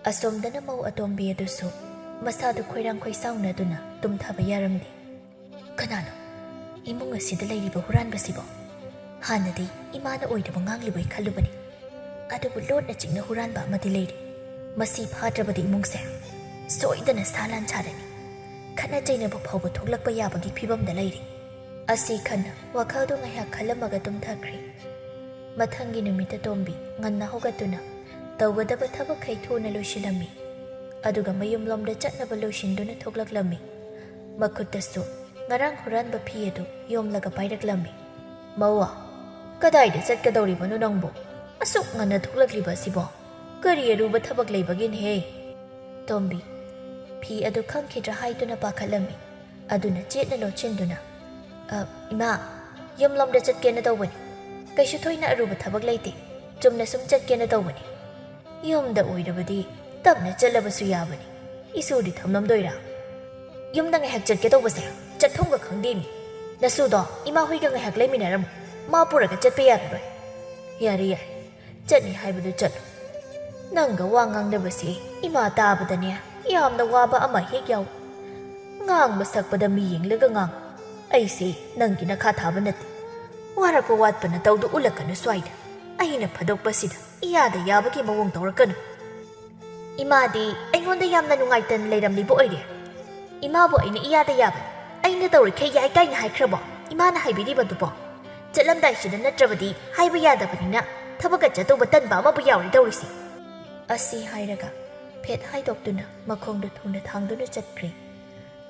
ꯑꯁꯣꯝꯗꯅ ꯃꯧ ꯑꯇꯣꯝꯕꯤ ꯑꯗꯨꯁꯨ ꯃꯁꯥꯗꯨ ꯈꯣꯏꯔꯥꯡ ꯈꯣꯏꯁꯥꯎꯅꯗꯨꯅ ꯇꯨꯝꯊꯕ ꯌꯥꯔꯝꯗꯦ꯫ "ꯀꯅꯥꯅꯣ ꯏꯃꯨꯡ ꯑꯁꯤꯗ ꯂꯩꯔꯤꯕ ꯍꯨꯔꯥꯟꯕꯁꯤꯕꯣ? ꯍꯥꯟꯅꯗꯤ ꯏꯃꯥꯅ ꯑꯣꯏꯗꯕ ꯉꯥꯡꯂꯤꯕꯣꯏ ꯈꯜꯂꯨꯕꯅꯤ꯫ ꯑꯗꯨꯕꯨ ꯂꯣꯠꯅ ꯆꯤꯛꯅ ꯍꯨꯔꯥꯟꯕ ꯑꯃꯗꯤ ꯂꯩꯔꯦ꯫ ꯃꯁꯤ ꯐꯥꯗ꯭ꯔꯕꯗꯤ ꯏꯃꯨꯡꯁꯦ ꯁꯣꯏꯗꯅ ꯁꯥ ꯂꯥꯟ ꯁꯥꯔꯅꯤ꯫ ꯈꯠꯅ ꯆꯩꯅꯕ ꯐꯥꯎꯕ ꯊꯣꯛꯂꯛꯄ ꯌꯥꯕꯒꯤ ꯐꯤꯕꯝꯗ ꯂꯩꯔꯦ꯫" ꯑꯁꯤ ꯈꯟꯅ ꯋꯥꯈꯜꯗꯨ ꯉꯥꯏꯍꯥꯛ ꯈꯜꯂꯝꯃꯒ ꯇꯨꯝꯊꯈ꯭ꯔꯦ꯫ ꯃꯊꯪꯒꯤ ꯅꯨꯃꯤꯠꯇ ꯇꯣꯝꯕꯤ ꯉꯟꯅ ꯍꯧꯒꯠꯇꯨꯅ ꯇꯧꯒꯗꯕ ꯊꯕꯛꯈꯩ ꯊꯨꯅ ꯂꯣꯏꯁꯤꯜꯂꯝꯃꯤ꯫ ꯑꯗꯨꯒ ꯃꯌꯨꯝꯂꯣꯝꯗ ꯆꯠꯅꯕ ꯂꯣꯏꯁꯤꯟꯗꯨꯅ ꯊꯣꯛꯂꯛꯂꯝꯃꯤ꯫ ꯃꯈꯨꯠꯇꯁꯨ ꯉꯔꯥꯡ ꯍꯨꯔꯥꯟꯕ ꯐꯤ ꯑꯗꯨ ꯌꯣꯝꯂꯒ ꯄꯥꯏꯔꯛꯂꯝꯃꯤ꯫ "ꯃꯧꯋꯥ, ꯀꯗꯥꯏꯗ ꯆꯠꯀꯗꯧꯔꯤꯕꯅꯣ ꯅꯪꯕꯨ? ꯑꯁꯨꯛ ꯉꯟꯅ ꯊꯣꯛꯂꯛꯂꯤꯕ ꯑꯁꯤꯕꯣ? ꯀꯔꯤ ꯑꯔꯨꯕ ꯊꯕꯛ ꯂꯩꯕꯒꯤꯅꯦꯍꯦ?" ꯇꯣꯝꯕꯤ ꯐꯤ ꯑꯗꯨ ꯈꯪꯈꯤꯗ꯭ꯔꯥ ꯍꯥꯏꯗꯨꯅ ꯄꯥꯈꯠꯂꯝꯃꯤ꯫ ꯑꯗꯨꯅ ꯆꯦꯠꯅ ꯂꯣꯠꯁꯤꯟꯗꯨꯅ, "ꯑ, ꯏꯃꯥ, ꯌꯨꯝꯂꯣꯝꯗ ꯆꯠꯀꯦꯅ ꯇꯧꯕꯅꯤ꯫ ꯀꯩꯁꯨ ꯊꯣꯏꯅ ꯑꯔꯨꯕ ꯊꯕꯛ ꯂꯩꯇꯦ꯫ ꯆꯨꯝꯅ ꯁꯨꯝ ꯆꯠꯀꯦꯅ ꯇꯧꯕꯅꯤ꯫ ꯌꯨꯝꯗ ꯑꯣꯏꯔꯕꯗꯤ "ꯇꯞꯅ ꯆꯠꯂꯕꯁꯨ ꯌꯥꯕꯅꯤ, ꯏꯁꯨꯗꯤ ꯊꯝꯂꯝꯗꯣꯏꯔꯥ?" "ꯌꯨꯝꯗ ꯉꯥꯏꯍꯥꯛ ꯆꯠꯀꯦ ꯇꯧꯕꯁꯦ ꯆꯠꯐꯝꯒ ꯈꯪꯗꯦꯃꯤ꯫ ꯅꯁꯨꯗꯣ ꯏꯃꯥ ꯍꯣꯏꯒ ꯉꯥꯏꯍꯥꯛ ꯂꯩꯃꯤꯟꯅꯔꯝꯃꯨ, ꯃꯥ ꯄꯨꯔꯒ ꯆꯠꯄ ꯌꯥꯔꯔꯣꯏ?" "ꯌꯥꯔꯦ ꯌꯥꯔꯦ, ꯆꯠꯅꯤ ꯍꯥꯏꯕꯗꯨ ꯆꯠꯂꯨ꯫ ꯅꯪꯒ ꯋꯥ ꯉꯥꯡꯅꯕꯁꯤ ꯏꯃꯥ ꯇꯥꯕꯗꯅꯦ ꯌꯥꯝꯅ ꯋꯥꯕ ꯑꯃ ꯍꯦꯛ ꯌꯥꯎ꯫ ꯉꯥꯡꯕ ꯁꯛꯄꯗ ꯃꯤ ꯌꯦꯡꯂꯒ ꯉꯥꯡ꯫ ꯑꯩꯁꯦ ꯅꯪꯒꯤ ꯅꯈꯥ ꯊꯥꯕ ꯅꯠꯇꯦ꯫ ꯋꯥꯔꯛꯄ ꯋꯥꯠꯄ ꯅꯇꯧꯗꯨ ꯎꯠꯂꯛꯀꯅꯨ ꯁ꯭ꯋꯥꯏꯗ꯫ ꯑꯩꯅ ꯐꯥꯗꯣꯛꯄꯁꯤꯗ ꯏꯌꯥꯗ ꯌꯥꯕꯒꯤ ꯃꯑꯣꯡ ꯇꯧꯔꯛꯀꯅꯨ꯫ ꯏꯃꯥꯗꯤ ꯑꯩꯉꯣꯟꯗ ꯌꯥꯝꯅ ꯅꯨꯡꯉꯥꯏꯇꯅ ꯂꯩꯔꯝꯂꯤꯕ ꯑꯣꯏꯔꯦ꯫ ꯏꯃꯥꯕꯨ ꯑꯩꯅ ꯏꯌꯥꯗ ꯌꯥꯕꯅꯤ, ꯑꯩꯅ ꯇꯧꯔꯤꯈꯩ ꯌꯥꯏ ꯀꯥꯏꯅ ꯍꯥꯏꯈ꯭ꯔꯕꯣ ꯏꯃꯥꯅ ꯍꯥꯏꯕꯤꯔꯤꯕꯗꯨꯕꯣ? ꯆꯠꯂꯝꯗꯥꯏꯁꯤꯗ ꯅꯠꯇ꯭ꯔꯕꯗꯤ ꯍꯥꯏꯕ ꯌꯥꯗꯕꯅꯤꯅ ꯊꯕꯛꯀ ꯆꯠꯇꯧꯕ ꯇꯟꯕ ꯑꯃꯕꯨ ꯌꯥꯎꯔꯦ ꯇꯧꯔꯤꯁꯦ꯫" ꯑꯁꯤ ꯍꯥꯏꯔꯒ ꯐꯦꯠ ꯍꯥꯏꯗꯣꯛꯇꯨꯅ ꯃꯈꯣꯡꯗꯨ ꯊꯨꯅ ꯊꯥꯡꯗꯨꯅ ꯆꯠꯈ꯭ꯔꯦ꯫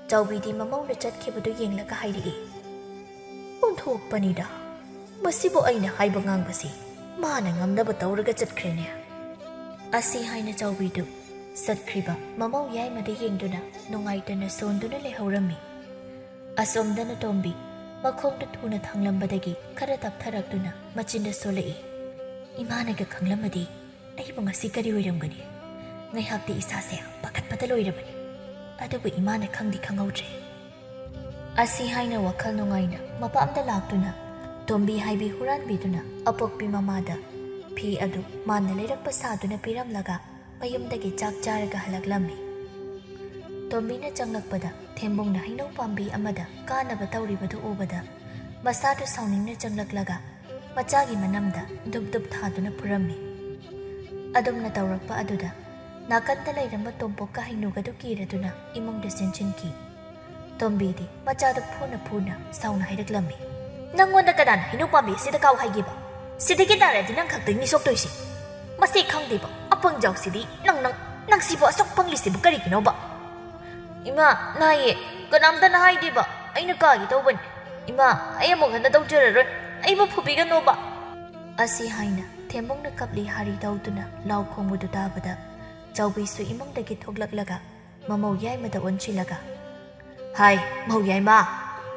ꯆꯥꯎꯕꯤꯗꯤ ꯃꯃꯧꯅ ꯆꯠꯈꯤꯕꯗꯨ ꯌꯦꯡꯂꯒ ꯍꯥꯏꯔꯛꯏ, "ꯑꯣꯟꯊꯣꯛꯄꯅꯤꯗ, ꯃꯁꯤꯕꯨ ꯑꯩꯅ ꯍꯥꯏꯕ ꯉꯥꯡꯕꯁꯤ ꯃꯥꯅ ꯉꯝꯅꯕ ꯇꯧꯔꯒ ꯆꯠꯈ꯭ꯔꯦꯅꯦ꯫" ꯑꯁꯤ ꯍꯥꯏꯅ ꯆꯥꯎꯕꯤꯗꯨ ꯆꯠꯈ꯭ꯔꯤꯕ ꯃꯃꯧ ꯌꯥꯏꯃꯗ ꯌꯦꯡꯗꯨꯅ ꯅꯨꯡꯉꯥꯏꯇꯅ ꯁꯣꯟꯗꯨꯅ ꯂꯩꯍꯧꯔꯝꯃꯤ꯫ ꯑꯁꯣꯝꯗꯅ ꯇꯣꯝꯕꯤ ꯃꯈꯣꯡꯗꯨ ꯊꯨꯅ ꯊꯥꯡꯂꯝꯕꯗꯒꯤ ꯈꯔ ꯇꯞꯊꯔꯛꯇꯨꯅ ꯃꯆꯤꯟꯗ ꯁꯣꯜꯂꯛꯏ, "ꯏꯃꯥꯅꯒ ꯈꯪꯂꯝꯃꯗꯤ ꯑꯩꯕꯨ ꯉꯁꯤ ꯀꯔꯤ ꯑꯣꯏꯔꯝꯒꯅꯤ? ꯉꯥꯏꯍꯥꯛꯇꯤ ꯏꯁꯥꯁꯦ ꯄꯥꯈꯠꯄꯗ ꯂꯣꯏꯔꯕꯅꯤ꯫ ꯑꯗꯨꯕꯨ ꯏꯃꯥꯅ ꯈꯪꯗꯤ ꯈꯪꯍꯧꯗ꯭ꯔꯦ꯫" ꯑꯁꯤ ꯍꯥꯏꯅ ꯋꯥꯈꯜ ꯅꯨꯡꯉꯥꯏꯅ ꯃꯄꯥꯝꯗ ꯂꯥꯛꯇꯨꯅ ꯇꯣꯝꯕꯤ ꯍꯥꯏꯕꯤ ꯍꯨꯔꯥꯟꯕꯤꯗꯨꯅ ꯑꯄꯣꯛꯄꯤ ꯃꯃꯥꯗ ꯐꯤ ꯑꯗꯨ ꯃꯥꯅ ꯂꯩꯔꯛꯄ ꯁꯥꯗꯨꯅ ꯄꯤꯔꯝꯂꯒ ꯃꯌꯨꯝꯗꯒꯤ ꯆꯥꯛ ꯆꯥꯔꯒ ꯍꯜꯂꯛꯂꯝꯃꯤ꯫ ꯇꯣꯝꯕꯤꯅ ꯆꯪꯂꯛꯄꯗ ꯊꯦꯝꯕꯨꯡꯅ ꯍꯩꯅꯧ ꯄꯥꯝꯕꯤ ꯑꯃꯗ ꯀꯥꯅꯕ ꯇꯧꯔꯤꯕꯗꯨ ꯎꯕꯗ ꯃꯁꯥꯗꯨ ꯁꯥꯎꯅꯤꯡꯅ ꯆꯪꯂꯛꯂꯒ ꯃꯆꯥꯒꯤ ꯃꯅꯝꯗ ꯗꯨꯞ ꯗꯨꯞ ꯊꯥꯗꯨꯅ ꯐꯨꯔꯝꯃꯤ꯫ ꯑꯗꯨꯝꯅ ꯇꯧꯔꯛꯄ ꯑꯗꯨꯗ ꯅꯥꯀꯟꯗ ꯂꯩꯔꯝꯕ ꯇꯣꯝꯄꯣꯛꯀ ꯍꯩꯅꯨꯒꯗꯨ ꯀꯤꯔꯗꯨꯅ ꯏꯃꯨꯡꯗ ꯆꯦꯟꯁꯤꯟꯈꯤ꯫ ꯇꯣꯝꯕꯤꯗꯤ ꯃꯆꯥꯗꯨ ꯐꯨꯅ ꯐꯨꯅ ꯁꯥꯎꯅ ꯍꯥꯏꯔꯛꯂꯝꯃꯤ, "ꯅꯪꯉꯣꯟꯗ ꯀꯅꯥꯅ ꯍꯩꯅꯧ ꯄꯥꯝꯕꯤ ꯑꯁꯤꯗ ꯀꯥꯎ ꯍꯥꯏꯒꯦꯕ? ꯁꯤꯗꯒꯤ ꯇꯥꯔꯗꯤ ꯅꯪ ꯈꯛꯇꯪꯅꯤ ꯁꯣꯛꯇꯣꯏꯁꯤ꯫ ꯃꯁꯤ ꯈꯪꯗꯦꯕ ꯑꯄꯪꯖꯥꯎꯁꯤꯗꯤ ꯅꯪ, ꯅꯪ, ꯅꯪ ꯁꯤꯕꯨ ꯑꯁꯨꯛ ꯄꯪꯂꯤꯁꯤꯕꯨ ꯀꯔꯤꯒꯤꯅꯣꯕ?" "ꯏꯃꯥ, ꯅꯥꯏꯌꯦ, ꯀꯅꯥꯝꯇꯅ ꯍꯥꯏꯗꯦꯕ, ꯑꯩꯅ ꯀꯥꯒꯦ ꯇꯧꯕꯅꯤ꯫ ꯏꯃꯥ, ꯑꯩ ꯑꯃꯨꯛ ꯍꯟꯅ ꯇꯧꯖꯔꯔꯣꯏ, ꯑꯩꯕꯨ ꯐꯨꯕꯤꯒꯅꯣꯕ꯫" ꯑꯁꯤ ꯍꯥꯏꯅ ꯊꯦꯝꯕꯨꯡꯅ ꯀꯞꯂꯤ ꯍꯥꯔꯤ ꯇꯧꯗꯨꯅ ꯂꯥꯎ ꯈꯣꯡꯕꯗꯨ ꯇꯥꯕꯗ ꯆꯥꯎꯕꯤꯁꯨ ꯏꯃꯨꯡꯗꯒꯤ ꯊꯣꯛꯂꯛꯂꯒ ꯃꯃꯧ ꯌꯥꯏꯃꯗ ꯑꯣꯟꯁꯤꯜꯂꯒ, "ꯍꯥꯏ, ꯃꯧ ꯌꯥꯏꯃ,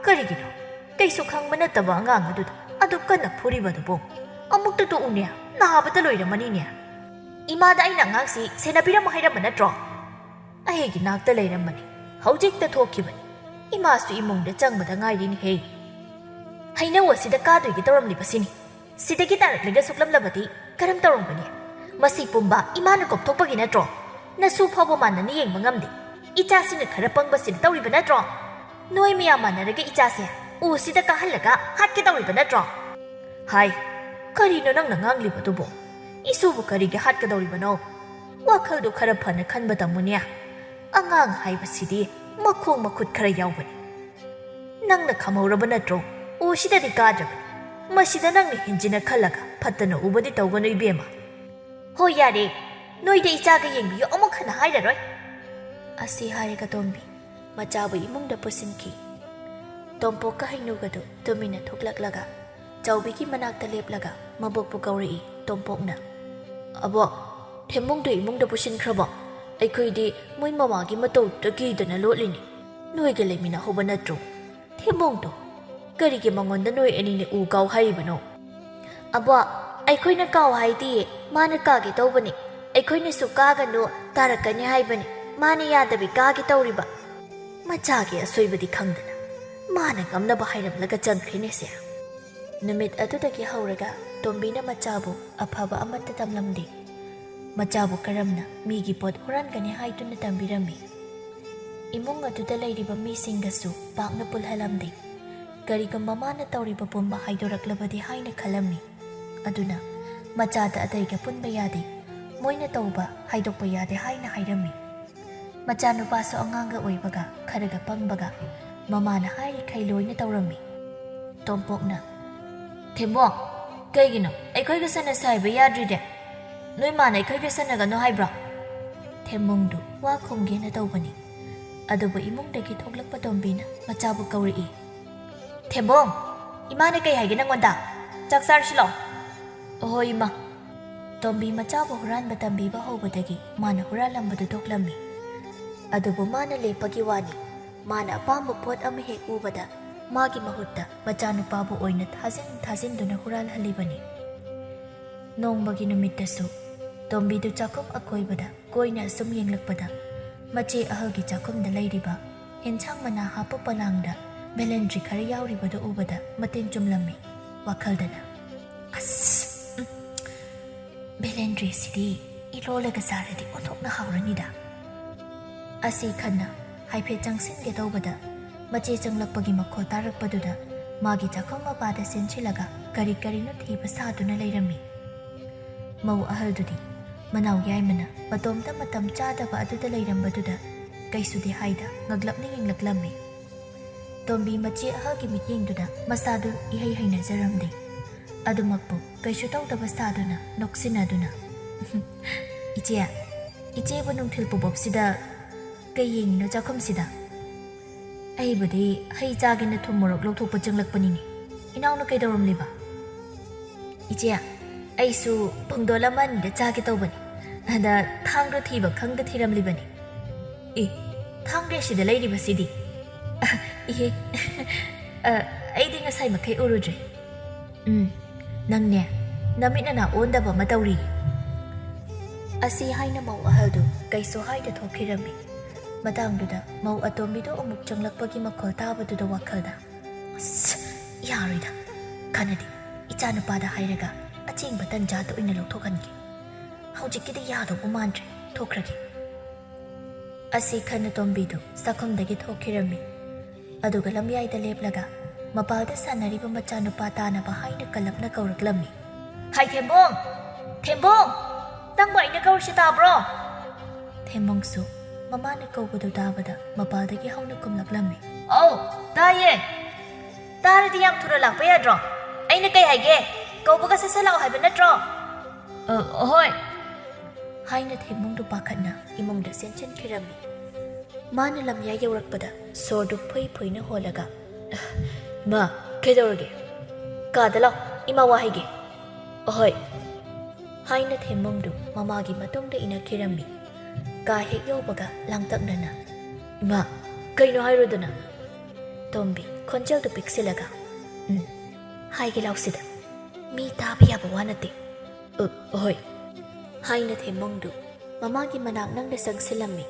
ꯀꯔꯤꯒꯤꯅꯣ? ꯀꯩꯁꯨ ꯈꯪꯕ ꯅꯠꯇꯕ ꯑꯉꯥꯡ ꯑꯗꯨꯗ ꯑꯗꯨꯛ ꯀꯟꯅ ꯐꯨꯔꯤꯕꯗꯨꯕꯨ? ꯑꯃꯨꯛꯇ ꯇꯣꯛꯎꯅꯦ, ꯅꯥꯕꯗ ꯂꯣꯏꯔꯝꯃꯅꯤꯅꯦ꯫" ꯏꯃꯥꯗ ꯑꯩꯅ ꯑꯉꯥꯡꯁꯤ ꯁꯦꯟꯅꯕꯤꯔꯝꯃꯣ ꯍꯥꯏꯔꯝꯕ ꯅꯠꯇ꯭ꯔꯣ? ꯑꯩꯒꯤ ꯅꯥꯛꯇ ꯂꯩꯔꯝꯕꯅꯤ, ꯍꯧꯖꯤꯛꯇ ꯊꯣꯛꯈꯤꯕꯅꯤ꯫ ꯏꯃꯥꯁꯨ ꯏꯃꯨꯡꯗ ꯆꯪꯕꯗ ꯉꯥꯏꯔꯤꯅꯦꯍꯦ꯫ ꯍꯩꯅꯧ ꯑꯁꯤꯗ ꯀꯥꯗꯣꯏꯒꯦ ꯇꯧꯔꯝꯂꯤꯕꯁꯤꯅꯤ꯫ ꯁꯤꯗꯒꯤ ꯇꯥꯔꯛꯂꯒ ꯁꯨꯛꯂꯝꯂꯕꯗꯤ ꯀꯔꯝ ꯇꯧꯔꯝꯒꯅꯤ? ꯃꯁꯤ ꯄꯨꯝꯕ ꯏꯃꯥꯅ ꯀꯣꯛꯊꯣꯛꯄꯒꯤ ꯅꯠꯇ꯭ꯔꯣ? ꯅꯁꯨ ꯐꯥꯎꯕ ꯃꯥꯟꯅꯅ ꯌꯦꯡꯕ ꯉꯝꯗꯦ꯫ ꯏꯆꯥꯁꯤꯅ ꯈꯔ ꯄꯪꯕꯁꯤꯅ ꯇꯧꯔꯤꯕ ꯅꯠꯇ꯭ꯔꯣ? ꯅꯣꯏ ꯃꯌꯥꯝ ꯃꯥꯟꯅꯔꯒ ꯏꯆꯥꯁꯦ ꯎꯁꯤꯗ ꯀꯥꯍꯜꯂꯒ ꯍꯥꯠꯀꯦ ꯇꯧꯔꯤꯕ ꯅꯠꯇ꯭ꯔꯣ? ꯍꯥꯏ, ꯀꯔꯤꯅꯣ ꯅꯪꯅ ꯉꯥꯡꯂꯤꯕꯗꯨꯕꯣ? ꯏꯁꯨꯕꯨ ꯀꯔꯤꯒꯤ ꯍꯥꯠꯀꯗꯧꯔꯤꯕꯅꯣ? ꯋꯥꯈꯜꯗꯨ ꯈꯔ ꯐꯅ ꯈꯟꯕ ꯇꯝꯃꯨꯅꯦ꯫ ꯑꯉꯥꯡ ꯍꯥꯏꯕꯁꯤꯗꯤ ꯃꯈꯣꯡ ꯃꯈꯨꯠ ꯈꯔ ꯌꯥꯎꯕꯅꯤ꯫ ꯅꯪꯅ ꯈꯝꯍꯧꯔꯕ ꯅꯠꯇ꯭ꯔꯣ? ꯎꯁꯤꯗꯗꯤ ꯀꯥꯗ꯭ꯔꯕꯅꯤ꯫ ꯃꯁꯤꯗ ꯅꯪꯅ ꯍꯦꯟꯖꯤꯟꯅ ꯈꯜꯂꯒ ꯐꯠꯇꯅ ꯎꯕꯗꯤ ꯇꯧꯒꯅꯨ ꯏꯕꯦꯝꯃ꯫ ꯍꯣꯏ ꯌꯥꯔꯦ, ꯅꯣꯏꯗ ꯏꯆꯥꯒ ꯌꯦꯡꯕꯤꯌꯨ ꯑꯃꯨꯛ ꯍꯟꯅ ꯍꯥꯏꯔꯔꯣꯏ꯫ ꯑꯁꯤ ꯍꯥꯏꯔꯒ ꯇꯣꯝꯕꯤ ꯃꯆꯥꯕꯨ ꯏꯃꯨꯡꯗ ꯄꯨꯁꯤꯟꯈꯤ꯫ ꯇꯣꯝꯄꯣꯛꯀ ꯍꯩꯅꯨꯒꯗꯨ ꯇꯨꯃꯤꯟꯅ ꯊꯣꯛꯂꯛꯂꯒ ꯆꯥꯎꯕꯤꯒꯤ ꯃꯅꯥꯛꯇ ꯂꯦꯞꯂꯒ ꯃꯕꯣꯛꯄꯨ ꯀꯧꯔꯛꯏ ꯇꯣꯝꯄꯣꯛꯅ꯫ "ꯑꯕꯣꯛ, ꯊꯦꯝꯕꯣꯡꯗꯣ ꯏꯃꯨꯡꯗ ꯄꯨꯁꯤꯟꯈ꯭ꯔꯕꯣ? ꯑꯩꯈꯣꯏꯗꯤ ꯃꯣꯏ ꯃꯃꯥꯒꯤ ꯃꯇꯧꯗꯨꯗ ꯀꯤꯗꯅ ꯂꯣꯠꯂꯤꯅꯤ꯫ ꯅꯣꯏꯒ ꯂꯩꯃꯤꯟꯅꯍꯧꯕ ꯅꯠꯇ꯭ꯔꯣ? ꯊꯦꯝꯕꯣꯡꯗꯣ ꯀꯔꯤꯒꯤ ꯃꯉꯣꯟꯗ ꯅꯣꯏ ꯑꯅꯤꯅ ꯎ ꯀꯥꯎ ꯍꯥꯏꯔꯤꯕꯅꯣ?" "ꯑꯕꯣꯛ, ꯑꯩꯈꯣꯏꯅ ꯀꯥꯎ ꯍꯥꯏꯗꯤꯌꯦ, ꯃꯥꯅ ꯀꯥꯒꯦ ꯇꯧꯕꯅꯤ꯫ ꯑꯩꯈꯣꯏꯅꯁꯨ ꯀꯥꯒꯅꯨ, ꯇꯥꯔꯛꯀꯅꯤ ꯍꯥꯏꯕꯅꯤ꯫ ꯃꯥꯅ ꯌꯥꯗꯕꯤ ꯀꯥꯒꯦ ꯇꯧꯔꯤꯕ꯫" ꯃꯆꯥꯒꯤ ꯑꯁꯣꯏꯕꯗꯤ ꯈꯪꯗꯅ ꯃꯥꯅ ꯉꯝꯅꯕ ꯍꯥꯏꯔꯝꯂꯒ ꯆꯪꯈ꯭ꯔꯦꯅꯦ ꯁꯦ꯫ ꯅꯨꯃꯤꯠ ꯑꯗꯨꯗꯒꯤ ꯍꯧꯔꯒ ꯇꯣꯝꯕꯤꯅ ꯃꯆꯥꯕꯨ ꯑꯐꯕ ꯑꯃꯠꯇ ꯇꯝꯂꯝꯗꯦ꯫ ꯃꯆꯥꯕꯨ ꯀꯔꯝꯅ ꯃꯤꯒꯤ ꯄꯣꯠ ꯍꯨꯔꯥꯟꯒꯅꯤ ꯍꯥꯏꯗꯨꯅ ꯇꯝꯕꯤꯔꯝꯃꯤ꯫ ꯏꯃꯨꯡ ꯑꯗꯨꯗ ꯂꯩꯔꯤꯕ ꯃꯤꯁꯤꯡꯒꯁꯨ ꯄꯥꯛꯅ ꯄꯨꯜꯍꯜꯂꯝꯗꯦ꯫ ꯀꯔꯤꯒꯨꯝꯕ ꯃꯥꯅ ꯇꯧꯔꯤꯕ ꯄꯨꯝꯕ ꯍꯥꯏꯗꯣꯔꯛꯂꯕꯗꯤ ꯍꯥꯏꯅ ꯈꯜꯂꯝꯃꯤ꯫ ꯑꯗꯨꯅ ꯃꯆꯥꯗ ꯑꯇꯩꯒ ꯄꯨꯟꯕ ꯌꯥꯗꯦ, ꯃꯣꯏꯅ ꯇꯧꯕ ꯍꯥꯏꯗꯣꯛꯄ ꯌꯥꯗꯦ ꯍꯥꯏꯅ ꯍꯥꯏꯔꯝꯃꯤ꯫ ꯃꯆꯥꯅꯨꯄꯥꯁꯨ ꯑꯉꯥꯡꯒ ꯑꯣꯏꯕꯒ ꯈꯔꯒ ꯄꯪꯕꯒ ꯃꯃꯥꯅ ꯍꯥꯏꯔꯤꯈꯩ ꯂꯣꯏꯅ ꯇꯧꯔꯝꯃꯤ꯫ ꯇꯣꯝꯄꯣꯛꯅ, "ꯊꯦꯝꯕꯣꯡ, ꯀꯩꯒꯤꯅꯣ ꯑꯩꯈꯣꯏꯒ ꯁꯥꯟꯅꯁꯦ ꯍꯥꯏꯕ ꯌꯥꯗ꯭ꯔꯤꯗꯤ? ꯅꯣꯏ ꯃꯥꯅ ꯑꯩꯈꯣꯏꯒ ꯁꯥꯟꯅꯒꯅꯨ ꯍꯥꯏꯕ꯭ꯔꯣ?" ꯊꯦꯝꯕꯣꯡꯗꯨ ꯋꯥ ꯈꯨꯝꯒꯦꯅ ꯇꯧꯕꯅꯤ꯫ ꯑꯗꯨꯕꯨ ꯏꯃꯨꯡꯗꯒꯤ ꯊꯣꯛꯂꯛꯄ ꯇꯣꯝꯕꯤꯅ ꯃꯆꯥꯕꯨ ꯀꯧꯔꯛꯏ꯫ "ꯊꯦꯝꯕꯣꯡ, ꯏꯃꯥꯅ ꯀꯩ ꯍꯥꯏꯒꯦ ꯅꯪꯉꯣꯟꯗ? ꯆꯥꯛ ꯆꯥꯔꯁꯤ ꯂꯥꯛꯑꯣ꯫" "ꯑꯍꯣꯏ ꯏꯃꯥ꯫" ꯇꯣꯝꯕꯤ ꯃꯆꯥꯕꯨ ꯍꯨꯔꯥꯟꯕ ꯇꯝꯕꯤꯕ ꯍꯧꯕꯗꯒꯤ ꯃꯥꯅ ꯍꯨꯔꯥꯜꯂꯝꯕꯗꯨ ꯇꯣꯛꯂꯝꯃꯤ꯫ ꯑꯗꯨꯕꯨ ꯃꯥꯅ ꯂꯦꯞꯄꯒꯤ ꯋꯥꯅꯤ꯫ ꯃꯥꯅ ꯑꯄꯥꯝꯕ ꯄꯣꯠ ꯑꯃ ꯍꯦꯛ ꯎꯕꯗ ꯃꯥꯒꯤ ꯃꯍꯨꯠꯇ ꯃꯆꯥꯅꯨꯄꯥꯕꯨ ꯑꯣꯏꯅ ꯊꯥꯖꯤꯟ ꯊꯥꯖꯤꯟꯗꯨꯅ ꯍꯨꯔꯥꯜꯍꯜꯂꯤꯕꯅꯤ꯫ ꯅꯣꯡꯃꯒꯤ ꯅꯨꯃꯤꯠꯇꯁꯨ ꯇꯣꯝꯕꯤꯗꯨ ꯆꯥꯛꯈꯨꯝ ꯑꯀꯣꯏꯕꯗ ꯀꯣꯏꯅ ꯑꯁꯨꯝ ꯌꯦꯡꯂꯛꯄꯗ, ꯃꯆꯦ ꯑꯍꯜꯒꯤ ꯆꯥꯛꯈꯨꯝꯗ ꯂꯩꯔꯤꯕ ꯑꯦꯟꯁꯥꯡ ꯃꯅꯥ ꯍꯥꯞꯄ ꯄꯣꯂꯥꯡꯗ ꯚꯦꯂꯦꯟꯗ꯭ꯔꯤ ꯈꯔ ꯌꯥꯎꯔꯤꯕꯗꯨ ꯎꯕꯗ ꯃꯇꯤꯟ ꯆꯨꯝꯂꯝꯃꯤ꯫ ꯋꯥꯈꯜꯗꯅ, "ꯑꯁ, ꯎꯝ, ꯚꯦꯂꯦꯟꯗ꯭ꯔꯤꯁꯤꯗꯤ ꯏꯔꯣꯜꯂꯒ ꯆꯥꯔꯗꯤ ꯑꯣꯟꯊꯣꯛꯅ ꯍꯥꯎꯔꯅꯤꯗ"꯫ ꯑꯁꯤ ꯈꯟꯅ ꯍꯥꯏꯐꯦꯠ ꯆꯪꯁꯤꯟꯒꯦ ꯇꯧꯕꯗ, ꯃꯆꯦ ꯆꯪꯂꯛꯄꯒꯤ ꯃꯈꯣꯜ ꯇꯥꯔꯛꯄꯗꯨꯗ ꯃꯥꯒꯤ ꯆꯥꯛꯈꯨꯝ ꯃꯄꯥꯗ ꯆꯦꯟꯁꯤꯜꯂꯒ ꯀꯔꯤ ꯀꯔꯤꯅꯣ ꯊꯤꯕ ꯁꯥꯗꯨꯅ ꯂꯩꯔꯝꯃꯤ꯫ ꯃꯧ ꯑꯍꯜꯗꯨꯗꯤ ꯃꯅꯥꯎ ꯌꯥꯏꯃꯅ ꯃꯇꯣꯝꯇ ꯃꯇꯝ ꯆꯥꯗꯕ ꯑꯗꯨꯗ ꯂꯩꯔꯝꯕꯗꯨꯗ ꯀꯩꯁꯨꯗꯤ ꯍꯥꯏꯗ ꯉꯛꯂꯞꯅ ꯌꯦꯡꯂꯛꯂꯝꯃꯤ꯫ ꯇꯣꯝꯕꯤ ꯃꯆꯦ ꯑꯍꯜꯒꯤ ꯃꯤꯠꯌꯦꯡꯗꯨꯗ ꯃꯁꯥꯗꯨ ꯏꯍꯩ ꯍꯩꯅꯖꯔꯝꯗꯦ꯫ ꯑꯗꯨꯃꯛꯄꯨ ꯀꯩꯁꯨ ꯇꯧꯗꯕ ꯁꯥꯗꯨꯅ ꯅꯣꯛꯁꯤꯟꯅꯗꯨꯅ, "ꯏꯆꯦ, ꯏꯆꯦꯕꯨ ꯅꯨꯡꯊꯤꯜ ꯄꯨꯕꯣꯞꯁꯤꯗ ꯀꯩ ꯌꯦꯡꯉꯤꯅꯣ ꯆꯥꯛꯈꯨꯝꯁꯤꯗ?" "ꯑꯩꯕꯨꯗꯤ ꯍꯩ ꯆꯥꯒꯦꯅ ꯊꯨꯝ ꯃꯣꯔꯣꯛ ꯂꯧꯊꯣꯛꯄ ꯆꯪꯂꯛꯄꯅꯤꯅꯦ꯫ ꯏꯅꯥꯎꯅ ꯀꯩꯗꯧꯔꯝꯂꯤꯕ?" "ꯏꯆꯦ, ꯑꯩꯁꯨ ꯄꯨꯡꯗꯣꯜ ꯑꯃ ꯑꯅꯤꯗ ꯆꯥꯒꯦ ꯇꯧꯕꯅꯤ꯫ ꯑꯗ ꯊꯥꯡꯗꯣ ꯊꯤꯕ ꯈꯪꯗ ꯊꯤꯔꯝꯂꯤꯕꯅꯤ꯫" "ꯑꯦ, ꯊꯥꯡꯗꯤ ꯑꯁꯤꯗ ꯂꯩꯔꯤꯕꯁꯤꯗꯤ?" "ꯑ, ꯏꯍꯦ, ꯑ, ꯑꯩꯗꯤ ꯉꯁꯥꯏ ꯃꯈꯩ ꯎꯔꯨꯗ꯭ꯔꯦ꯫" "ꯎꯝ, ꯅꯪꯅꯦ, ꯅꯃꯤꯠ ꯅꯅꯥ ꯑꯣꯟꯗꯕ ꯑꯃ ꯇꯧꯔꯤ꯫" ꯑꯁꯤ ꯍꯥꯏꯅ ꯃꯧ ꯑꯍꯜꯗꯨ ꯀꯩꯁꯨ ꯍꯥꯏꯗ ꯊꯣꯛꯈꯤꯔꯝꯃꯤ꯫ ꯃꯇꯥꯡꯗꯨꯗ ꯃꯧ ꯑꯇꯣꯝꯕꯤꯗꯨ ꯑꯃꯨꯛ ꯆꯪꯂꯛꯄꯒꯤ ꯃꯈꯣꯜ ꯇꯥꯕꯗꯨꯗ ꯋꯥꯈꯜꯗ, "ꯑꯁ, ꯌꯥꯔꯣꯏꯗ꯫ ꯈꯟꯅꯗꯤ ꯏꯆꯥꯅꯨꯄꯥꯗ ꯍꯥꯏꯔꯒ ꯑꯆꯦꯡꯕ ꯇꯟꯖꯥꯗ ꯑꯣꯏꯅ ꯂꯧꯊꯣꯛꯍꯟꯒꯦ꯫ ꯍꯧꯖꯤꯛꯀꯤꯗꯤ ꯌꯥꯗꯧꯕ ꯃꯥꯟꯗ꯭ꯔꯦ꯫ ꯊꯣꯛꯈ꯭ꯔꯒꯦ꯫" ꯑꯁꯤ ꯈꯟꯅ ꯇꯣꯝꯕꯤꯗꯨ ꯆꯥꯛꯈꯨꯝꯗꯒꯤ ꯊꯣꯛꯈꯤꯔꯝꯃꯤ꯫ ꯑꯗꯨꯒ ꯂꯝꯌꯥꯏꯗ ꯂꯦꯞꯂꯒ ꯃꯄꯥꯜꯗ ꯁꯥꯟꯅꯔꯤꯕ ꯃꯆꯥꯅꯨꯄꯥ ꯇꯥꯅꯕ ꯍꯥꯏꯅ ꯀꯜꯂꯞꯅ ꯀꯧꯔꯛꯂꯝꯃꯤ꯫ "ꯍꯥꯏ ꯊꯦꯝꯕꯣꯡ! ꯊꯦꯝꯕꯣꯡ! ꯅꯪꯕꯨ ꯑꯩꯅ ꯀꯧꯔꯤꯁꯤ ꯇꯥꯕ꯭ꯔꯣ?" ꯊꯦꯝꯕꯣꯡꯁꯨ ꯃꯃꯥꯅ ꯀꯧꯕꯗꯨ ꯇꯥꯕꯗ ꯃꯄꯥꯜꯗꯒꯤ ꯍꯧꯅ ꯀꯨꯝꯂꯛꯂꯝꯃꯤ꯫ "ꯑꯧ, ꯇꯥꯏꯌꯦ꯫ ꯇꯥꯔꯗꯤ ꯌꯥꯝ ꯊꯨꯅ ꯂꯥꯛꯄ ꯌꯥꯗ꯭ꯔꯣ? ꯑꯩꯅ ꯀꯩ ꯍꯥꯏꯒꯦ? ꯀꯧꯕꯒ ꯁꯠ ꯁꯠ ꯂꯥꯛꯑꯣ ꯍꯥꯏꯕ ꯅꯠꯇ꯭ꯔꯣ?" "ꯑ, ꯍꯣꯏ꯫" ꯍꯥꯏꯅ ꯊꯦꯝꯕꯣꯡꯗꯨ ꯄꯥꯈꯠꯅ ꯏꯃꯨꯡꯗ ꯆꯦꯟꯁꯤꯟꯈꯤꯔꯝꯃꯤ꯫ ꯃꯥꯅ ꯂꯝꯌꯥꯏ ꯌꯧꯔꯛꯄꯗ ꯁꯣꯔꯗꯨ ꯐꯨꯏ ꯐꯨꯏꯅ ꯍꯣꯜꯂꯒ, "ꯏꯃꯥ, ꯀꯩꯗꯧꯔꯒꯦ? ꯀꯥꯗ ꯂꯥꯎ, ꯏꯃꯥ ꯋꯥ ꯍꯥꯏꯒꯦ꯫" "ꯑꯍꯣꯏ꯫" ꯍꯥꯏꯅ ꯊꯦꯝꯕꯣꯡꯗꯨ ꯃꯃꯥꯒꯤ ꯃꯇꯨꯡꯗ ꯏꯅꯈꯤꯔꯝꯃꯤ꯫ ꯀꯥ ꯍꯦꯛ ꯌꯧꯕꯒ ꯂꯥꯡꯇꯛꯅꯅ, "ꯏꯃꯥ, ꯀꯩꯅꯣ ꯍꯥꯏꯔꯣꯗꯅ?" ꯇꯣꯝꯕꯤ ꯈꯣꯟꯖꯦꯜꯗꯨ ꯄꯤꯛꯁꯤꯜꯂꯒ, "ꯎꯝ, ꯍꯥꯏꯒꯦ ꯂꯥꯎꯁꯤꯗ꯫ ꯃꯤ ꯇꯥꯕ ꯌꯥꯕ ꯋꯥ ꯅꯠꯇꯦ꯫" "ꯑ, ꯍꯣꯏ꯫" ꯍꯥꯏꯅ ꯊꯦꯝꯕꯣꯡꯗꯨ ꯃꯃꯥꯒꯤ ꯃꯅꯥꯛ ꯅꯪꯅ ꯆꯪꯁꯤꯜꯂꯝꯃꯤ꯫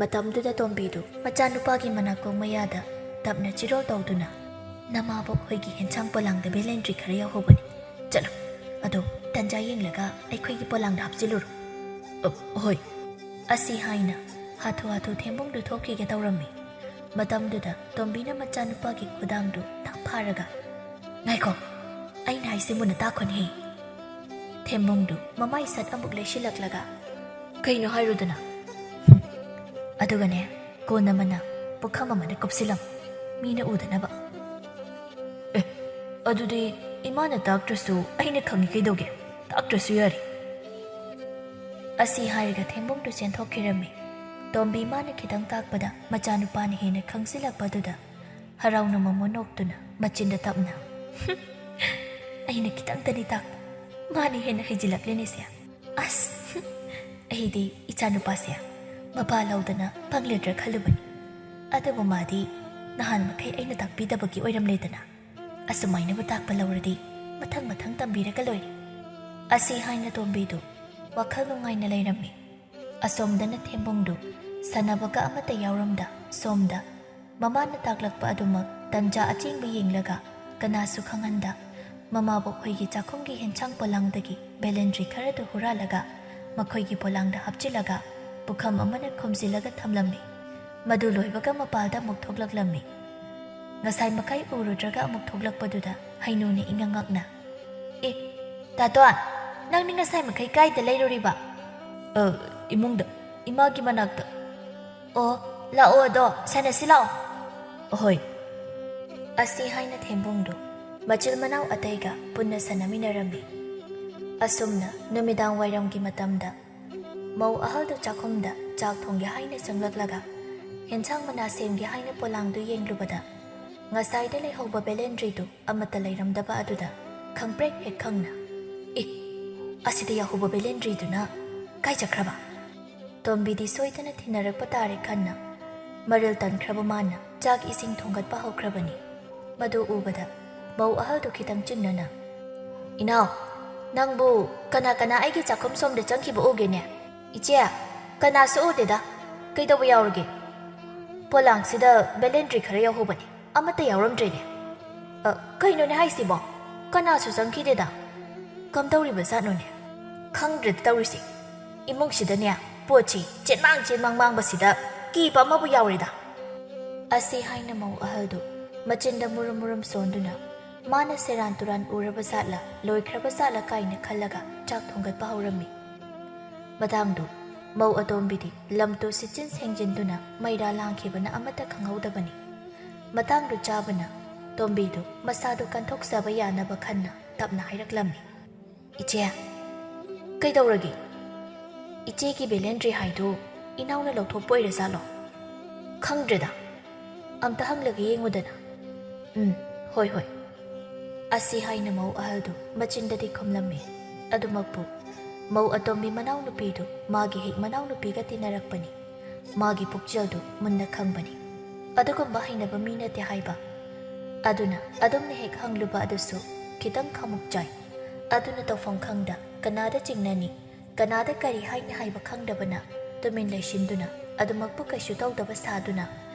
ꯃꯇꯝꯗꯨꯗ ꯇꯣꯝꯕꯤꯗꯨ ꯃꯆꯥꯅꯨꯄꯥꯒꯤ ꯃꯅꯥꯀꯣꯡ ꯃꯌꯥꯗ ꯇꯞꯅ ꯆꯤꯔꯣꯜ ꯇꯧꯗꯨꯅ, "ꯅꯃꯥꯕꯣꯛ ꯍꯣꯏꯒꯤ ꯍꯦꯟꯁꯥꯡ ꯄꯣꯂꯥꯡꯗ ꯕꯦꯂꯦꯟꯗ꯭ꯔꯤ ꯈꯔ ꯌꯥꯎꯍꯧꯕꯅꯤ꯫ ꯆꯠꯂꯣ, ꯑꯗꯣ ꯇꯟꯖꯥ ꯌꯦꯡꯂꯒ ꯑꯩꯈꯣꯏꯒꯤ ꯄꯣꯂꯥꯡꯗ ꯍꯥꯞꯆꯤꯜꯂꯨꯔꯣ꯫" "ꯑ, ꯍꯣꯏ꯫" ꯑꯁꯤ ꯍꯥꯏꯅ ꯍꯥꯊꯨ ꯍꯥꯊꯨ ꯊꯦꯝꯕꯣꯡꯗꯨ ꯊꯣꯛꯈꯤꯒꯦ ꯇꯧꯔꯝꯃꯤ꯫ ꯃꯇꯝꯗꯨꯗ ꯇꯣꯝꯕꯤꯅ ꯃꯆꯥꯅꯨꯄꯥꯒꯤ ꯈꯨꯗꯥꯡꯗꯨ ꯊꯛ ꯐꯥꯔꯒ, "ꯉꯥꯏꯈꯣ, ꯑꯩꯅ ꯍꯥꯏꯁꯤ ꯃꯨꯟꯅ ꯇꯥꯈꯣꯅꯦꯍꯦ꯫" ꯊꯦꯝꯕꯣꯡꯗꯨ ꯃꯃꯥꯏ ꯁꯠ ꯑꯃꯨꯛ ꯂꯩꯁꯤꯜꯂꯛꯂꯒ, "ꯀꯩꯅꯣ ꯍꯥꯏꯔꯨꯗꯅ?" "ꯍꯨꯝ, ꯑꯗꯨꯒꯅꯦ, ꯀꯣꯟ ꯑꯃꯅ ꯄꯨꯈꯝ ꯑꯃꯗ ꯀꯨꯞꯁꯤꯜꯂꯝꯃꯨ, ꯃꯤꯅ ꯎꯗꯅꯕ꯫" "ꯑꯦ, ꯑꯗꯨꯗꯤ ꯏꯃꯥꯅ ꯇꯥꯛꯇ꯭ꯔꯁꯨ ꯑꯩꯅ ꯈꯪꯉꯤ ꯀꯩꯗꯧꯒꯦ? ꯇꯥꯛꯇ꯭ꯔꯁꯨ ꯌꯥꯔꯤ꯫" ꯑꯁꯤ ꯍꯥꯏꯔꯒ ꯊꯦꯝꯕꯣꯡꯗꯨ ꯆꯦꯟꯊꯣꯛꯈꯤꯔꯝꯃꯤ꯫ ꯇꯣꯝꯕꯤ ꯃꯥꯅ ꯈꯤꯇꯪ ꯇꯥꯛꯄꯗ ꯃꯆꯥꯅꯨꯄꯥꯅ ꯍꯦꯟꯅ ꯈꯪꯖꯤꯜꯂꯛꯄꯗꯨꯗ ꯍꯔꯥꯎꯅ ꯃꯃꯣ ꯅꯣꯛꯇꯨꯅ ꯃꯆꯤꯟꯗ ꯇꯞꯅ, "ꯑꯩꯅ ꯈꯤꯇꯪꯇꯅꯤ ꯇꯥꯛꯄ, ꯃꯥꯅ ꯍꯦꯟꯅ ꯍꯩꯖꯤꯜꯂꯛꯂꯤꯅꯦꯁꯦ꯫ ꯑꯁ, ꯑꯩꯗꯤ ꯏꯆꯥꯅꯨꯄꯥꯁꯦ ꯃꯄꯥ ꯂꯧꯗꯅ ꯐꯪꯂꯗ꯭ꯔꯥ ꯈꯜꯂꯨꯕꯅꯤ꯫ ꯑꯗꯨꯕꯨ ꯃꯥꯗꯤ ꯅꯍꯥꯟ ꯃꯈꯩ ꯑꯩꯅ ꯇꯥꯛꯄꯤꯗꯕꯒꯤ ꯑꯣꯏꯔꯝꯂꯦꯗꯅ꯫ ꯑꯁꯨꯃꯥꯏꯅꯕꯨ ꯇꯥꯛꯄ ꯂꯧꯔꯗꯤ ꯃꯊꯪ ꯃꯊꯪ ꯇꯝꯕꯤꯔꯒ ꯂꯣꯏꯔꯦ꯫" ꯑꯁꯤ ꯍꯥꯏꯅ ꯇꯣꯝꯕꯤꯗꯨ ꯋꯥꯈꯜ ꯅꯨꯡꯉꯥꯏꯅ ꯂꯩꯔꯝꯃꯤ꯫ ꯑꯁꯣꯝꯗꯅ ꯊꯦꯝꯕꯣꯡꯗꯨ ꯁꯥꯟꯅꯕꯒ ꯑꯃꯠꯇ ꯌꯥꯎꯔꯝꯗ, ꯁꯣꯝꯗ ꯃꯃꯥꯅ ꯇꯥꯛꯂꯛꯄ ꯑꯗꯨꯃꯛ ꯇꯟꯖꯥ ꯑꯆꯦꯡꯕ ꯌꯦꯡꯂꯒ, ꯀꯅꯥꯁꯨ ꯈꯪꯍꯟꯗ, ꯃꯃꯥꯕꯣꯛ ꯍꯣꯏꯒꯤ ꯆꯥꯛꯈꯨꯝꯒꯤ ꯍꯦꯟꯁꯥꯡ ꯄꯣꯂꯥꯡꯗꯒꯤ ꯕꯦꯂꯦꯟꯗ꯭ꯔꯤ ꯈꯔꯗꯨ ꯍꯨꯔꯥꯜꯂꯒ ꯃꯈꯣꯏꯒꯤ ꯄꯣꯂꯥꯡꯗ ꯍꯥꯞꯆꯤꯜꯂꯒ ꯄꯨꯈꯝ ꯑꯃꯅ ꯈꯨꯝꯖꯤꯜꯂꯒ ꯊꯝꯂꯝꯃꯤ꯫ ꯃꯗꯨ ꯂꯣꯏꯕꯒ ꯃꯄꯥꯜꯗ ꯑꯃꯨꯛ ꯊꯣꯛꯂꯛꯂꯝꯃꯤ꯫ ꯉꯁꯥꯏ ꯃꯈꯩ ꯎꯔꯨꯗ꯭ꯔꯒ ꯑꯃꯨꯛ ꯊꯣꯛꯂꯛꯄꯗꯨꯗ ꯍꯩꯅꯨꯅ ꯏꯉꯛ ꯉꯛꯅ, "ꯑꯦ, ꯇꯥꯇꯣꯟ, ꯅꯪꯗꯤ ꯉꯁꯥꯏ ꯃꯈꯩ ꯀꯥꯏꯗ ꯂꯩꯔꯨꯔꯤꯕ?" "ꯑ, ꯏꯃꯨꯡꯗ, ꯏꯃꯥꯒꯤ ꯃꯅꯥꯛꯇ꯫" "ꯑꯣ, ꯂꯥꯛꯑꯣ ꯑꯗꯣ, ꯁꯥꯟꯅꯁꯤ ꯂꯥꯛꯑꯣ꯫" "ꯑꯍꯣꯏ꯫" ꯑꯁꯤ ꯍꯥꯏꯅ ꯊꯦꯝꯕꯣꯡꯗꯨ ꯃꯆꯤꯜ ꯃꯅꯥꯎ ꯑꯇꯩꯒ ꯄꯨꯟꯅ ꯁꯥꯟꯅꯃꯤꯟꯅꯔꯝꯃꯤ꯫ ꯑꯁꯨꯝꯅ ꯅꯨꯃꯤꯗꯥꯡ ꯋꯥꯏꯔꯝꯒꯤ ꯃꯇꯝꯗ ꯃꯧ ꯑꯍꯜꯗꯨ ꯆꯥꯛꯈꯨꯝꯗ ꯆꯥꯛ ꯊꯣꯡꯒꯦ ꯍꯥꯏꯅ ꯆꯪꯂꯛꯂꯒ ꯍꯦꯟꯁꯥꯡ ꯃꯅꯥ ꯁꯦꯝꯒꯦ ꯍꯥꯏꯅ ꯄꯣꯂꯥꯡꯗꯨ ꯌꯦꯡꯂꯨꯕꯗ ꯉꯁꯥꯏꯗ ꯂꯩꯍꯧꯕ ꯕꯦꯂꯦꯟꯗ꯭ꯔꯤꯗꯨ ꯑꯃꯠꯇ ꯂꯩꯔꯝꯗꯕ ꯑꯗꯨꯗ ꯈꯪꯄ꯭ꯔꯦꯛ ꯍꯦꯛ ꯈꯪꯅ, "ꯑꯦ, ꯑꯁꯤꯗ ꯌꯥꯍꯧꯕ ꯕꯦꯂꯦꯟꯗ꯭ꯔꯤꯗꯨꯅ ꯀꯥꯏ ꯆꯠꯈ꯭ꯔꯕ?" ꯇꯣꯝꯕꯤꯗꯤ ꯁꯣꯏꯗꯅ ꯊꯤꯅꯔꯛꯄ ꯇꯥꯔꯦ ꯈꯟꯅ ꯃꯔꯤꯜ ꯇꯟꯈ꯭ꯔꯕ ꯃꯥꯅ ꯆꯥꯛ ꯏꯁꯤꯡ ꯊꯣꯡꯒꯠꯄ ꯍꯧꯈ꯭ꯔꯕꯅꯤ꯫ ꯃꯗꯨ ꯎꯕꯗ ꯃꯧ ꯑꯍꯜꯗꯨ ꯈꯤꯇꯪ ꯆꯤꯡꯅꯅ, "ꯏꯅꯥꯎ, "ꯅꯪꯕꯨ ꯀꯅꯥ ꯀꯅꯥ ꯑꯩꯒꯤ ꯆꯥꯛꯈꯨꯝ ꯁꯣꯝꯗ ꯆꯪꯈꯤꯕ ꯎꯒꯦꯅꯦ?" "ꯏꯆꯦ, ꯀꯅꯥꯁꯨ ꯎꯗꯦꯗ꯫ ꯀꯩꯗꯧꯕ ꯌꯥꯎꯔꯒꯦ? ꯄꯣꯂꯥꯡꯁꯤꯗ ꯕꯦꯂꯦꯟꯗ꯭ꯔꯤ ꯈꯔ ꯌꯥꯎꯍꯧꯕꯅꯦ, ꯑꯃꯠꯇ ꯌꯥꯎꯔꯝꯗ꯭ꯔꯦꯅꯦ꯫ ꯑ, ꯀꯩꯅꯣꯅꯦ ꯍꯥꯏꯁꯤꯕꯣ? ꯀꯅꯥꯁꯨ ꯆꯪꯈꯤꯗꯦꯗ꯫ ꯀꯝꯗꯧꯔꯤꯕ ꯖꯥꯠꯅꯣꯅꯦ? ꯈꯪꯗ꯭ꯔꯦꯗ ꯇꯧꯔꯤꯁꯦ꯫ ꯏꯃꯨꯡꯁꯤꯗꯅꯦ, ꯄꯣꯠꯁꯤ ꯆꯦꯟꯃꯥꯡ ꯆꯦꯟꯃꯥꯡ ꯃꯥꯡꯕꯁꯤꯗ ꯀꯤꯕ ꯑꯃꯕꯨ ꯌꯥꯎꯔꯦꯗ꯫" ꯑꯁꯤ ꯍꯥꯏꯅ ꯃꯧ ꯑꯍꯜꯗꯨ ꯃꯆꯤꯟꯗ ꯃꯨꯔꯨꯝ ꯃꯨꯔꯨꯝ ꯁꯣꯟꯗꯨꯅ, ꯃꯥꯅ ꯁꯦꯔꯥꯟ ꯇꯨꯔꯥꯟ ꯎꯔꯕ ꯖꯥꯠꯂ, ꯂꯣꯏꯈ꯭ꯔꯕ ꯖꯥꯠꯂ ꯀꯥꯏꯅ ꯈꯜꯂꯒ ꯆꯥꯛ ꯊꯣꯡꯒꯠꯄ ꯍꯧꯔꯝꯃꯤ꯫ ꯃꯇꯥꯡꯗꯨ ꯃꯧ ꯑꯇꯣꯝꯕꯤꯗꯤ ꯂꯝꯇꯨ ꯁꯤꯠꯆꯤꯟ ꯁꯦꯡꯖꯤꯟꯗꯨꯅ ꯃꯩꯔꯥ ꯂꯥꯡꯈꯤꯕꯅ ꯑꯃꯠꯇ ꯈꯪꯍꯧꯗꯕꯅꯤ꯫ ꯃꯇꯥꯡꯗꯨ ꯆꯥꯕꯅ ꯇꯣꯝꯕꯤꯗꯨ ꯃꯁꯥꯗꯨ ꯀꯟꯊꯣꯛꯆꯕ ꯌꯥꯅꯕ ꯈꯟꯅ ꯇꯞꯅ ꯍꯥꯏꯔꯛꯂꯝꯃꯤ꯫ "ꯏꯆꯦ, ꯀꯩꯗꯧꯔꯒꯦ? ꯏꯆꯦꯒꯤ ꯕꯦꯂꯦꯟꯗ꯭ꯔꯤ ꯍꯥꯏꯗꯨ ꯏꯅꯥꯎꯅ ꯂꯧꯊꯣꯛꯄ ꯑꯣꯏꯔꯖꯥꯠꯂꯣ? ꯈꯪꯗ꯭ꯔꯦꯗ꯫ ꯑꯝꯇ ꯍꯪꯂꯒ ꯌꯦꯡꯉꯨꯗꯅ꯫" "ꯎꯝ, ꯍꯣꯏ, ꯍꯣꯏ꯫" ꯑꯁꯤ ꯍꯥꯏꯅ ꯃꯧ ꯑꯍꯜꯗꯨ ꯃꯆꯤꯟꯗꯗꯤ ꯈꯨꯝꯂꯝꯃꯤ꯫ ꯑꯗꯨꯃꯛꯄꯨ ꯃꯧ ꯑꯇꯣꯝꯕꯤ ꯃꯅꯥꯎꯅꯨꯄꯤꯗꯨ ꯃꯥꯒꯤ ꯍꯦꯛ ꯃꯅꯥꯎꯅꯨꯄꯤꯒ ꯇꯤꯟꯅꯔꯛꯄꯅꯤ꯫ ꯃꯥꯒꯤ ꯄꯨꯛꯆꯦꯜꯗꯨ ꯃꯨꯟꯅ ꯈꯪꯕꯅꯤ꯫ ꯑꯗꯨꯒꯨꯝꯕ ꯍꯩꯅꯕ ꯃꯤ ꯅꯠꯇꯦ ꯍꯥꯏꯕ꯫ ꯑꯗꯨꯅ ꯑꯗꯨꯝꯅ ꯍꯦꯛ ꯍꯪꯂꯨꯕ ꯑꯗꯨꯁꯨ ꯈꯤꯇꯪ ꯈꯃꯨꯛ ꯆꯥꯏ꯫ ꯑꯗꯨꯅ ꯇꯧꯐꯝ ꯈꯪꯗ ꯀꯅꯥꯗ ꯆꯤꯡꯅꯅꯤ, ꯀꯅꯥꯗ ꯀꯔꯤ ꯍꯥꯏꯅꯤ ꯍꯥꯏꯕ ꯈꯪꯗꯕꯅ ꯇꯨꯃꯤꯟ ꯂꯩꯁꯤꯟꯗꯨꯅ ꯑꯗꯨꯃꯛꯄꯨ ꯀꯩꯁꯨ ꯇꯧꯗꯕ ꯁꯥꯗꯨꯅ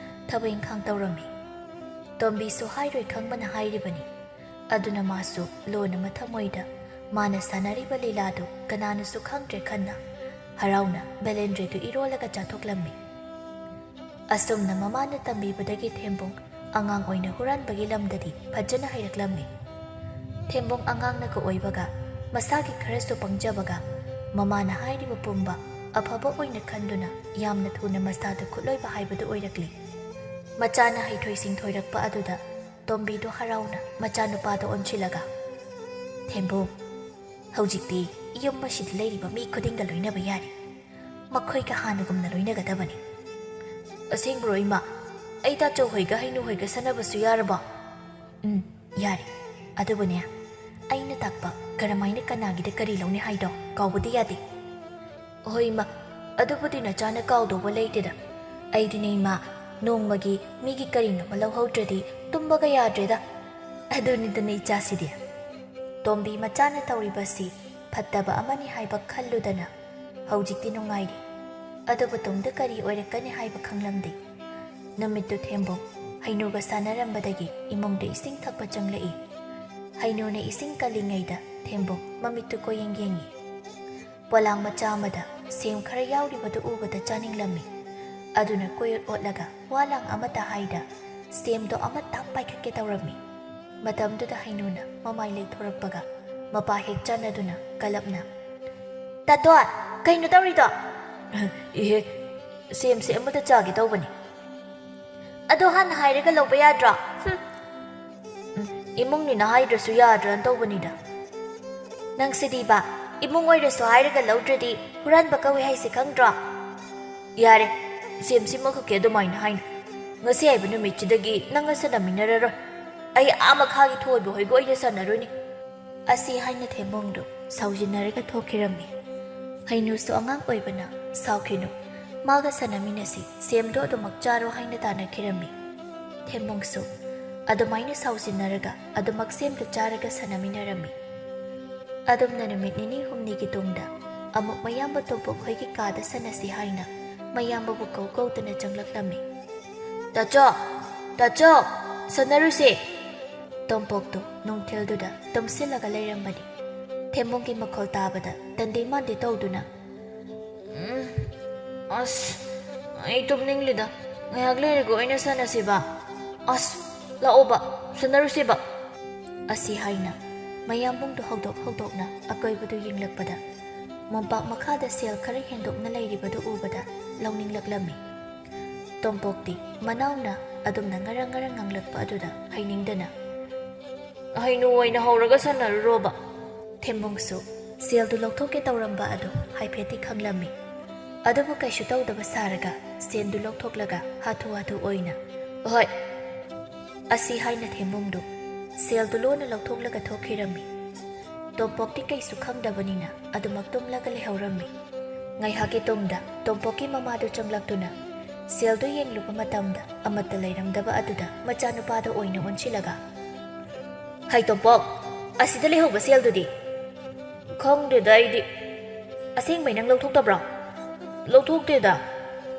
ꯊꯕꯛ ꯏꯪꯈꯥꯡ ꯇꯧꯔꯝꯃꯤ꯫ ꯇꯣꯝꯕꯤꯁꯨ ꯍꯥꯏꯔꯣꯏ ꯈꯪꯕꯅ ꯍꯥꯏꯔꯤꯕꯅꯤ꯫ ꯑꯗꯨꯅ ꯃꯥꯁꯨ ꯂꯣꯟꯅ ꯃꯊꯃꯣꯏꯗ ꯃꯥꯅ ꯁꯥꯟꯅꯔꯤꯕ ꯂꯤꯂꯥꯗꯨ ꯀꯅꯥꯅꯁꯨ ꯈꯪꯗ꯭ꯔꯦ ꯈꯟꯅ ꯍꯔꯥꯎꯅ ꯕꯦꯂꯦꯟꯗ꯭ꯔꯤꯗꯨ ꯏꯔꯣꯜꯂꯒ ꯆꯥꯊꯣꯛꯂꯝꯃꯤ꯫ ꯑꯁꯨꯝꯅ ꯃꯃꯥꯅ ꯇꯝꯕꯤꯕꯗꯒꯤ ꯊꯦꯝꯕꯨꯡ ꯑꯉꯥꯡ ꯑꯣꯏꯅ ꯍꯨꯔꯥꯟꯕꯒꯤ ꯂꯝꯗꯗꯤ ꯐꯖꯅ ꯍꯩꯔꯛꯂꯝꯃꯤ꯫ ꯊꯦꯝꯕꯨꯡ ꯑꯉꯥꯡꯅꯒ ꯑꯣꯏꯕꯒ ꯃꯁꯥꯒꯤ ꯈꯔꯁꯨ ꯄꯪꯖꯕꯒ ꯃꯃꯥꯅ ꯍꯥꯏꯔꯤꯕ ꯄꯨꯝꯕ ꯑꯐꯕ ꯑꯣꯏꯅ ꯈꯟꯗꯨꯅ ꯌꯥꯝꯅ ꯊꯨꯅ ꯃꯁꯥꯗ ꯈꯨꯠꯂꯣꯏꯕ ꯍꯥꯏꯕꯗꯨ ꯑꯣꯏꯔꯛꯂꯤ꯫ ꯃꯆꯥꯅ ꯍꯩꯊꯣꯏ ꯁꯤꯡꯊꯣꯏꯔꯛꯄ ꯑꯗꯨꯗ ꯇꯣꯝꯕꯤꯗꯨ ꯍꯔꯥꯎꯅ ꯃꯆꯥꯅꯨꯄꯥꯗ ꯑꯣꯟꯁꯤꯜꯂꯒ, "ꯊꯦꯝꯕꯨꯡ, ꯍꯧꯖꯤꯛꯇꯤ ꯌꯨꯝ ꯑꯁꯤꯗ ꯂꯩꯔꯤꯕ ꯃꯤ ꯈꯨꯗꯤꯡꯒ ꯂꯣꯏꯅꯕ ꯌꯥꯔꯦ꯫ ꯃꯈꯣꯏꯒ ꯍꯥꯟꯅꯒꯨꯝꯅ ꯂꯣꯏꯅꯒꯗꯕꯅꯤ꯫" "ꯑꯁꯦꯡꯕ꯭ꯔꯣ ꯏꯃꯥ? ꯑꯩ ꯇꯥꯆꯧ ꯍꯣꯏꯒ ꯍꯩꯅꯨ ꯍꯣꯏꯒ ꯁꯥꯟꯅꯕꯁꯨ ꯌꯥꯔꯕꯣ?" "ꯎꯝ, ꯌꯥꯔꯦ꯫ ꯑꯗꯨꯕꯨꯅꯦ, ꯑꯩꯅ ꯇꯥꯛꯄ ꯀꯔꯝꯍꯥꯏꯅ ꯀꯅꯥꯒꯤꯗ ꯀꯔꯤ ꯂꯧꯅꯤ ꯍꯥꯏꯗꯣ ꯀꯥꯎꯕꯗꯤ ꯌꯥꯗꯦ꯫" "ꯍꯣꯏ ꯏꯃꯥ, ꯑꯗꯨꯕꯨꯗꯤ ꯅꯆꯥꯅ ꯀꯥꯎꯗꯧꯕ ꯂꯩꯇꯦꯗ꯫ ꯑꯩꯗꯤꯅꯦ ꯏꯃꯥ, ꯅꯣꯡꯃꯒꯤ ꯃꯤꯒꯤ ꯀꯔꯤꯅꯣꯃ ꯂꯧꯍꯧꯗ꯭ꯔꯗꯤ ꯇꯨꯝꯕꯒ ꯌꯥꯗ꯭ꯔꯦꯗ꯫ ꯑꯗꯨꯅꯤꯗꯅ ꯏꯆꯥꯁꯤꯗꯤ꯫" ꯇꯣꯝꯕꯤ ꯃꯆꯥꯅ ꯇꯧꯔꯤꯕꯁꯤ ꯐꯠꯇꯕ ꯑꯃꯅꯤ ꯍꯥꯏꯕ ꯈꯜꯂꯨꯗꯅ ꯍꯧꯖꯤꯛꯇꯤ ꯅꯨꯡꯉꯥꯏꯔꯤ꯫ ꯑꯗꯨꯕꯨ ꯇꯨꯡꯗ ꯀꯔꯤ ꯑꯣꯏꯔꯛꯀꯅꯤ ꯍꯥꯏꯕ ꯈꯪꯂꯝꯗꯦ꯫ ꯅꯨꯃꯤꯠꯇꯨ ꯊꯦꯝꯕꯣꯡ ꯍꯩꯅꯨꯒ ꯁꯥꯟꯅꯔꯝꯕꯗꯒꯤ ꯏꯃꯨꯡꯗ ꯏꯁꯤꯡ ꯊꯛꯄ ꯆꯪꯂꯛꯏ꯫ ꯍꯩꯅꯨꯅ ꯏꯁꯤꯡ ꯀꯜꯂꯤꯉꯩꯗ ꯊꯦꯝꯕꯣꯡ ꯃꯃꯤꯠꯇꯨ ꯀꯣꯏꯌꯦꯡ ꯌꯦꯡꯉꯤ꯫ ꯄꯣꯂꯥꯡ ꯃꯆꯥ ꯑꯃꯗ ꯁꯦꯝ ꯈꯔ ꯌꯥꯎꯔꯤꯕꯗꯨ ꯎꯕꯗ ꯆꯥꯅꯤꯡꯂꯝꯃꯤ꯫ ꯑꯗꯨꯅ ꯀꯣꯏꯑꯣꯠ ꯑꯣꯠꯂꯒ ꯋꯥ ꯂꯥꯡ ꯑꯃꯠꯇ ꯍꯥꯏꯗ ꯁꯦꯝꯗꯣ ꯑꯃꯠꯇ ꯄꯥꯏꯈꯠꯀꯦ ꯇꯧꯔꯝꯃꯤ꯫ ꯃꯇꯝꯗꯨꯗ ꯍꯩꯅꯨꯅ ꯃꯃꯥꯏ ꯂꯩꯊꯣꯔꯛꯄꯒ ꯃꯄꯥ ꯍꯦꯛ ꯆꯥꯟꯅꯗꯨꯅ ꯀꯂꯞꯅ, "ꯇꯥꯇꯣꯟ, ꯀꯩꯅꯣ ꯇꯧꯔꯤꯗꯣ?" "ꯏꯍꯦ, ꯁꯦꯝꯁꯦ ꯑꯃꯠꯇ ꯆꯥꯒꯦ ꯇꯧꯕꯅꯤ꯫" "ꯑꯗꯣ ꯍꯥꯟꯅ ꯍꯥꯏꯔꯒ ꯂꯧꯕ ꯌꯥꯗ꯭ꯔꯣ?" "ꯍꯨꯝ, ꯎꯝ, ꯏꯃꯨꯡꯅꯤꯅ ꯍꯥꯏꯗ꯭ꯔꯁꯨ ꯌꯥꯗ꯭ꯔꯅ ꯇꯧꯕꯅꯤꯗ꯫" "ꯅꯪꯁꯤꯗꯤꯕ, ꯏꯃꯨꯡ ꯑꯣꯏꯔꯁꯨ ꯍꯥꯏꯔꯒ ꯂꯧꯗ꯭ꯔꯗꯤ ꯍꯨꯔꯥꯟꯕ ꯀꯧꯏ ꯍꯥꯏꯁꯦ ꯈꯪꯗ꯭ꯔꯣ?" "ꯌꯥꯔꯦ, ꯁꯦꯝꯁꯤꯃꯈꯛꯀꯤ ꯑꯗꯨꯃꯥꯏꯅ ꯍꯥꯏꯅꯨ꯫ ꯉꯁꯤ ꯍꯥꯏꯕ ꯅꯨꯃꯤꯠꯁꯤꯗꯒꯤ ꯅꯪꯒ ꯁꯥꯟꯅꯃꯤꯟꯅꯔꯔꯣꯏ꯫ ꯑꯩ ꯑꯥ ꯃꯈꯥꯒꯤ ꯊꯣꯏꯕ ꯍꯣꯏꯒ ꯑꯣꯏꯅ ꯁꯥꯟꯅꯔꯨꯅꯤ꯫" ꯑꯁꯤ ꯍꯥꯏꯅ ꯊꯦꯝꯕꯣꯡꯗꯨ ꯁꯥꯎꯖꯤꯟꯅꯔꯒ ꯊꯣꯛꯈꯤꯔꯝꯃꯤ꯫ ꯍꯩꯅꯨꯁꯨ ꯑꯉꯥꯡ ꯑꯣꯏꯕꯅ, "ꯁꯥꯎꯈꯤꯅꯨ, ꯃꯥꯒ ꯁꯥꯟꯅꯃꯤꯟꯅꯁꯤ, ꯁꯦꯝꯗꯣ ꯑꯗꯨꯃꯛ ꯆꯥꯔꯣ" ꯍꯥꯏꯅ ꯇꯥꯟꯅꯈꯤꯔꯝꯃꯤ꯫ ꯊꯦꯝꯕꯣꯡꯁꯨ ꯑꯗꯨꯃꯥꯏꯅ ꯁꯥꯎꯖꯤꯟꯅꯔꯒ ꯑꯗꯨꯃꯛ ꯁꯦꯝꯗꯨ ꯆꯥꯔꯒ ꯁꯥꯟꯅꯃꯤꯟꯅꯔꯝꯃꯤ꯫ ꯑꯗꯨꯝꯅ ꯅꯨꯃꯤꯠ ꯅꯤꯅꯤ ꯍꯨꯝꯅꯤꯒꯤ ꯇꯨꯡꯗ ꯑꯃꯨꯛ ꯃꯌꯥꯝꯕ ꯇꯣꯝꯄꯣꯛ ꯈꯣꯏꯒꯤ ꯀꯥꯗ ꯁꯥꯟꯅꯁꯤ ꯍꯥꯏꯅ ꯃꯌꯥꯝꯕꯕꯨ ꯀꯧ ꯀꯧꯗꯅ ꯆꯪꯂꯛꯂꯝꯃꯤ꯫ "ꯇꯥꯆꯧ, ꯇꯥꯆꯧ, ꯁꯥꯟꯅꯔꯨꯁꯦ!" ꯇꯣꯝꯄꯣꯛꯇꯨ ꯅꯨꯡꯊꯤꯜꯗꯨꯗ ꯇꯨꯝꯁꯤꯜꯂꯒ ꯂꯩꯔꯝꯕꯅꯤ꯫ ꯊꯦꯝꯕꯣꯡꯒꯤ ꯃꯈꯣꯜ ꯇꯥꯕꯗ ꯇꯟꯗꯤ ꯃꯥꯟꯗꯤ ꯇꯧꯗꯨꯅ, "ꯎꯝ, ꯑꯁ, ꯑꯩ ꯇꯨꯝꯅꯤꯡꯂꯤꯗ, ꯉꯥꯏꯍꯥꯛ ꯂꯩꯔꯒ ꯑꯣꯏꯅ ꯁꯥꯟꯅꯁꯤꯕ꯫ ꯑꯁ, ꯂꯥꯛꯑꯣꯕ, ꯁꯥꯟꯅꯔꯨꯁꯤꯕ꯫" ꯑꯁꯤ ꯍꯥꯏꯅ ꯃꯌꯥꯝꯕꯨꯡꯗꯨ ꯍꯧꯗꯣꯛ ꯍꯧꯗꯣꯛꯅ ꯑꯀꯣꯏꯕꯗꯨ ꯌꯦꯡꯂꯛꯄꯗ ꯃꯣꯝꯄꯥꯛ ꯃꯈꯥꯗ ꯁꯦꯜ ꯈꯔ ꯍꯦꯟꯗꯣꯛꯅ ꯂꯩꯔꯤꯕꯗꯨ ꯎꯕꯗ ꯂꯧꯅꯤꯡꯂꯛꯂꯝꯃꯤ꯫ ꯇꯣꯝꯄꯣꯛꯇꯤ ꯃꯅꯥꯎꯅ ꯑꯗꯨꯝꯅ ꯉꯔꯪ ꯉꯔꯪ ꯉꯥꯡꯂꯛꯄ ꯑꯗꯨꯗ ꯍꯩꯅꯤꯡꯗꯅ, "ꯍꯩꯅꯨ ꯑꯣꯏꯅ ꯍꯧꯔꯒ ꯁꯥꯟꯅꯔꯨꯔꯣꯕ꯫" ꯊꯦꯝꯕꯣꯡꯁꯨ ꯁꯦꯜꯗꯨ ꯂꯧꯊꯣꯛꯀꯦ ꯇꯧꯔꯝꯕ ꯑꯗꯨ ꯍꯥꯏꯐꯦꯠꯇꯤ ꯈꯪꯂꯝꯃꯤ꯫ ꯑꯗꯨꯕꯨ ꯀꯩꯁꯨ ꯇꯧꯗꯕ ꯁꯥꯔꯒ ꯁꯦꯜꯗꯨ ꯂꯧꯊꯣꯛꯂꯒ ꯍꯥꯊꯨ ꯍꯥꯊꯨ ꯑꯣꯏꯅ, "ꯍꯣꯏ," ꯑꯁꯤ ꯍꯥꯏꯅ ꯊꯦꯝꯕꯣꯡꯗꯨ ꯁꯦꯜꯗꯨ ꯂꯣꯟꯅ ꯂꯧꯊꯣꯛꯂꯒ ꯊꯣꯛꯈꯤꯔꯝꯃꯤ꯫ ꯇꯣꯝꯄꯣꯛꯇꯤ ꯀꯩꯁꯨ ꯈꯪꯗꯕꯅꯤꯅ ꯑꯗꯨꯃꯛ ꯇꯨꯝꯂꯒ ꯂꯩꯍꯧꯔꯝꯃꯤ꯫ ꯉꯥꯏꯍꯥꯛꯀꯤ ꯇꯨꯡꯗ ꯇꯣꯝꯄꯣꯛꯀꯤ ꯃꯃꯥꯗꯨ ꯆꯪꯂꯛꯇꯨꯅ ꯁꯦꯜꯗꯨ ꯌꯦꯡꯂꯨꯕ ꯃꯇꯝꯗ ꯑꯃꯠꯇ ꯂꯩꯔꯝꯗꯕ ꯑꯗꯨꯗ ꯃꯆꯥꯅꯨꯄꯥꯗ ꯑꯣꯏꯅ ꯑꯣꯟꯁꯤꯜꯂꯒ, "ꯍꯩ ꯇꯣꯝꯄꯣꯛ, ꯑꯁꯤꯗ ꯂꯩꯍꯧꯕ ꯁꯦꯜꯗꯨꯗꯤ? ꯈꯪꯗꯦꯗ ꯑꯩꯗꯤ꯫ ꯑꯁꯦꯡꯕꯩ ꯅꯪ ꯂꯧꯊꯣꯛꯇꯕ꯭ꯔꯣ? ꯂꯧꯊꯣꯛꯇꯦꯗ꯫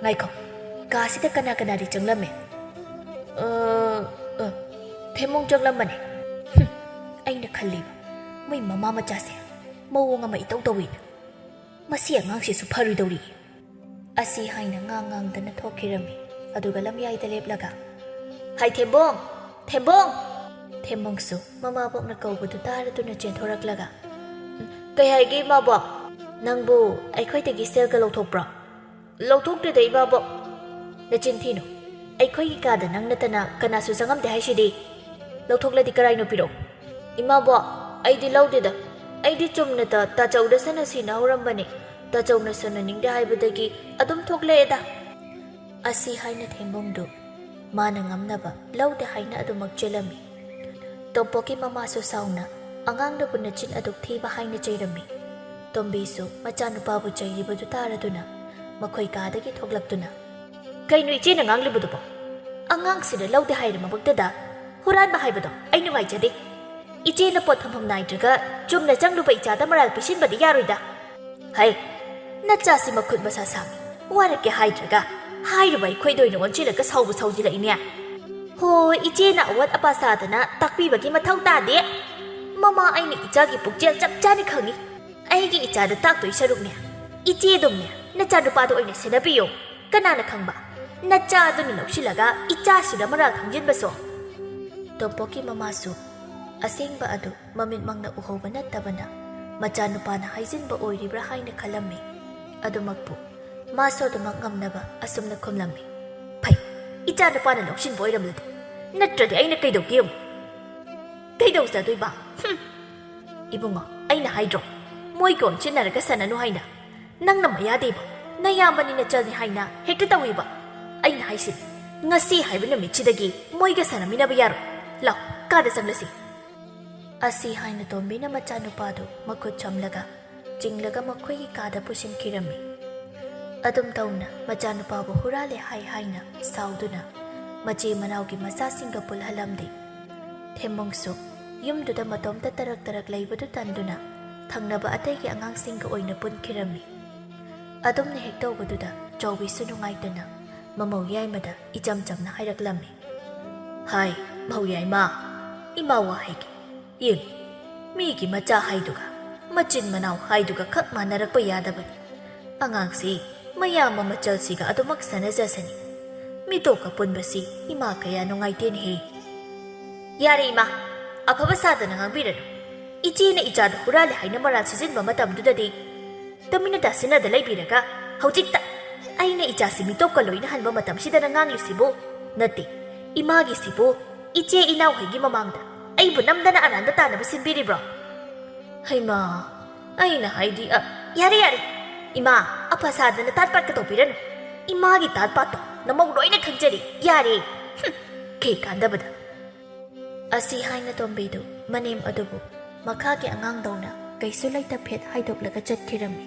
ꯉꯥꯏꯈꯣ, ꯀꯥꯁꯤꯗ ꯀꯅꯥ ꯀꯅꯥꯗꯤ ꯆꯪꯂꯝꯃꯦ? ꯑ, ꯑ, ꯊꯦꯝꯃꯣꯡ ꯆꯪꯂꯝꯕꯅꯦ꯫ ꯍꯨꯝ, ꯑꯩꯅ ꯈꯜꯂꯤꯕ, ꯃꯣꯏ ꯃꯃꯥ ꯃꯆꯥꯁꯦ ꯃꯑꯣꯡ ꯑꯃ ꯏꯇꯧ ꯇꯧꯏꯅ꯫ ꯃꯁꯤ ꯑꯉꯥꯡꯁꯤꯁꯨ ꯐꯔꯣꯏꯗꯧꯔꯤ꯫ ꯑꯁꯤ ꯍꯥꯏꯅ ꯉꯥꯡ ꯉꯥꯡꯗꯅ ꯊꯣꯛꯈꯤꯔꯝꯃꯤ꯫ ꯑꯗꯨꯒ ꯂꯝꯌꯥꯏꯗ ꯂꯦꯞꯂꯒ, "ꯍꯥꯏ ꯊꯦꯝꯕꯣꯡ! ꯊꯦꯝꯕꯣꯡ!" ꯊꯦꯝꯕꯣꯡꯁꯨ ꯃꯃꯥꯕꯣꯛꯅ ꯀꯧꯕꯗꯨ ꯇꯥꯔꯗꯨꯅ ꯆꯦꯟꯊꯣꯔꯛꯂꯒ, "ꯀꯩ ꯍꯥꯏꯒꯦ ꯏꯃꯥꯕꯣꯛ? ꯅꯪꯕꯨ ꯑꯩꯈꯣꯏꯗꯒꯤ ꯁꯦꯜꯒ ꯂꯧꯊꯣꯛꯄ꯭ꯔꯣ?" "ꯂꯧꯊꯣꯛꯇꯦꯗ ꯏꯃꯥꯕꯣꯛ꯫ ꯅꯆꯤꯟ ꯊꯤꯅꯨ꯫ ꯑꯩꯈꯣꯏꯒꯤ ꯀꯥꯗ ꯅꯪ ꯅꯠꯇꯅ ꯀꯅꯥꯁꯨ ꯆꯪꯉꯝꯗꯦ ꯍꯥꯏꯁꯤꯗꯤ꯫ ꯂꯧꯊꯣꯛꯂꯗꯤ ꯀꯔꯥꯏꯅꯣ ꯄꯤꯔꯛꯎ꯫" "ꯏꯃꯥꯕꯣꯛ, ꯑꯩꯗꯤ ꯂꯧꯗꯦꯗ꯫ ꯑꯩꯗꯤ ꯆꯨꯝꯅꯇ ꯇꯥꯆꯧꯗ ꯁꯅꯥ ꯁꯤꯟꯅꯍꯧꯔꯝꯕꯅꯦ꯫ ꯇꯥꯆꯧꯅ ꯁꯥꯟꯅꯅꯤꯡꯗꯦ ꯍꯥꯏꯕꯗꯒꯤ ꯑꯗꯨꯝ ꯊꯣꯛꯂꯛꯑꯦꯗ꯫" ꯑꯁꯤ ꯍꯥꯏꯅ ꯊꯦꯝꯕꯣꯡꯗꯨ ꯃꯥꯅ ꯉꯝꯅꯕ ꯂꯧꯗꯦ ꯍꯥꯏꯅ ꯑꯗꯨꯃꯛ ꯆꯦꯜꯂꯝꯃꯤ꯫ ꯇꯣꯝꯄꯣꯛꯀꯤ ꯃꯃꯥꯁꯨ ꯁꯥꯎꯅ ꯑꯉꯥꯡꯅꯕꯨ ꯅꯆꯤꯟ ꯑꯗꯨꯛ ꯊꯤꯕ ꯍꯥꯏꯅ ꯆꯩꯔꯝꯃꯤ꯫ ꯇꯣꯝꯕꯤꯁꯨ ꯃꯆꯥꯅꯨꯄꯥꯕꯨ ꯆꯩꯔꯤꯕꯗꯨ ꯇꯥꯔꯗꯨꯅ ꯃꯈꯣꯏ ꯀꯥꯗꯒꯤ ꯊꯣꯛꯂꯛꯇꯨꯅ, "ꯀꯩꯅꯣ ꯏꯆꯦꯅ ꯉꯥꯡꯂꯤꯕꯗꯨꯕꯣ? ꯑꯉꯥꯡꯁꯤꯅ ꯂꯧꯗꯦ ꯍꯥꯏꯔꯃꯛꯇꯗ ꯍꯨꯔꯥꯟꯕ ꯍꯥꯏꯕꯗꯣ ꯑꯩ ꯅꯨꯡꯉꯥꯏꯖꯗꯦ꯫ ꯏꯆꯦꯅ ꯄꯣꯠ ꯊꯝꯐꯝ ꯅꯥꯏꯗ꯭ꯔꯒ ꯆꯨꯝꯅ ꯆꯪꯂꯨꯕ ꯏꯆꯥꯗ ꯃꯔꯥꯜ ꯄꯤꯁꯤꯟꯕꯗꯤ ꯌꯥꯔꯣꯏꯗ꯫ ꯍꯩ, ꯅꯆꯥꯁꯤ ꯃꯈꯨꯠ ꯃꯁꯥ ꯁꯥꯡꯉꯤ, ꯋꯥꯔꯛꯀꯦ ꯍꯥꯏꯗ꯭ꯔꯒ ꯍꯥꯏꯔꯨꯕ ꯑꯩꯈꯣꯏꯗ ꯑꯣꯏꯅ ꯑꯣꯟꯁꯤꯜꯂꯒ ꯁꯥꯎꯕ ꯁꯥꯎꯖꯤꯜꯂꯛꯏꯅꯦ꯫ ꯍꯣꯏ, ꯏꯆꯦꯅ ꯑꯋꯥꯠ ꯑꯄꯥ ꯁꯥꯗꯅ ꯇꯥꯛꯄꯤꯕꯒꯤ ꯃꯊꯧ ꯇꯥꯗꯦ꯫ ꯃꯃꯥ ꯑꯩꯅ ꯏꯆꯥꯒꯤ ꯄꯨꯛꯆꯦꯜ ꯆꯞ ꯆꯥꯅ ꯈꯪꯉꯤ꯫ ꯑꯩꯒꯤ ꯏꯆꯥꯗ ꯇꯥꯛꯇꯣꯏ ꯁꯔꯨꯛꯅꯦ, ꯏꯆꯦ ꯑꯗꯨꯝꯅꯦ ꯅꯆꯥꯅꯨꯄꯥꯗꯣ ꯑꯣꯏꯅ ꯁꯦꯟꯅꯕꯤꯌꯣ꯫ ꯀꯅꯥꯅ ꯈꯪꯕ, ꯅꯆꯥꯗꯨꯅ ꯂꯧꯁꯤꯜꯂꯒ ꯏꯆꯥꯁꯤꯗ ꯃꯔꯥꯜ ꯈꯪꯖꯤꯟꯕꯁꯨ?" ꯇꯣꯝꯄꯣꯛꯀꯤ ꯃꯃꯥꯁꯨ ꯑꯁꯦꯡꯕ ꯑꯗꯨ ꯃꯃꯤꯠꯃꯛꯅ ꯎꯍꯧꯕ ꯅꯠꯇꯕꯅ ꯃꯆꯥꯅꯨꯄꯥꯅ ꯍꯥꯏꯖꯤꯟꯕ ꯑꯣꯏꯔꯤꯕ꯭ꯔꯥ ꯍꯥꯏꯅ ꯈꯜꯂꯝꯃꯤ꯫ ꯑꯗꯨꯃꯛꯄꯨ ꯃꯥꯁꯨ ꯑꯗꯨꯃꯛ ꯉꯝꯅꯕ ꯑꯁꯨꯝꯅ ꯈꯨꯝꯂꯝꯃꯤ, "ꯐꯩ, ꯏꯆꯥꯅꯨꯄꯥꯅ ꯂꯧꯁꯤꯟꯕ ꯑꯣꯏꯔꯝꯂꯗꯤ, ꯅꯠꯇ꯭ꯔꯗꯤ ꯑꯩꯅ ꯀꯩꯗꯧꯒꯦ ꯌꯦꯡꯉꯨ꯫ ꯀꯩꯗꯧꯖꯗꯣꯏꯕ? ꯍꯨꯝ! ꯏꯕꯨꯡꯉꯣ, ꯑꯩꯅ ꯍꯥꯏꯗ꯭ꯔꯣ, ꯃꯣꯏꯒ ꯑꯣꯟꯁꯤꯟꯅꯔꯒ ꯁꯥꯟꯅꯅꯨ ꯍꯥꯏꯅ? ꯅꯪꯅ ꯃꯌꯥꯗ ꯏꯕ, ꯅꯌꯥꯝꯕꯅꯤ ꯅꯆꯜꯅꯤ ꯍꯥꯏꯅ ꯍꯦꯛꯇ ꯇꯧꯏꯕ꯫ ꯑꯩꯅ ꯍꯥꯏꯁꯤꯅꯤ, ꯉꯁꯤ ꯍꯥꯏꯕ ꯅꯨꯃꯤꯠꯁꯤꯗꯒꯤ ꯃꯣꯏꯒ ꯁꯥꯟꯅꯃꯤꯟꯅꯕ ꯌꯥꯔꯣꯏ꯫ ꯂꯥꯎ, ꯀꯥꯗ ꯆꯪꯂꯁꯤ꯫" ꯑꯁꯤ ꯍꯥꯏꯅ ꯇꯣꯝꯕꯤꯅ ꯃꯆꯥꯅꯨꯄꯥꯗꯨ ꯃꯈꯨꯠ ꯁꯝꯂꯒ ꯆꯤꯡꯂꯒ ꯃꯈꯣꯏꯒꯤ ꯀꯥꯗ ꯄꯨꯁꯤꯟꯈꯤꯔꯝꯃꯤ꯫ ꯑꯗꯨꯝ ꯇꯧꯅ ꯃꯆꯥꯅꯨꯄꯥꯕꯨ ꯍꯨꯔꯥꯜꯂꯦ ꯍꯥꯏ ꯍꯥꯏꯅ ꯁꯥꯎꯗꯨꯅ ꯃꯆꯦ ꯃꯅꯥꯎꯒꯤ ꯃꯆꯥꯁꯤꯡꯒ ꯄꯨꯜꯍꯜꯂꯝꯗꯦ꯫ ꯊꯦꯝꯃꯣꯡꯁꯨ ꯌꯨꯝꯗꯨꯗ ꯃꯇꯣꯝꯇ ꯇꯔꯛ ꯇꯔꯛ ꯂꯩꯕꯗꯨ ꯇꯟꯗꯨꯅ ꯊꯪꯅꯕ ꯑꯇꯩꯒꯤ ꯑꯉꯥꯡꯁꯤꯡꯒ ꯑꯣꯏꯅ ꯄꯨꯟꯈꯤꯔꯝꯃꯤ꯫ ꯑꯗꯨꯝꯅ ꯍꯦꯛ ꯇꯧꯕꯗꯨꯗ ꯆꯥꯎꯕꯤꯁꯨ ꯅꯨꯡꯉꯥꯏꯇꯅ ꯃꯃꯧ ꯌꯥꯏꯃꯗ ꯏꯆꯝ ꯆꯝꯅ ꯍꯥꯏꯔꯛꯂꯝꯃꯤ꯫ "ꯍꯥꯏ, ꯃꯧ ꯌꯥꯏꯃ, ꯏꯃꯥ ꯋꯥ ꯍꯥꯏꯒꯦ꯫ ꯌꯦꯡꯉꯨ, ꯃꯤꯒꯤ ꯃꯆꯥ ꯍꯥꯏꯗꯨꯒ ꯃꯆꯤꯟ ꯃꯅꯥꯎ ꯍꯥꯏꯗꯨꯒ ꯈꯛ ꯃꯥꯟꯅꯔꯛꯄ ꯌꯥꯗꯕꯅꯤ꯫ ꯑꯉꯥꯡꯁꯤ ꯃꯌꯥꯝꯕ ꯃꯆꯜꯁꯤꯒ ꯑꯗꯨꯃꯛ ꯁꯥꯟꯅꯖꯁꯅꯤ꯫ ꯃꯤꯇꯣꯞꯀ ꯄꯨꯟꯕꯁꯤ ꯏꯃꯥ ꯀꯌꯥ ꯅꯨꯡꯉꯥꯏꯇꯦꯅꯦꯍꯦ꯫" "ꯌꯥꯔꯦ ꯏꯃꯥ, ꯑꯐꯕ ꯁꯥꯗꯅ ꯉꯥꯡꯕꯤꯔꯅꯨ꯫ ꯏꯆꯦꯅ ꯏꯆꯥꯗ ꯍꯨꯔꯥꯜꯂꯦ ꯍꯥꯏꯅ ꯃꯔꯥꯜ ꯁꯤꯖꯤꯟꯕ ꯃꯇꯝꯗꯨꯗꯗꯤ ꯇꯨꯃꯤꯟꯅ ꯇꯥꯁꯤꯟꯅꯗ ꯂꯩꯕꯤꯔꯒ ꯍꯧꯖꯤꯛꯇ ꯑꯩꯅ ꯏꯆꯥꯁꯤ ꯃꯤꯇꯣꯞꯀ ꯂꯣꯏꯅꯍꯟꯕ ꯃꯇꯝꯁꯤꯗ ꯅꯉꯥꯡꯂꯤꯁꯤꯕꯨ? ꯅꯠꯇꯦ, ꯏꯃꯥꯒꯤꯁꯤꯕꯨ ꯏꯆꯦ ꯏꯅꯥꯎꯍꯩꯒꯤ ꯃꯃꯥꯡꯗ ꯑꯩꯕꯨ ꯅꯝꯗꯅ ꯑꯔꯥꯟꯕ ꯇꯥꯅꯕ ꯁꯤꯟꯕꯤꯔꯤꯕ꯭ꯔꯣ?" "ꯍꯩꯃꯥ, ꯑꯩꯅ ꯍꯥꯏꯗꯤ, ꯑ, ꯌꯥꯔꯦ, ꯌꯥꯔꯦ꯫ ꯏꯃꯥ, ꯑꯐ ꯁꯥꯗꯅ ꯇꯥꯠ ꯄꯥꯠꯀ ꯇꯧꯕꯤꯔꯅꯨ꯫ ꯏꯃꯥꯒꯤ ꯇꯥꯠ ꯄꯥꯠꯇꯣ ꯅꯃꯧ ꯂꯣꯏꯅ ꯈꯪꯖꯔꯤ꯫ ꯌꯥꯔꯦ꯫ ꯍꯨꯝ, ꯀꯩ ꯀꯥꯟꯗꯕꯗ꯫" ꯑꯁꯤ ꯍꯥꯏꯅ ꯇꯣꯝꯕꯤꯗꯨ ꯃꯅꯦꯝ ꯑꯗꯨꯕꯨ ꯃꯈꯥꯒꯤ ꯑꯉꯥꯡꯗꯧꯅ ꯀꯩꯁꯨ ꯂꯩꯇ ꯐꯦꯠ ꯍꯥꯏꯗꯣꯛꯂꯒ ꯆꯠꯈꯤꯔꯝꯃꯤ꯫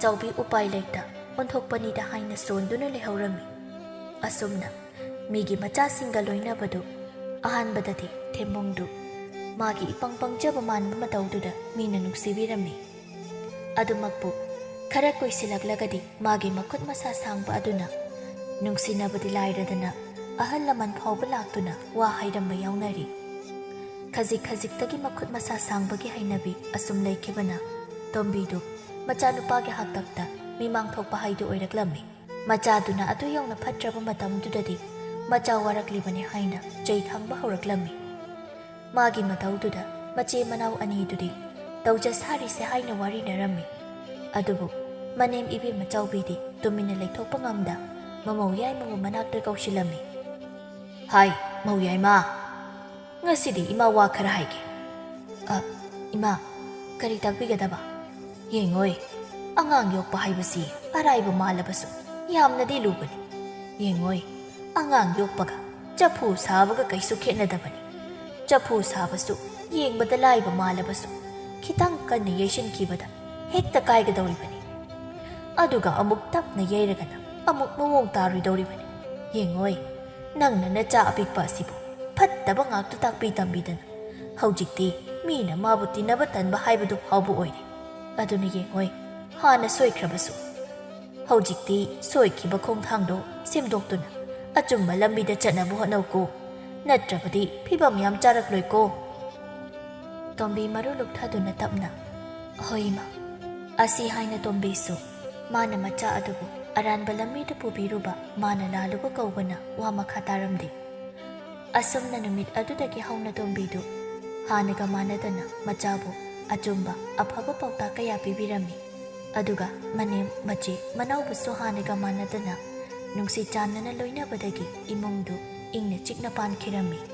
ꯆꯥꯎꯕꯤ ꯎꯄꯥꯏ ꯂꯩꯇ ꯑꯣꯟꯊꯣꯛꯄꯅꯤꯗ ꯍꯥꯏꯅ ꯁꯣꯟꯗꯨꯅ ꯂꯩꯍꯧꯔꯝꯃꯤ꯫ ꯑꯁꯨꯝꯅ ꯃꯤꯒꯤ ꯃꯆꯥꯁꯤꯡꯒ ꯂꯣꯏꯅꯕꯗꯨ ꯑꯍꯥꯟꯕꯗꯗꯤ ꯊꯦꯝꯕꯨꯡꯗꯨ ꯃꯥꯒꯤ ꯏꯄꯪ ꯄꯪꯖꯕ ꯃꯥꯟꯕ ꯃꯇꯧꯗꯨꯗ ꯃꯤꯅ ꯅꯨꯡꯁꯤꯕꯤꯔꯝꯃꯤ꯫ ꯑꯗꯨꯃꯛꯄꯨ ꯈꯔ ꯀꯨꯏꯁꯤꯜꯂꯛꯂꯒꯗꯤ ꯃꯥꯒꯤ ꯃꯈꯨꯠ ꯃꯁꯥ ꯁꯥꯡꯕ ꯑꯗꯨꯅ ꯅꯨꯡꯁꯤꯅꯕꯗꯤ ꯂꯥꯏꯔꯗꯅ ꯑꯍꯜ ꯂꯃꯟ ꯐꯥꯎꯕ ꯂꯥꯛꯇꯨꯅ ꯋꯥ ꯍꯥꯏꯔꯝꯕ ꯌꯥꯎꯅꯔꯤ꯫ ꯈꯖꯤꯛ ꯈꯖꯤꯛꯇꯒꯤ ꯃꯈꯨꯠ ꯃꯁꯥ ꯁꯥꯡꯕꯒꯤ ꯍꯩꯅꯕꯤ ꯑꯁꯨꯝ ꯂꯩꯈꯤꯕꯅ ꯇꯣꯝꯕꯤꯗꯨ ꯃꯆꯥꯅꯨꯄꯥꯒꯤ ꯍꯥꯛꯇꯛꯇ ꯃꯤꯃꯥꯡ ꯊꯣꯛꯄ ꯍꯥꯏꯗꯨ ꯑꯣꯏꯔꯛꯂꯝꯃꯤ꯫ ꯃꯆꯥꯗꯨꯅ ꯑꯗꯨ ꯌꯧꯅ ꯐꯠꯇ꯭ꯔꯕ ꯃꯇꯝꯗꯨꯗꯗꯤ ꯃꯆꯥ ꯋꯥꯔꯛꯂꯤꯕꯅꯤ ꯍꯥꯏꯅ ꯆꯩ ꯊꯥꯡꯕ ꯍꯧꯔꯛꯂꯝꯃꯤ꯫ ꯃꯥꯒꯤ ꯃꯇꯧꯗꯨꯗ ꯃꯆꯦ ꯃꯅꯥꯎ ꯑꯅꯤꯗꯨꯗꯤ ꯇꯧꯖ ꯁꯥꯔꯤꯁꯦ ꯍꯥꯏꯅ ꯋꯥꯔꯤꯅꯔꯝꯃꯤ꯫ ꯑꯗꯨꯕꯨ ꯃꯅꯦꯝ ꯏꯕꯦꯝꯃ ꯆꯥꯎꯕꯤꯗꯤ ꯇꯨꯃꯤꯟꯅ ꯂꯩꯊꯣꯛꯄ ꯉꯝꯗ ꯃꯃꯧ ꯌꯥꯏꯃꯕꯨ ꯃꯅꯥꯛꯇ ꯀꯧꯁꯤꯜꯂꯝꯃꯤ꯫ "ꯍꯥꯏ, ꯃꯧ ꯌꯥꯏꯃ, ꯉꯁꯤꯗꯤ ꯏꯃꯥ ꯋꯥ ꯈꯔ ꯍꯥꯏꯒꯦ꯫" "ꯑ, ꯏꯃꯥ, ꯀꯔꯤ ꯇꯥꯛꯄꯤꯒꯗꯕ?" "ꯌꯦꯡꯉꯣꯏ, ꯑꯉꯥꯡ ꯌꯣꯛꯄ ꯍꯥꯏꯕꯁꯤ ꯑꯔꯥꯏꯕ ꯃꯥꯜꯂꯕꯁꯨ ꯌꯥꯝꯅꯗꯤ ꯂꯨꯕꯅꯤ꯫ ꯌꯦꯡꯉꯣꯏ, ꯑꯉꯥꯡ ꯌꯣꯛꯄꯒ ꯆꯐꯨ ꯁꯥꯕꯒ ꯀꯩꯁꯨ ꯈꯦꯠꯅꯗꯕꯅꯤ꯫ ꯆꯐꯨ ꯁꯥꯕꯁꯨ ꯌꯦꯡꯕꯗ ꯂꯥꯏꯕ ꯃꯥꯜꯂꯕꯁꯨ ꯈꯤꯇꯪ ꯀꯟꯅ ꯌꯩꯁꯤꯟꯈꯤꯕꯗ ꯍꯦꯛꯇ ꯀꯥꯏꯒꯗꯧꯔꯤꯕꯅꯤ꯫ ꯑꯗꯨꯒ ꯑꯃꯨꯛ ꯇꯞꯅ ꯌꯩꯔꯒꯅ ꯑꯃꯨꯛ ꯃꯑꯣꯡ ꯇꯥꯔꯣꯏꯗꯧꯔꯤꯕꯅꯤ꯫ ꯌꯦꯡꯉꯣꯏ, ꯅꯪꯅ ꯅꯆꯥ ꯑꯄꯤꯛꯄ ꯑꯁꯤꯕꯨ ꯐꯠꯇꯕ ꯉꯥꯛꯇ ꯇꯥꯛꯄꯤ ꯇꯝꯕꯤꯗꯅ ꯍꯧꯖꯤꯛꯇꯤ ꯃꯤꯅ ꯃꯥꯕꯨ ꯇꯤꯟꯅꯕ ꯇꯟꯕ ꯍꯥꯏꯕꯗꯨ ꯐꯥꯎꯕ ꯑꯣꯏꯔꯦ꯫ ꯑꯗꯨꯅ ꯌꯦꯡꯉꯣꯏ, ꯍꯥꯟꯅ ꯁꯣꯏꯈ꯭ꯔꯕꯁꯨ꯫ ꯍꯧꯖꯤꯛꯇꯤ ꯁꯣꯏꯈꯤꯕ ꯈꯣꯡꯊꯥꯡꯗꯣ ꯁꯦꯝꯗꯣꯛꯇꯨꯅ ꯑꯆꯨꯝꯕ ꯂꯝꯕꯤꯗ ꯆꯠꯅꯕ ꯍꯣꯠꯅꯧꯀꯣ, ꯅꯠꯇ꯭ꯔꯕꯗꯤ ꯐꯤꯕꯝ ꯌꯥꯝ ꯆꯥꯔꯛꯂꯣꯏꯀꯣ꯫ ꯇꯣꯝꯕꯤ ꯃꯔꯨ ꯂꯨꯞꯊꯗꯨꯅ ꯇꯞꯅ, "ꯍꯣꯏ, ꯏꯃꯥ꯫" ꯑꯁꯤ ꯍꯥꯏꯅ ꯇꯣꯝꯕꯤꯁꯨ ꯃꯥꯅ ꯃꯆꯥ ꯑꯗꯨꯕꯨ ꯑꯔꯥꯟꯕ ꯂꯝꯕꯤꯗ ꯄꯨꯕꯤꯔꯨꯕ ꯃꯥꯅ ꯂꯥꯜꯂꯨꯕ ꯀꯧꯕꯅ ꯋꯥ ꯃꯈꯥ ꯇꯥꯔꯝꯗꯦ꯫ ꯑꯁꯨꯝꯅ ꯅꯨꯃꯤꯠ ꯑꯗꯨꯗꯒꯤ ꯍꯧꯅ ꯇꯣꯝꯕꯤꯗꯨ ꯍꯥꯟꯅꯒ ꯃꯥꯟꯅꯗꯅ ꯃꯆꯥꯕꯨ ꯑꯆꯨꯝꯕ ꯑꯐꯕ ꯄꯥꯎꯇꯥꯛ ꯀꯌꯥ ꯄꯤꯕꯤꯔꯝꯃꯤ꯫ ꯑꯗꯨꯒ ꯃꯅꯦꯝ, ꯃꯆꯦ, ꯃꯅꯥꯎꯕꯨꯁꯨ ꯍꯥꯟꯅꯒ ꯃꯥꯟꯅꯗꯅ ꯅꯨꯡꯁꯤ ꯆꯥꯟꯅꯅ ꯂꯣꯏꯅꯕꯗꯒꯤ ꯏꯃꯨꯡꯗꯨ ꯏꯪꯅ ꯆꯤꯛꯅ ꯄꯥꯟꯈꯤꯔꯝꯃꯤ꯫